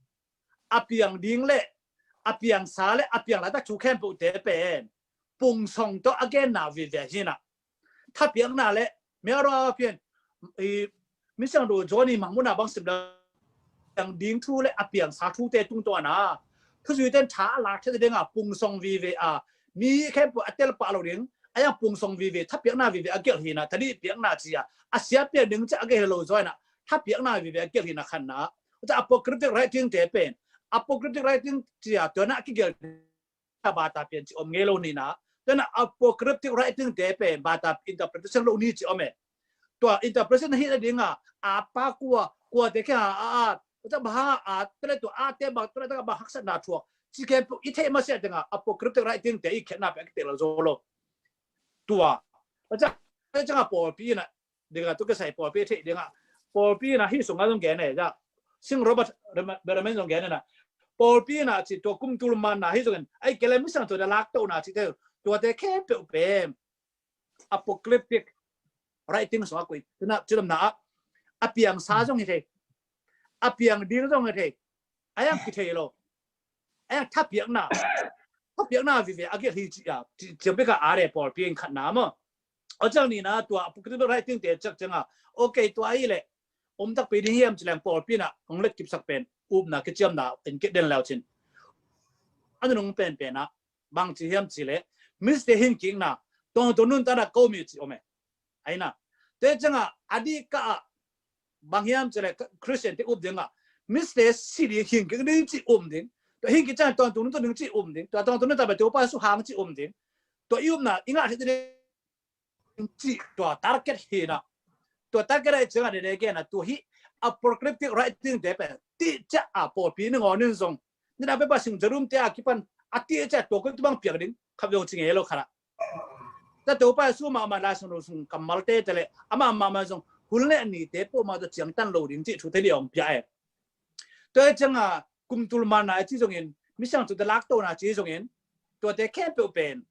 A piang ding le, a piangsa le, a piang laitak thu khempeuh te pen pungsong tawh a genna vive hi na. Thapiakna le, mia rua pian, i, misiang do Johnny mangmuna bang sim le, piang ding thu le, a piangsa thu te tung tawh na. Thuzui ten tha a lak thei ding a pungsong vive a, mi khempeuh a tel pah lo ding, a yang pungsong vive, thapiakna vive a gelh hi na, thadih piakna ci a, a sia piak ding ci a gelh hi lo zaw na, thapiakna vive a gelh hi na khan na. Tua apocalyptic writing te pen, apocalyptic writing ci a, tua na a kigelh bata pian ci om ngei lo ni na. Tua na apocalyptic writing te pen bata interpretation lo ni ci om e. Tua interpretation hi na ding a, a pa kua, kua te khia a, a, tua bang a, tua le tua a te bang, tua le tua bang haksatna thuak. Ci khempeuh i theih masiah teng a, apocalyptic writing te i khenna pen a kite lo zo lo. Tua. Tua ciang a pawlpi na, ding a tu kisai pawlpi theih ding a. Pawlpi na hi sung a zong gen e, ja. Sing Robert Bellarmine zong gen e na. Pawlpi na ci tua kum tul man na hi zong en. Ai kele misiang tua da lak to na ci te. Tua te khempeuh pen apocalyptic writing sung a kui. Tuna, ci lam na a. A piangsa zong hi thei. A piang ding zong hi thei. A yang ki thei lo. A yang thapiakna. Thapiakna vive a gelh hi ci a. Ci, ci bek a a re pawlpi in khat na maw. A ciang ni na tua apocalyptic writing te ciak ciang a. Ok, tua hi le. Om takpi ding hiam ci leng pawlpi na. Hong let kipsak pen. Upna kiciamna in kit den lau cin. A nunung pen pen a. Bang ci hiam ci le, miste hing kikna, tong tong nun tana ko mi ci om e. Aina. Te ciang a, a di ka a, bang hiam ci le, Christian te up ding a, miste si ding hing kik ding ci um ding. Tua hing kik ciang tong tong nun tong ding ci um ding. Tua tong tong nun tana tua pa su hang ci um ding. Tua i upna, i ngah thei ding ci tua target hi na. Tua target a i ciang a dede gen a tua hi apocalyptic writing te pen ti cia a pawlpi ni ngaw nin zong. Ni na pe pa sing jarum te a kipan a ti cia tua kun tu bang piak ding. Khap zong ci ngei lo khat a. Ta tua pa su ma ma la sung sung kammal te te le. Ama ma ma zong hun le ni te po ma tua ciang tan lo ding ci thu te li ong pia e. Tua hi ciang a kum tul man na ci zongin, misiang tua da lak to na ci zongin, tua te khempeuh pen.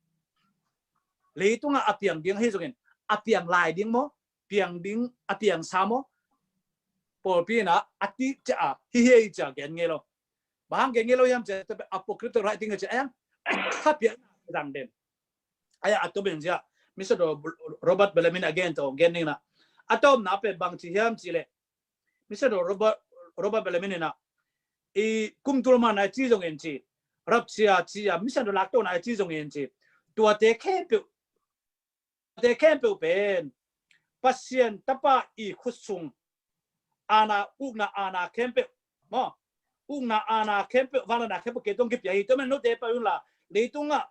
Leitung a a piang ding hi zongin, a piang lai ding maw, piang ding, a piangsa maw. Pawlpi na, a ti cia a, hi hi cia gen ngei lo. Bang gen ngei lo hiam cia, tua pen apocalyptic writing cia a yang, kha piang zang den. Aya a tu ben cia, Mister Robert Bellarmine again to, gen ning na. A tom na pen bang ci hiam ci le, Mister Robert, Robert Bellarmine na, i kum tul man na ci zongin ci, rapture ci a, misiang tua lak to na ci zongin ci, tua te khempeuh, tua te khempeuh pen, Pasian tapa i khut sung, ana, ukna ana khempeuh, maw, ukna ana khempeuh, vangliatna khempeuh kei tong kipia hi, tua men no te pa un la, leitung a,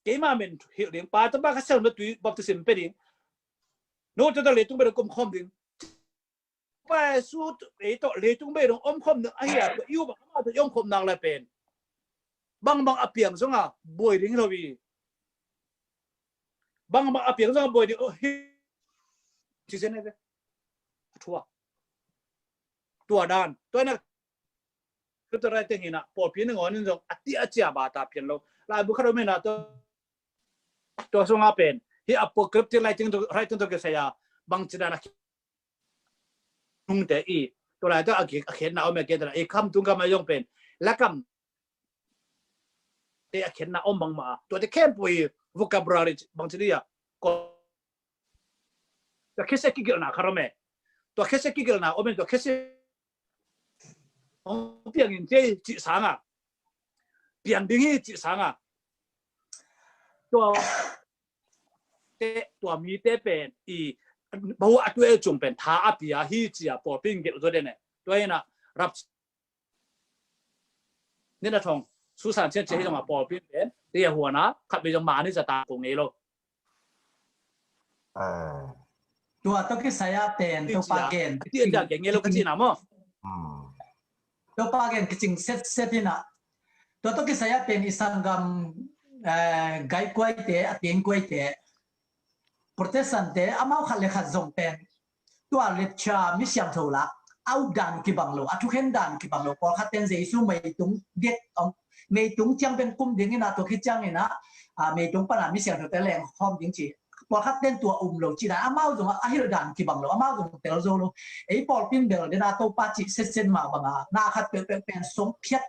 keima men hilh ding, pa tapa kha sel na tui baptism pe ding, no te ta leitung pe ding kum khom ding, Pa Jesu ei tawh leitung bei dong omkhop nak ahi a, tua i up a amah tawh i omkhop nak le pen. Bangbang a piang zonga buai ding hi lo hi. Bangbang a piang zonga buai ding hi. Ci sen ve. A thua. Tua dan. Tua na. Tua rai teng hi na. Pawlpi na ngawn in zong a ti a cia ba ta pian lo. Lai bu khat om hi na tua. Tua zonga pen. Hi apocalyptic writing tua, writing tua kisai a. Bang ci dan a nungte i, tua lai tawh a khenna om a khenna i kham tung kham a zong pen lakam te a khenna om bangmah a, tuate khempeuh i vocabulary bangci dia, tua khese kigelhna kha om e, tua khese kigelhna om e, tua khese hong piangin te cih sanga piang ding hi cih sanga tua te, tua mite pen i bahu a tu e cung pen tha a pia hi cia pawlpi in gelh zaw den e. Tua hi na Rap ni na thong Susan Sian Cia hi zong a pawlpi pen te a huana khat bei zong mani za ta ko ngei lo. Tua tawh kisai a pen Topa gen ti a gen ngei lo ka cina maw? Topa gen kicing set set ina. Tua tawh kisai a pen i sanggam gai kuaite, a tieng kuaite, Protestant te amau khat le khat zong pen tua lepcha mi siangtho lak a updan kibang lo, a thukhen dan kibang lo. Pawlkhat ten Jesu meitung dek ong meitung ciang pen kum ding ina, tua khit ciang ina meitung pana mi siangtho te leng khawm ding ci. Pawlkhat ten tua um lo ci dan amau zong a hilh dan kibang lo, amau zong tel zo lo. Ei pawlpin bel dena Topa ci setset mah banga na khat peuhpeuh pen song phiat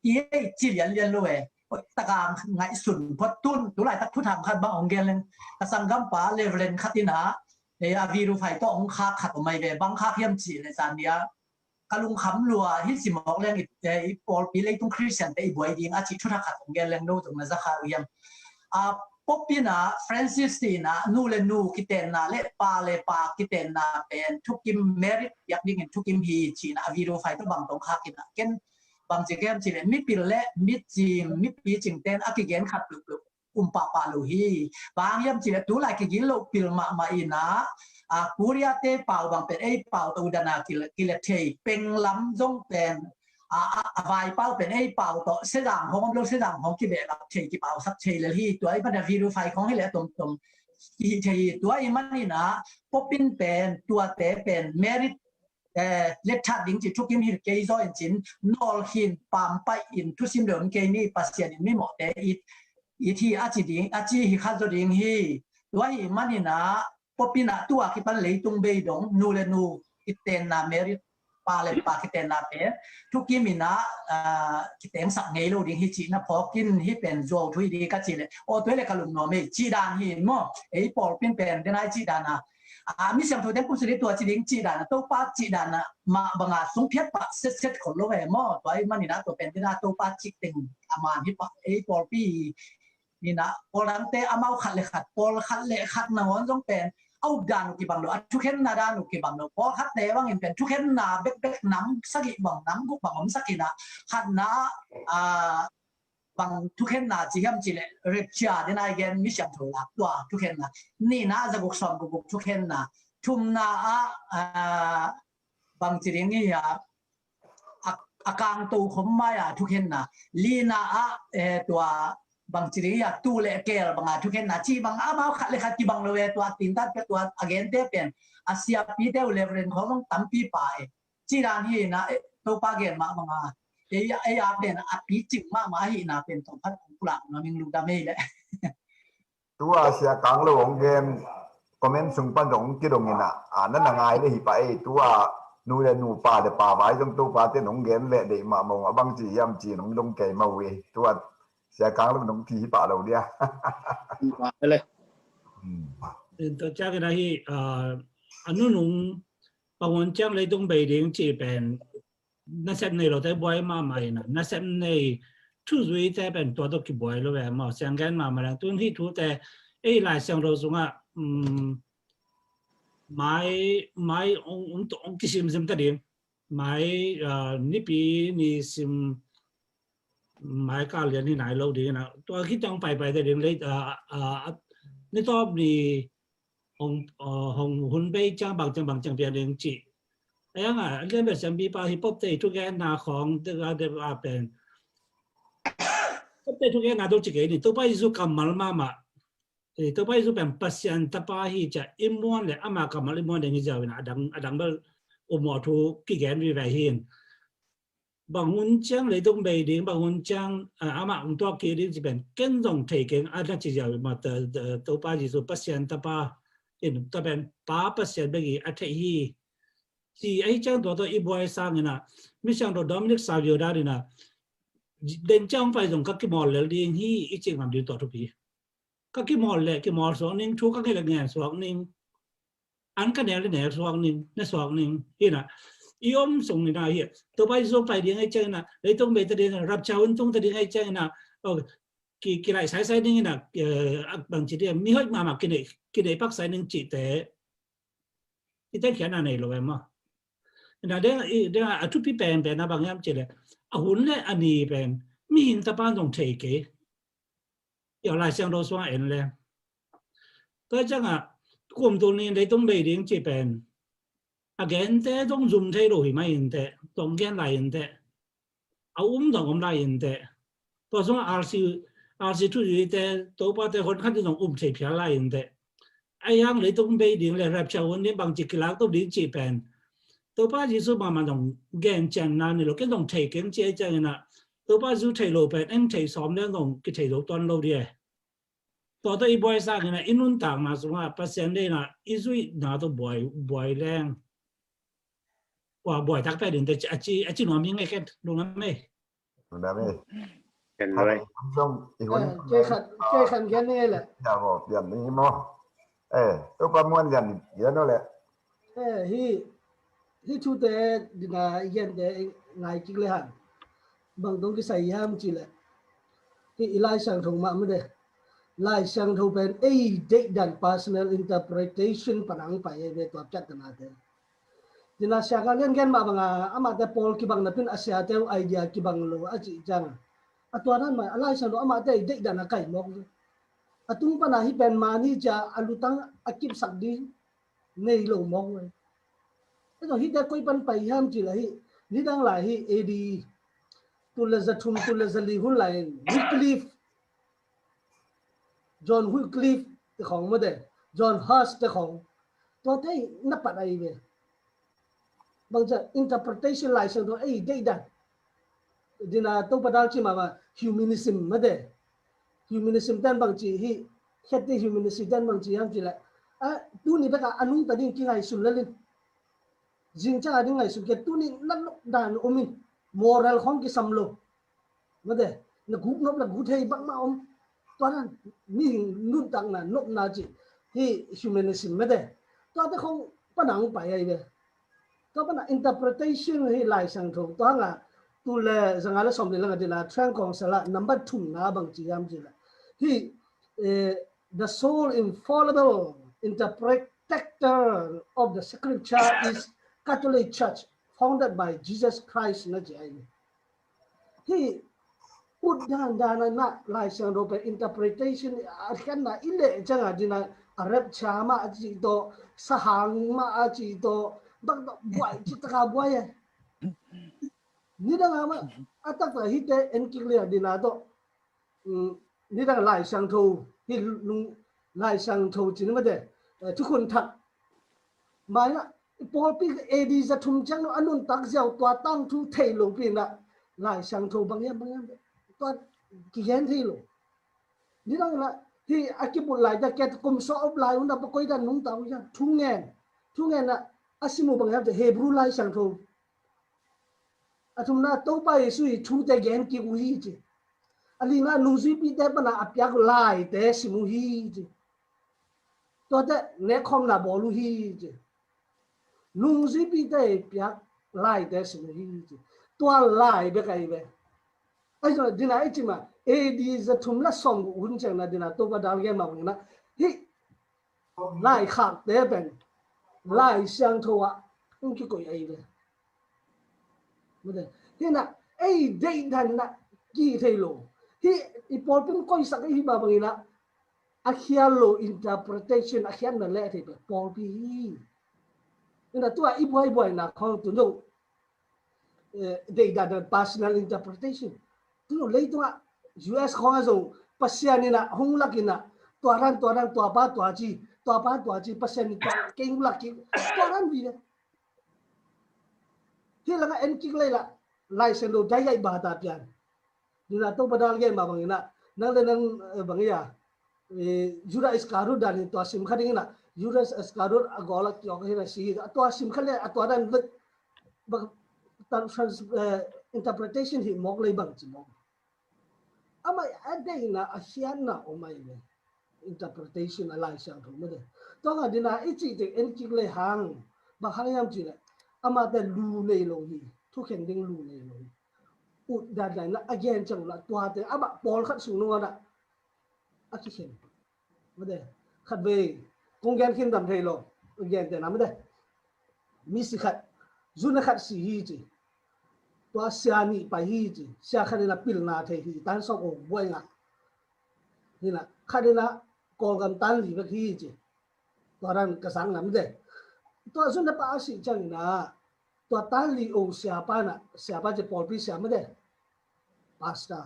i ei ci lianlian lo e. Taka ngaihsun phot tun tulaitak thuthang khat bang ong gen leng ka sanggampa Reverend khat ina a viru fai tawh ong khak khat om ai ve. Bang khak hiam ci le zania ka lungkham lua hi ci mawk leng i pawlpi leitung Christian te i buai ding a ci thuthak khat ong gen leng no zong na za kha uh hiam? A popina Francis tina nu le nu kitenna le pa le pa kitenna pen thukim merit piak dingin thukim hi cina a viru fai tawh bang tong khak ina ken bang ci kem ci le mipil le micing mipi cing ten a kigen khat peuhpeuh um pahpah lo hi. Bang hiam ci le tulai kigin lo pil mahmah ina a Korea te pau bang pen ei pau to dana kile thei peng lam zong pen a vai pau pen ei pau to sedang hong om lo sedang hong kibe lak thei kipau sak thei lel hi. Tua i mana viru fai khong hi le tomtom hi thei hi. Tua i manina popin pen tuate pen merit lethat ding ci thukim hil kei zaw in cin nawl hin pampai in thusim lo in kei mi Pasian in mi mawhte it it hi a ci ding a ci hi khat zaw ding hi. Tua hi manina popina tua kipan leitung bei dong nu le nu kitenna merit pa le pa kitenna pen thukim ina kitengsak ngei lo ding hi cina phawkin hi pen zuau thui ding ka ci le aw tua le ka lungnuam ei ci dan hi maw? Ei pawlpin pen denai ci dana a mi siangtho ten kum sili tua ci ding ci dana Topa ci dana mah banga sung phiat pah setset khol lo ve maw? Tua i manina tua pen dina Topa ci teng a man hi pah ei pawlpi nina pawl dangte amau khat le khat pawl khat le khat nangawn zong pen a up dan uh kibang lo, a thukhenna dan uh kibang lo. Pawl khatte bangin pen thukhenna bekbek nam sagih bang nam guk bang om sakina khatna a bang thukhenna ci hiam ci le rapture dena i gen mi siangtho lak tua thukhenna nina zaguk sawm guk guk thukhenna thumna a bang ci ding hi a a kangto khom mai a thukhenna lina a tua bang ci ding hi a tu le kel banga thukhenna ci bang amau khat le khat kibang lo e tua tintat pe tua a gente pen a siapi te u Reverend khong tampi pa e ci dan hi na Topa gen mah banga ei a pen a pi cing mahmah ahihna pen tawm khat kong pulak na ming lungdam ei le. Tua Sia Kang Lo hong gen comment sung pan zong kidong ina a na na ngai le hi pa ei tua nu le nu pa le pa vai zong Topa ten hong gen le deih mahmah a bang ci hiam ci nong dong kei mah uh ei tua Sia Kang Lo nong thi hi pah lo dia. Tua ciang ina hi a nunung pangun ciang leitung bei ding ci pen nasep nei lote buai mahmah ina nasep nei thuzuite pen tua tawh kibuai lo ve maw? Siang gen mahmah leng tun hih thute ei Lai Siangtho sungah mai mai ong kisimsim ta ding mai nipi ni sim mai kal lian hi nai lo ding ina tua khit ciang paipai ta ding lei ni tawp ni hong hun bei ciang bang ciang bang ciang piang ding ci. A yang a lian bel siampi pa hi pop te thugenna khong te ga te a pen pop te thugenna dong ci kei ni Topa Jesu kammal mahmah. Topa Jesu pen Pasian tapa hi cia i muan le ama kammal i muan ding hi ziau ina a dang bel umawh thu kigen vive hin. Bang hun ciang leitung bei ding bang hun ciang amah hong tuak kik ding ci pen ken zong thei keng a na ci ziau i mah Topa Jesu Pasian tapa in ta pen pa Pasian bek hi a theih hi. Ci ahi ciang tua tawh i buai sang ina mi siangtho Dominic Savio dan ina den ciang hong pai zong ka kimawl lel ding hi i ci ngam ding tua thupi. Ka kimawl le kimawl suak ning thu ka ngen le ngen suak ning. An ka nel le nel suak ning na suak ning hina i om sung ina hi. Topa Jesu pai ding ahi ciang ina leitung bei ta ding rapture hun tung ta ding ahi ciang ina kilaih saisai ning ina bang ci ding mi hoih mahmah kineih pak sai ning cihte i tenkhiatna nei lo em maw? Na deng, i, deng a thupi pen pen a bang hiam cih leh, a hun le a ni pen mihing tapa in zong thei kei. I a Lai Siangtho sungah en le. Tua ciangah kum tul nih in leitung bei ding cih pen a gente zong zum thei lo hi mah inteh, zong gen lai inteh. A um zong om lai inteh. Tua sungah R C, R C thuzui te, Topa te hon khat in zong um thei phial lai inteh. Ahi hang leitung bei ding le rapture hun ding bangci kilak to ding cih pen Topa Jesu mahmah zong gen cian na ni lo, ken zong thei keng ci a ciangin ah Topa Jesu thei lo pen en thei sawm le zong kithei zo tuan lo ding e. Tua tawh i buai sangin ah i nuntakna sungah Pasian deihna i zuihna tawh buai, buai leng. Ua buai tak pia ding te a ci, a ci nuam hi ngei ken, lungdam e. Lungdam e. Ken lungdam e. Zong i hun kei khat, kei khat gen ni le. Ya bo pian ni mo. Eh, Topa muan yan yan le. Eh, hi, hi thute dina i gente ngai kik le hang. Bang dong kisai hiam ci le. Hi i Lai Siangtho mah mah de. Lai Siangtho pen ei deihdan personal interpretation pan ang pai ei ve tua piat tana te. Dina sia ka lian gen mah banga amate pawl kibang napin a siate uh idea kibang lo a cih ciang. A tua dan mah a Lai Siangtho amate ei deihdan a kai mawk ve. A tung pana hi pen mani cia a lutang a kipsak ding nei lo mawk ve. Eto hite koi pan pai hiam ci la hi, nidang lai hi A D tul le za thum tul le za li hun lai in Wycliffe, John Wycliffe te khong mate, John Huss te khong. Tua te na pat ai ve. Bang cia interpretation Lai Siangtho ei deihdan. Dina Topa dal ci mama humanism mate. Humanism ten bang ci hi, khete humanism ten bang ci hiam ci le. A, tuni beka a nungta ding kingai sun lalin. Zing ciang a ding ngai sun ke tuni na nop dan om in. Moral khong kisam lo. Mate, na guk nop la guk thei bang ma om. Tua dan mihing nuntakna nopna ci hi humanism mate. Tua te khong pan ang pai ai ve. Tua pana interpretation hi Lai Siangtho tua nga tul le za nga le sawm le nga dina Trang Kong Sala number thumna bang ci hiam ci la. Hi, eh, the sole infallible interpretator of the scripture is Catholic Church founded by Jesus Christ na ci ai. Hi ut dan dan na Lai Siangtho pen interpretation a khiatna i leh ciang a dina a rapture mah a ci tawh, sahang mah a ci tawh, bang tawh buai ci taka buai e. Nidang a mah a taktak hite en kik le a dina tawh. Nidang Lai Siangtho hi lung Lai Siangtho ci ni mate, eh, thukhun thak. Mai na pawlpi A D za thum ciang lo a nuntak ziau tua tangthu thei lo pi na Lai Siangtho bang hiam bang hiam tua kigen thei lo. Nidang la hi a kibut lai ta ket kum sawm op lai un na pakoi ta nungta uh hiam thu ngen. Thu ngen na a simu bang hiam te Hebrew Lai Siangtho. A thumna Topa Jesu i thute gen kik uh hi ci. A lina nungzuipite pana a piak laite sim uh hi ci. Tuate nekkhawmna bawl uh hi ci. Nungzuipite i piak laite sim uh hi ci. Tua lai bek ahi ve. Ahi zong dina i cima A D za thum la sawm uh hun ciangna dina Topa dal gen mah bangina hi lai khakte pen Lai Siangtho ah hong kikoih ahi ve. Mate. Hina ei deihdan na ki thei lo. Hi i pawlpi in koisak hi mah bangina a khial lo interpretation a khiatna leh thei pen pawlpi hi. Hina tua i buaibuaina khawng tu no eh, deihdan personal interpretation. Tu leitungah U S khawng a zong Pasian in a hong lak in a tua ran tua ran tua pa tua ci tua pa tua ci Pasian in tua kei hong lak kik tua ran vi le. Hi langa en kik lei la Lai Siangtho dai gai ba ta pian. Dina to badal gen ma bangina nang le nang bang ya. Judas Iscariot dan in tua sim kha ding ina Judas Iscariot a gol a kiok hi na si hi tua sim kha le a tua dan vet interpretation hi mawk lei bang ci mawk. Amah a deihna a khiatna om ai le interpretation a Lai Siangtho mede. Tua nga dina i cih teng en kik le hang bang hang hiam ci le amah te lu nei lo hi, thukhen ding lu nei lo hi. Ut dan dan na a gen cang la tua te amah pawlkhat sung nung ana a kikhen. Mede khat vei kong gen khin dam thei lo. Gen te na mede mi si khat Zuna khat si hi ci. Tua sia nih pai hi ci. Sia khat in a pilna thei hi. Tan sawm ong buai ngah. Hi na khat in a Kawlgam tan li bek hi ci. Tua dan ka sang nam de. Tua zuna pa a si ciang in a tua tan li ong siapa na siapa ci pawlpi sia mah de. Pastor.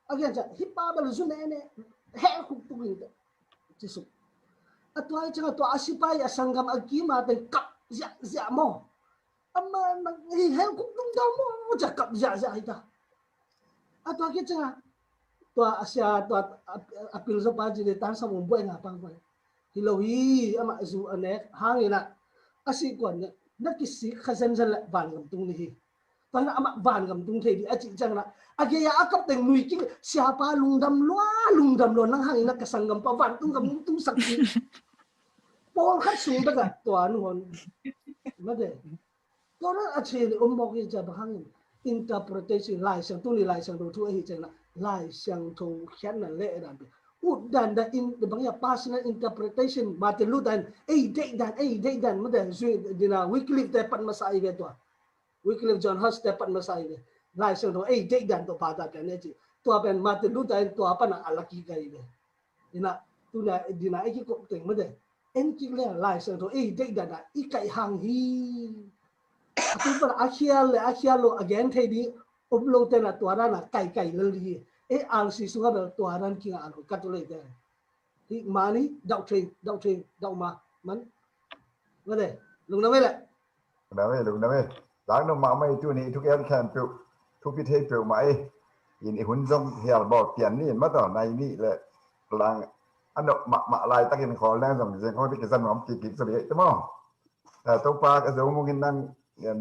A gen ciang hi pa bel zuna ne hel khuk tuk in ci suk. A tua ciang a tua a sipai a sanggam a kima te kap ziah ziah maw. Ama nang hi hel khuk tuk dau maw ci a kap ziah ziah hi ta. A tua khit ciang a tua a sia tua a pil zo pa ci de tan sawm ong buai ngah pang buai. Hi lo hi amah zu a nek hang in a a si kuan na kisik kha zenzen le vangam tung ni hi. Tua na amah vangam tung thei di a ci ciang na a gei a a kap teng nui king siapa lungdam lua lungdam lua nang hang in a ka sanggam pa vantung gam tung sak hi. Pawl khat sung bek a tua nu hon. Mate. Tua na a chili om mawk hi cia bang hangin interpretation Lai Siangtho ni Lai Siangtho thu ahi ciang na Lai Siangtho khiatna le dan pi ut dan da in bang ya personal interpretation Martin Luther in ei deih dan ei deih dan mate zui dina Wycliffe te pat masa i ve tua Wycliffe John Hus te pat masa i ve Lai Siangtho ei deih dan tua pa ta te ne ci tua pen Martin Luther in tua pana alaki kai ve. Ina tuna dina ei ki kok teng mate en kik le Lai Siangtho ei deih dan a i kaih hang hi. A tu pan a khial le a khial lo a gen thei ding om lo tena tua dan a kai kai lel hi. Ei R C sung a bel tua dan kinga an ka tu lei te. Hi mani dau thei dau thei dau ma man. Mate lungdam ei le. Lungdam ei lungdam ei. Lang no ma mai tu ni thu ken khen peuh thu pi thei peuh mai. In i hun zong hial bawl pian ni in ma taw nai ni le lang a nop mahmah laitakin khawl leng zong zeng khawng te kizan nuam kikik zo lei te maw? Topa ka zo mungin nang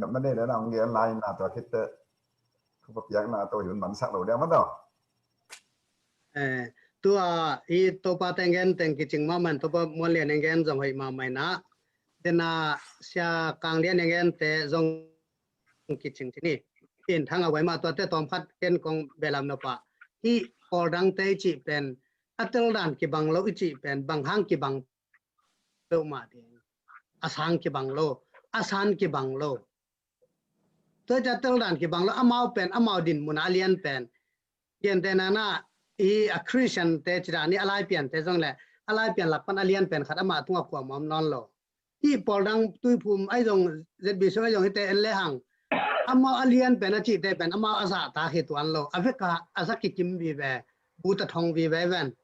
nop na nei le nang gen lai na tua khit te thupa piakna tawh i hun mansak lo deuh ma taw. Tua i Topa teng gen teng kicing mahmah in Topa Muan Lian eng gen zong hoih mahmah in ah dena Sia Kang Lian eng gen te zong kicing cini. In thang a wai mah tuate tawm khat ken kong belam nop ah hih pawl dangte i cih pen a tel dan kibang lo i cih pen bang hang kibang peuhmah ding a sang kibang lo a san kibang lo. Tua i cih a tel dan kibang lo amau pen amau din mun a lian pen Piante nana i a Christian te cida ni a lai piante zong le a lai pian lak pan a lian pen khat amah tungah kuam om nawn lo. Hih pawl dang tuiphum ai zong Z B C ai zong hite en le hang amau a lian pen a cihte pen amau a zahtak hi tuan lo a veka a za kikim vive bu ta thong vive ven.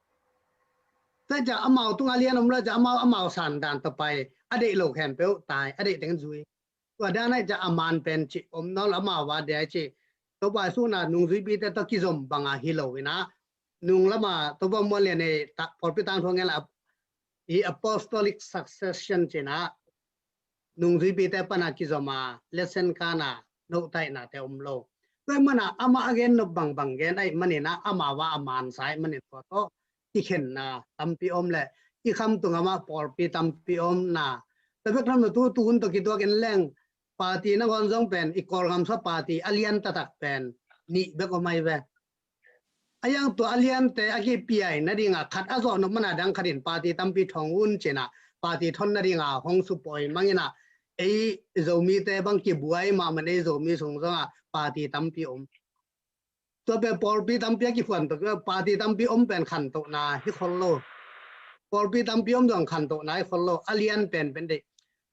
Tua ciah amau tung a lian om lo ciah amau amau san dan tawh pai a deih lo khempeuh tai a deih teng zui. Tua dan ai ciah a man pen cih om nawn lo amau va dia cih Topa i suna nungzuipite tawh kizom banga hi lo ina nung lama Topa Muan Lian ei pawlpi tangthu ngen la i apostolic succession cina nungzuipite pana kizoma lesen kana nohtaihnate om lo. Tua mana ama a gen nop bangbang gen aih manina amau va a mansa aih manin tua tawh kikhenna tampi om le i khamtung amah pawlpi tampi omna tabek lam na tu tuhun tawh kituak en leng party nangawn zong pen i Kawlgam sa party a lian taktak pen nih bek om ai ve. A yang tua a liante a kipiai nadinga khat a zawh nop mana dang khatin party tampi thong un cina party thon nadinga hong supawi mangina ei Zomite bang kibuai mahman ei Zomi sung zonga party tampi om. Tua pe pawlpi tampi a kikhuan tuk party tampi om pen khantohna hi khol lo. Pawlpi tampi om zong khantohna hi khol lo a lian pen pen dei.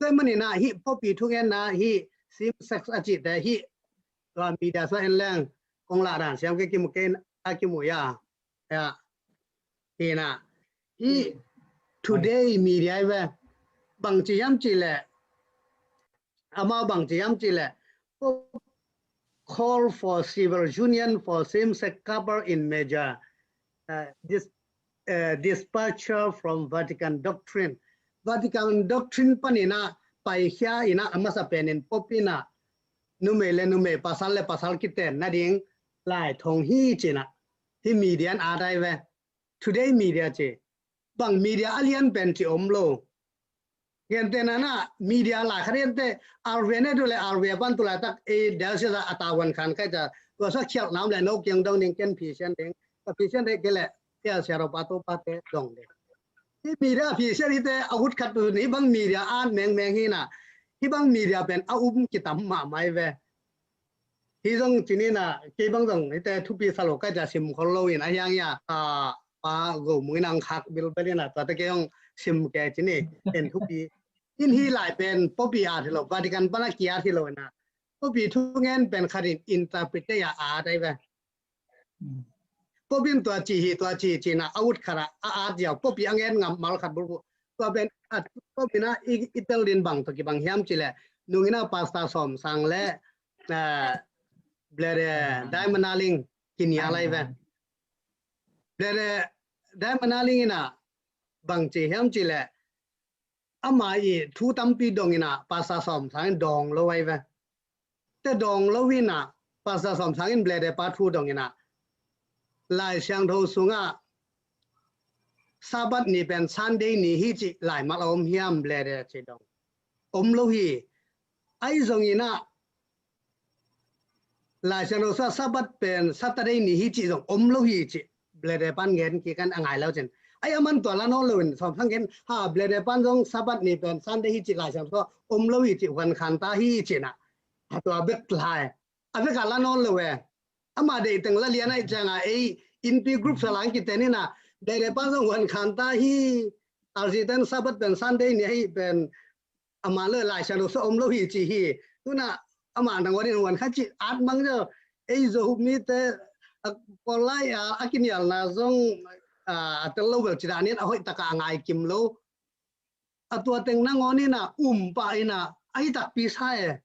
Tua manina hi pawpi thugenna hi same sex a cihte hi tua media sa en leng kong lah dan siam ke kimu ke a kimu ya. Ya. Hina hi today media ve bang ci yam ci le amau bang ci yam ci le call for civil union for same-sex couple in major uh, dis, uh, departure from Vatican doctrine. Vatican doctrine panina paikhia ina amasa penin popina numei le numei pasal le pasal kiten nading lai thong hi cina hi media an adai ve. Today media ci bang media a lian pen ci om lo. Gente nana media lai kha gente R V ne tu le R V pan tu lai tak e del sia a tawan khan kai ta tua sa khial nam le no kiang dong ning ken phi sian ding ka phi sian de ke le tia sia ro pa to pa te dong de. Hi media phi sian hi te a hut khat tu ni bang media an meng meng hi na Hih bang media pen a um kitam mahmah hi ve. Hih zong ci ni na, kei bang zong hihte thupi sa lo ka ci a, sim khol lo in a hiang hi a, a, Pa Go Mung in ang khak bilbel in a, tuate kei zong sim kei ci ni, en thupi. In hih lai pen popi at hi lo, Vatican pan a ki-at hi lo in a, popi thungen pen khat in interpret a at ahi ve. Popi in tua ci hi, tua ci hi ci na, a ut khat a, a at ziau, popi a ngen ngam mal khat bulbul. Tua pen a, popi na i, i tel din bang tawh kibang hiam ci leh, nung in a Pastor Sawm Sang le, eh, Brother Diamond Aling kinial ahi ve. Brother Diamond Aling in a bang ci hiam ci leh, ama i thu tampi dong in a Pastor Sawm Sang in dawng lo ahi ve. Te dawng lo in a Pastor Sawm Sang in Brother pa thu dong in a, Lai Siangtho sungah Sabbath ni pen Sunday ni hi cih laimal a om hiam Brother ci dong. Om lo hi. Ahi zong in a Lai Siangtho sungah Sabbath pen Saturday ni hi cih zong om lo hi cih Brother pan ngen kik in a, ngai lo cin. Ahi, aman tua la nawn lo in Sawm Sang gen, ha, Brother pan zong Sabbath ni pen Sunday hi cih Lai Siangtho sungah om lo hi cih huan khan ta hi ci na. Ha, tua bek lai. A bek a la nawn lo e. Ama deih teng la lian ahi ciang a, ei, innpi group sa lang kiten in a, Brother pan zong huan khan ta hi. Alzi ten Sabbath pen Sunday ni ahi pen, ama le Lai Siangtho sungah om lo hi ci hi. Tu na ama nangawn in huan kha ci at mang zo. Ei Zo mite, a, Paul lai a, a kinialna zong, a, a tel lo bel ci dan in a hoih tak a ngai kim lo. A tua teng nangawn in a um pah in a, ahi takpi sa e.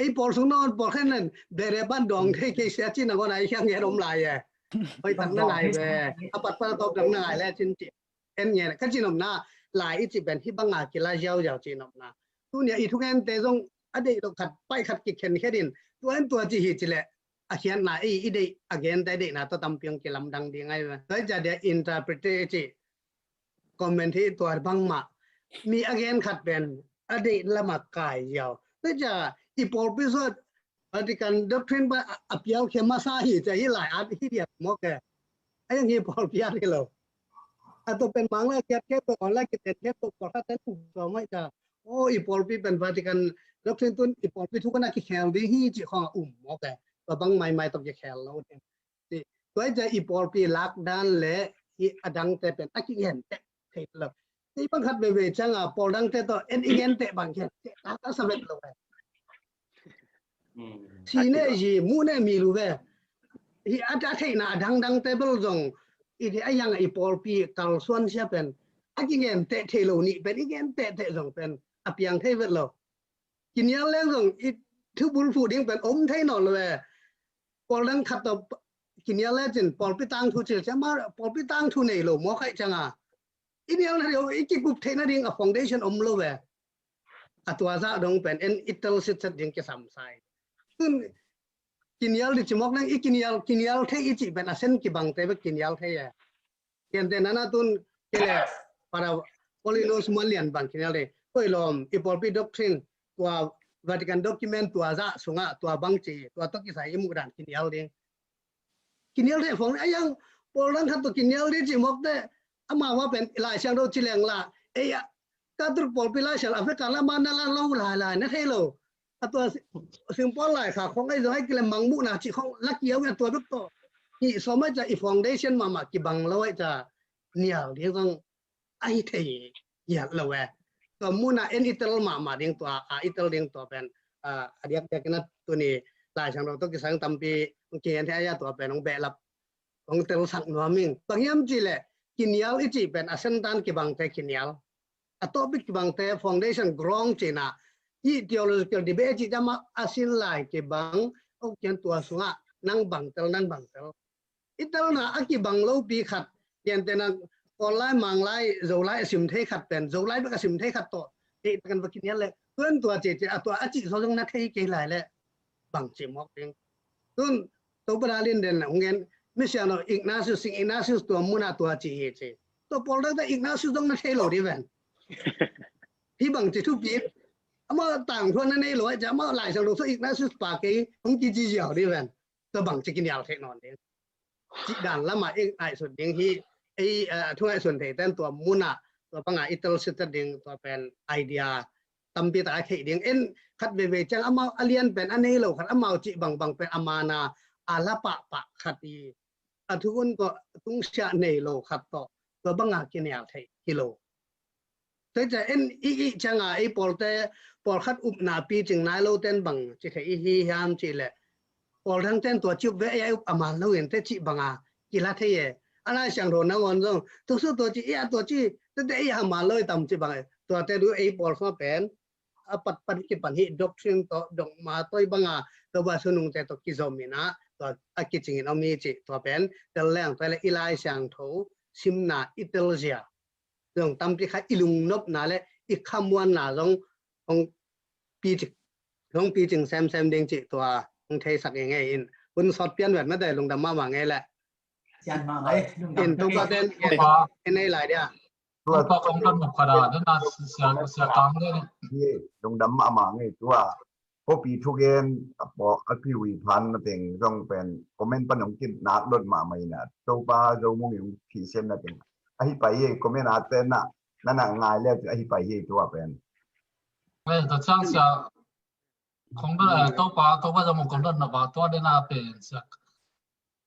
Ei Paul sung nangawn Paul khen len Brother pan dawng thei kei sia ci nangawn a i khiang ngen om lai e. Hoih tak na ngai ve. A pat pan a tawp dang na ngai le cin ci. En ngen, ka ci nopna, lai i cih pen hih bang a kila ziauziau ci nopna. Tuni a i thungente zong a deih lo khat, paih khat kikhen khet in, tua en tua ci hi ci leh, a khiatna ei i deih, a gente deihna tawh tampi hong kilamdang ding ahi ve. Tua hi ciang dia interpret i cih, comment hi tua bangmah. Mi a gen khat pen a deih lamah kai ziau. Tua hi ciang i pawlpi sungah Vatican doctrine pan a, a pialkhia masa hi ci a, hih lai at hi diak mawk e. A yang hi pawlpi at hi lo. A tua pen Mang lai kiat khe tua, Awn lai kiten khe tua, pawlkhat ten uk tua mai ta. O, i pawlpi pen Vatican doctrine tun i pawlpi thu kan a kikhel ding hi cih khawng a um mawk e. Tua bang maimai tawh kikhel lo ding. Tua hi ciang i pawlpi lakdan le i a dangte pen a kigenteh thei lo. Kei bang khat veve ciang a pawl dangte tawh en i genteh bang khen teh ta ta sa vet lo ve. Si ne zi mu ne mi lu ve. Hi a, a theihna a dangdangte bel zong i, a yang a i pawlpi kalsuan sia pen a kigenteh thei lo nih pen i genteh teh zong pen a piang thei vet lo. Kinial leng zong i thubul fuh ding pen om thei nawn lo ve. Pawl dang khat tawh kinial le cin pawlpi tangthu cil ciang ma pawlpi tangthu nei lo mawk ahi ciang a, i nial na ding, i kikup theih nading a foundation om lo ve. A tua zah dong pen en i tel sitset ding kisam sa hi. Tun kinial ding ci mawk leng i kinial, kinial thei i cih pen a sen kibangte bek kinial thei e. Kente nana tun kile para Paulinus Muan Lian bang kinial ding. Koi lawm i pawlpi doctrine tua Vatican document tua zah sungah tua bang ci, tua tawh kisai i muh dan kinial ding. Kinial thei fong a yang pawl dang khat tawh kinial ding ci mawk teh ama hua pen Lai Siangtho ci leng la ei a Catholic pawlpi Lai Siangtho a vek a la ma na la lo lai lai na thei lo. A tua singpawl lai kha khong ei zong ei kile mangmuhna cih khong la kiau in a tua bek tawh. Hih sawm ai ca i foundation mahmah kibang lo ai ca nial ding zong ai thei hiat lo e. Tua muna en i tel mahmah ding tua a i tel ding tua pen a diakdiak in a tuni Lai Siangtho tawh kisang tampi hong kihen thei a tua pen hong behlap hong telsak nuam ing. Bang hiam cih leh kinial i cih pen a sentan kibangte kinial. A topic kibangte foundation ground cihna i theological debate cih dama a sin lai kibang. Ong kian tua sungah nang bang tel, nang bang tel. I telna a kibang lopi khat, piantena Kawl lai, Mang lai, Zo lai a sim thei khat pen Zo lai bek a sim thei khat tawh ei takan va kinial leh tuan tua cih cih a tua a cih so zong na thei kei lai leh bang cih mawk ding. Tun Topa Dalin den hong en, misiang lo Ignatius, St. Ignatius tua muna tua ci hi ci. Tua pawl dang ta Ignatius dong na thei lo di ven. Hi bang ci thupi. Ama tangthu na nei lo ai ci ama Lai Siangtho so Ignatius pa kei hong kici ziau di ven. Tua bang ci kinial thei nawn ding. Ci dan lama i ngaihsut ding hi, ei, a thu ngaihsun thei ten tua muna tua banga i tel sit ding tua pen idea tampi tak a theih ding. En khat veivei ciang amau a lian pen a nei lo khat, amau cih bangbang pen a mana a la pahpah khat i a thukhun tawh tungsiah nei lo khat tawh tua banga kinial theih hi lo. Tua ciah en i ih cianga ei pawlte pawlkhat upna picing nai lo ten bang ci theih i hi hiam cih leh pawl dang ten tua ci up ve, ei a up a man lo in te cih banga kila thei e. A Lai Siangtho nangawn zong tuksuk tua ci, ei a tua ci tete ei a man lo i tam cih bang e. Tuate du ei pawl sung pen a patpat kipan hi doctrine tawh dogma tawh i banga tua ba sunungte tawh kizom in ah tua a kicingin om hi cih tua pen tel leng tua le i Lai Siangtho simna i telzia zong tampi kha i lungnopna le i khamuanna zong hong picing, hong picing semsem ding cih tua hong theisak i ngei in hun sawt pian vet mate lungdam mahmah ngei le. Sian mah ngei, lungdam in tua ngei. Tua ten en ei lai dia. Tua pa kong kan muk khat a, den a sia, sia kang den. Hi, lungdam mahmah ngei tua. Kopi thugen a paw a kiwi phan na teng zong pen comment pan hong kin nak lot mahmah ina. Topa Zo Mung in hong thisen na teng. Ahi pai hi comment a ten na, na na ngai le ahi pai hi tua pen. Tua ciang sia kong den a Topa, Topa Zo Mung kong den na ba tua den a pen sia.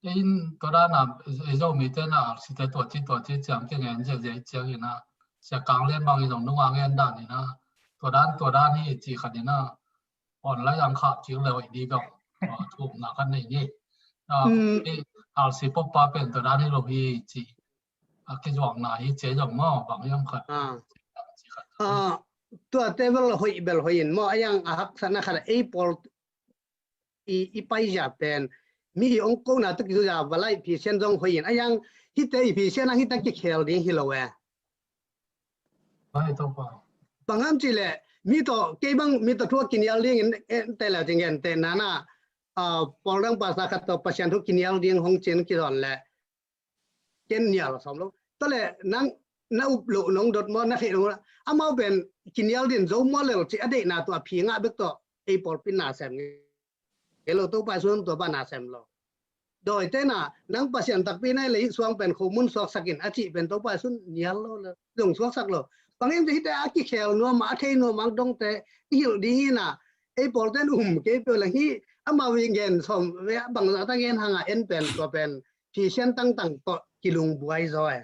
Ei in tua dan a ei Zomite na site tua ci tua ci ciang ci ngen zia zia ciang ina sia kang lian bang i zong nunga ngen dan ina tua dan tua dan hi ci khat ina online ang khap ci le hoih di bang thumna khat nei ni. Ei alsi pop pa pen tua dan hi lo hi ci a kizuakna hi ci zong maw bang hiam khat. Tua te bel hoih bel hoih in maw a yang a haksatna khat ei pawl i, i paizia pen mi i ong kona tawh kizuia va lai phisian zong hoih in a yang hite i phisian ang hita kikhel ding hi lo e. Bang ham cih leh mi tawh kei bang mi tawh thu a kinial ding in te le ding en te nana pawl dang pasa khat tawh Pasian thu kinial ding hong cin kizawn leh ken nial a sawm lo. Tua le nang na up lo nong dot maw na theih lo amau pen kinial din zo maw lel ci a deihna tua phi ngah bek tawh ei pawlpi na sem ngei lo Topa sun tua ba na sem lo. Dawi tena nang Pasian takpi nai le hih suang pen khomun suaksak in a cih pen Topa sun nial lo le zong suaksak lo. Bangin hite a kikhel nuam a thei nuam ang dongte i hilh ding ina ei pawlten um kei peuh leng hi amau i gen sawm ve bangzah ta gen hanga en pen tua pen phisian tangtang tawh kilungbuai zaw e.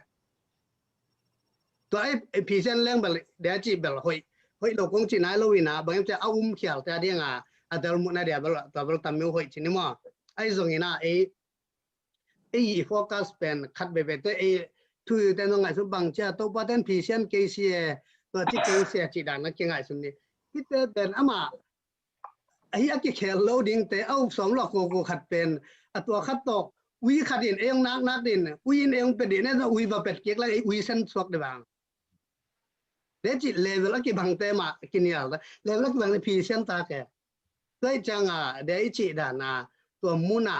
Tua ei phisian leng bel dia cih bel hoih hoih lo kong cih nai lo ina bangin cia a um khial cia dinga a delmuhna dia bel tua bel tam mi hoih cih ni maw. Ai zong ina ei ei i focus pen khat bebe te ei thu te no ngaihsun bang cia Topa ten phisian kei si e tua ci kei si e cih dan na kingaihsun ni. Hite pen ama ahi a kikhel lo dingte a uk sawm lo koko khat pen a tua khat tawk ui khat in ei ong nak nak din ui in ei ong pet din ei ui va pet kik la ei ui sen suak de bang. De cih level a kibangte mah kinial level a kibangte phisian ta ke. Tua i cianga de i cih dana tua muna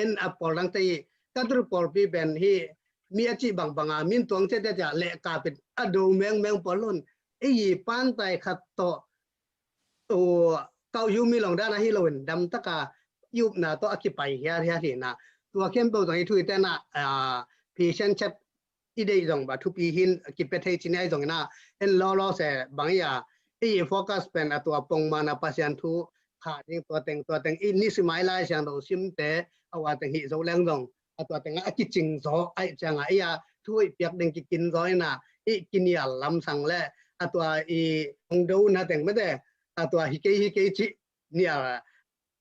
en a pawl dangte i Catholic pawlpi pen hi mi a cih bangbanga min tuang ciate cia leh kapit a do mengmeng pawl lon ei i pantai khat tawh kau yu mi long dana hi loin damtaka i upna tawh a kipai hiat hiat hina tua khempeuh tawh i thu i tena phisian chat i deih zong ba thupi hin kipia thei cini ai zong ina en lawlaw se bang ia ei i focus pen a tua pongmana Pasian thu kha ding tua teng tua teng i nisima i Lai Siangtho simte a ua teng hih zo leng zong a tua tengah a kicing zaw aih cianga ei a thu i piak ding kikin zaw ina i kinial lamsang le a tua i hong do na teng mete a tua hi kei hi kei cih nial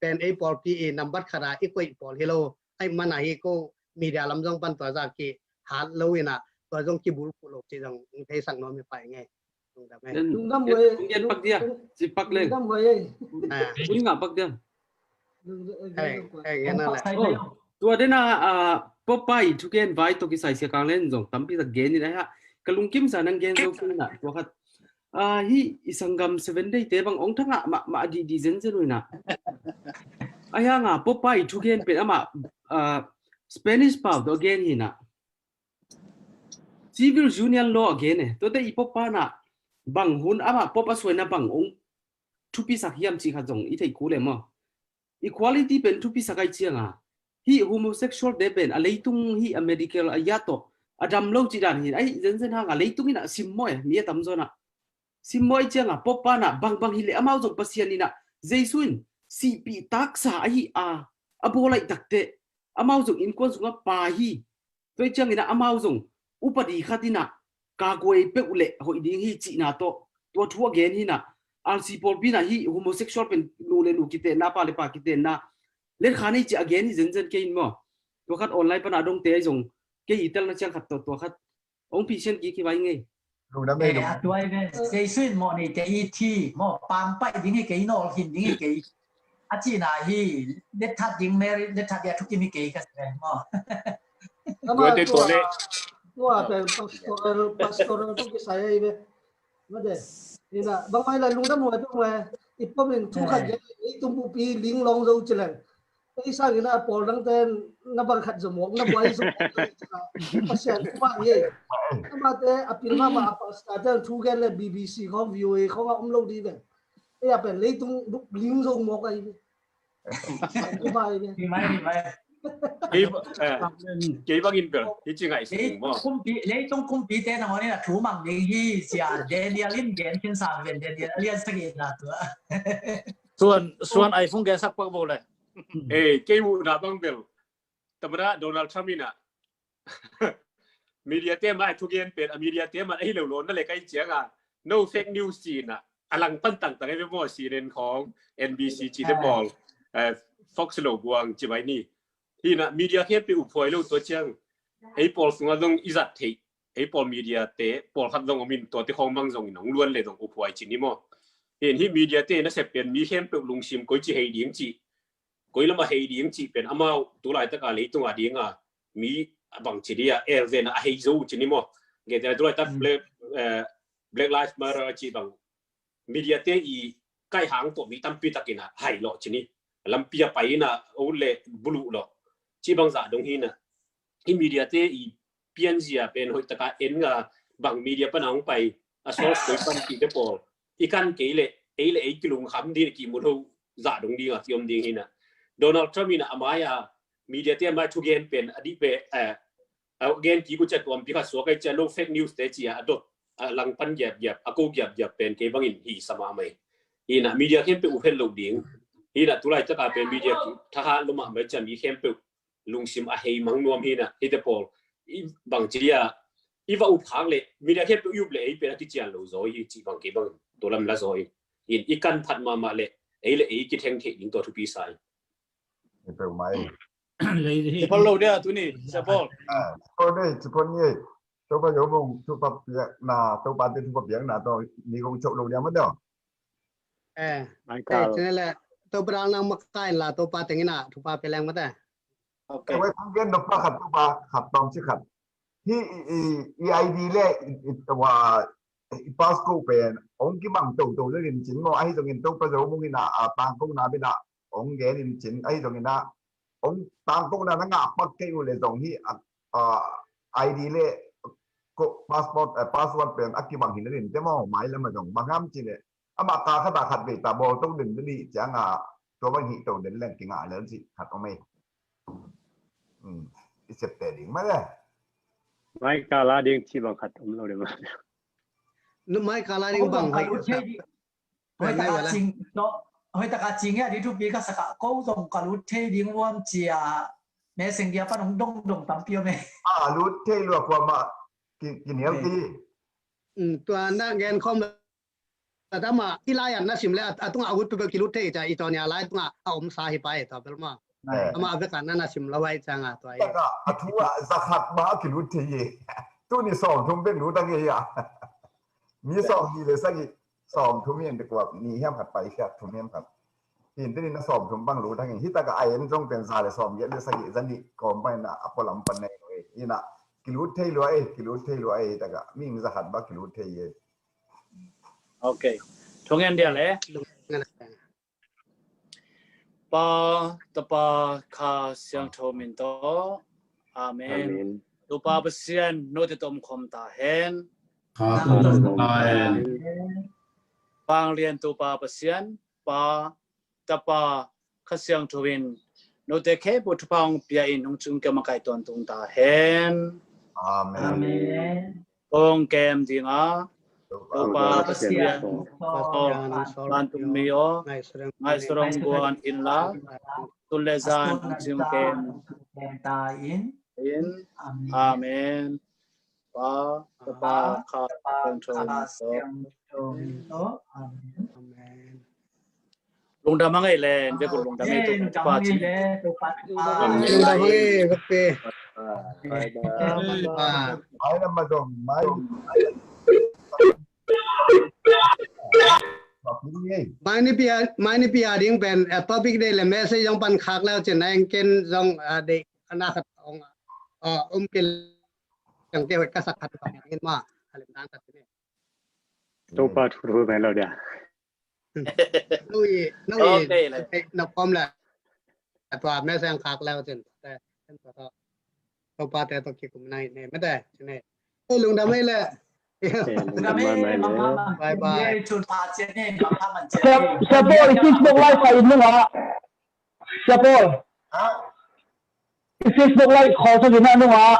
pen ei pawlpi i nambat khata i koih pawl hi lo aih mana hi ko media lam zong pan tua za ki hat lo ina tua zong kibul ku lo ci zong theisak nuam hi pai ngei. Lungdam huai. Lungdam huai. Ci pak dia. Lungdam huai. Ui nga pak dia. Tua dena popai thugen vai toki sai sia kang len zong tampi tak gen in ai ha ka lungkim sa nang gen zo kina tua khat. Hi i sanggam Seven Day te bang ong thanga ma ma di di zen zen uina. Ai ha nga popai thugen pen ama Spanish pau to gen hina. Civil Union Law again eh. Tua te i pop pana bang hun ama pop a suaina bang ong thupi sak hiam ci khat zong i thei kule maw. Equality pen thupi sak ai cianga hi homosexual te pen a leitung hi a medical a ya to a dam lo ci dan hin ai zenzen hanga leitung in a sim maw eh mi a tam zona. Simmawh ahih ciangah Pope pa inah bangbang hileh amau zong Pasian inah Jesu in sihpih taksa ahi a, a bawl laih takteh amau zong innkuan sungah pa hi. Tua ahih ciangin ah amau zong upadi khat inah kakuai peuh leh hoih ding hi cihna tawh tua thu a gen hi inah, R C pawlpi inah hih homosexual pen nu le nu kitenna, pa le pa kitenna letkhan hi cih a gen hi zenzen kei in maw. Tua khat online pan a dongte ahi zong kei i telna ciang khat tawh tua khat hong phisian kik hi vai ngei. Lungdam ei, eh, lungdam. A tuai ve, Jesu in mawh nei kei, i thi maw, pam paih ding hi kei, nawl khin ding hi kei. A cihna hi, letthat ding Mary, letthat dia thukim hi kei ka si ve maw. Ama tua, tua pen pastoral, pastoral tu kisai ai ve. Mate. Ina, bang mai la lungdam huai tu huai. I pom in thu khat gen, i tum bupi ling long zo ci leng. Ei sangin a pawl dangte na bang khat zomawk, na buai zomawk. Pasian kuah ye. Amate a pil mahmah a pastor te thu gen le B B C khawng, V O A khawng a om lo ding ve. Ei a pen leitung ling zo mawk ahi ve. Kuah ahi ve. Hi mai, hi mai. Kei, eh, kei bangin bel hi ci ngaihsun maw. Leitung kumpi, leitung kumpi te nangawn in a thu mang ding hi sia. Daniel in gen khin sa ven, Daniel a lian sagih na tua. Suan, suan iPhone gen sak pak bo le. Eh, kei muhna bang bel, tamada Donald Trump inah media te mai thugen pen, a media te man ahi lo lo na le kai cianga no fake news ci inah a langpan tangtang ei ve maw, C N N khawng, N B C ci te pawl, eh, Fox lo buang ci bai ni. Hi inah media khempeuh uphuai lo tua ciang ei pawl sungah zong i zat theih ei pawl media te pawlkhat zong om in, tuate khawng mang zongin hong luan le zong uphuai ci ni maw. Hi in hih media te nasep pen mi khempeuh lungsim koi ci hei ding cih, koi lamah hei ding cih pen amau tu laitaka leitunga dinga mi a bangci dia elven a hei zo ci ni maw. Gete tulaitak Black, eh, Black Lives Matter cih bang media te i kaihang tawh mi tampi takin a hai lawh ci ni. Lampi a pai inah o le buluh lawh cih bang zah dong hi inah. Hih media te i pianzia pen hoih taka en nga, bang media pana hong pai, a source koi pan cihte pawl i kan kei leh ei le ei kilungkham ding, kimu lo zah dong dinga kiom ding hi inah. Donald Trump inah a mai-a media te a mai thugen pen a dih pen, eh, a gen kik uh cia tuampi khat suak ai cia no fake news te cia a dot a langpan giapgiap, a ko giapgiap pen kei bangin hi sa mahmah hi. Hi inah media khempeuh uphet lo ding. Hi inah tulaitaka pen media thahat lo mahmah cia mi khempeuh lungsim a hei mang nuam hi inah, hite pawl i bangci dia i va up khak leh media khempeuh i up leh ei pen a kician lo zaw hi cih bang kei bang tua lam la zaw hi. Hi in i kan phat mahmah leh ei le ei kitheng theih ding tua thupi sa hi. Hi peuh mai. Lei hi. Ci phot lo dia tuni, Sia Paul. Ah, ci phot ni, ci phot ni. Topa Zo Mung thupha piakna, Topa te thupha piakna tawh ni kong chok lo dia mah tawh. Eh, mai kal. Eh, cine le, Topa dang nang makaih inla, Topa teng inah thupha pia leng mate. Ok. Wai kong gen nop pa khat, Topa khat tawm ci khat. Hi i, i, i I D le i, i, wa, i passcode pen hong kibang toto le lim cin maw, ahi zongin Topa Zo Mung inah a tangkona bina hong gen in cin, ahi zongin ah hong tangkona na ngah pak kei uh le zong hi a, a, I D le ko, passport, eh, password pen a kibang hi na lim te maw, mailam a zong bang ham ci le. Amah ka khat a khat vei ta bawl to den deli cianga tua bang hi to den leng kingah lel ci khat om ei. Hmm. I sep te ding mah le. Mai kala ding ci bang khat om lo le mah. Nu mai kala ding bang hai. Hoih taka cing, hoih taka cing ya di thupi ka saka ko zong ka lut thei ding uam cia. Messenger pan hong dongdong tampi om e. A lut thei lua kuamah ki, kinial ki. Tua na gen khawm a tama i lai an na sim le a tunga a ut peuhpeuh kilut thei cia i tawnia lai tunga a om sa hi pai tua bel ma. Ama a veka na na sim lo ai cianga tua ai. Taka a thu a zakhat ba kilut thei e. Tuni sawm thum bek lut a ngei a. Mi sawm ni le sagih sawm thum hi en te kuap ni hiam khat pai siat thum hiam khat. Hi in tuni na sawm thum bang lut a ngei. Hi taka a en zong pen za le sawm giat le sagih za nih kawm pai na a pualam pan nei lo e. Hi na kilut thei lua e, kilut thei lua e, hi taka mi zakhat ba kilut thei e. Ok. Thungen dia le. Pa, Tapa, Kha Siangtho min tawh. Amen. Amen. Topa Pasian note tawh om khawm ta hen. Amen. Vanglian Topa Pasian, Pa, Tapa, Kha Siangtho in note khempeuh thupha hong pia in hong cung kia makaih tawntung ta hen. Amen. Amen. Kong kem dinga Topa Pasian, vantung mi aw, ngaihsut hong guan inla, tu le zan hong cing ken in. Amen. Pa, Tapa, Kha Siangtho min tawh. Amen. Lungdam a ngei leng, vekun lungdam a ngei, Topa ci. Lungdam a ngei, Topa. Bye bye. Bye bye. Mai nipi a, mai nipi a ding pen, eh, topic dei le message zong pan khak leu cin, a eng ken zong, ah, dei, ana khat ong, ah, um pil yang te hoih ka sak khat ka ong in ma, a lem dan khat ni. Topa thu thu pen lo dia. Nui, nui, okay le. Nui, na pom le. Tua message khak leu cin. Te, tua, tua. Topa te tawh kikum nai ne, mate, cine. Ei, lungdam ei le. Lungdam ei le. Bye bye. Sia, Sia Paul, i Facebook live kha in nung ah. Sia Paul. I Facebook live khawlsak in a nung ah.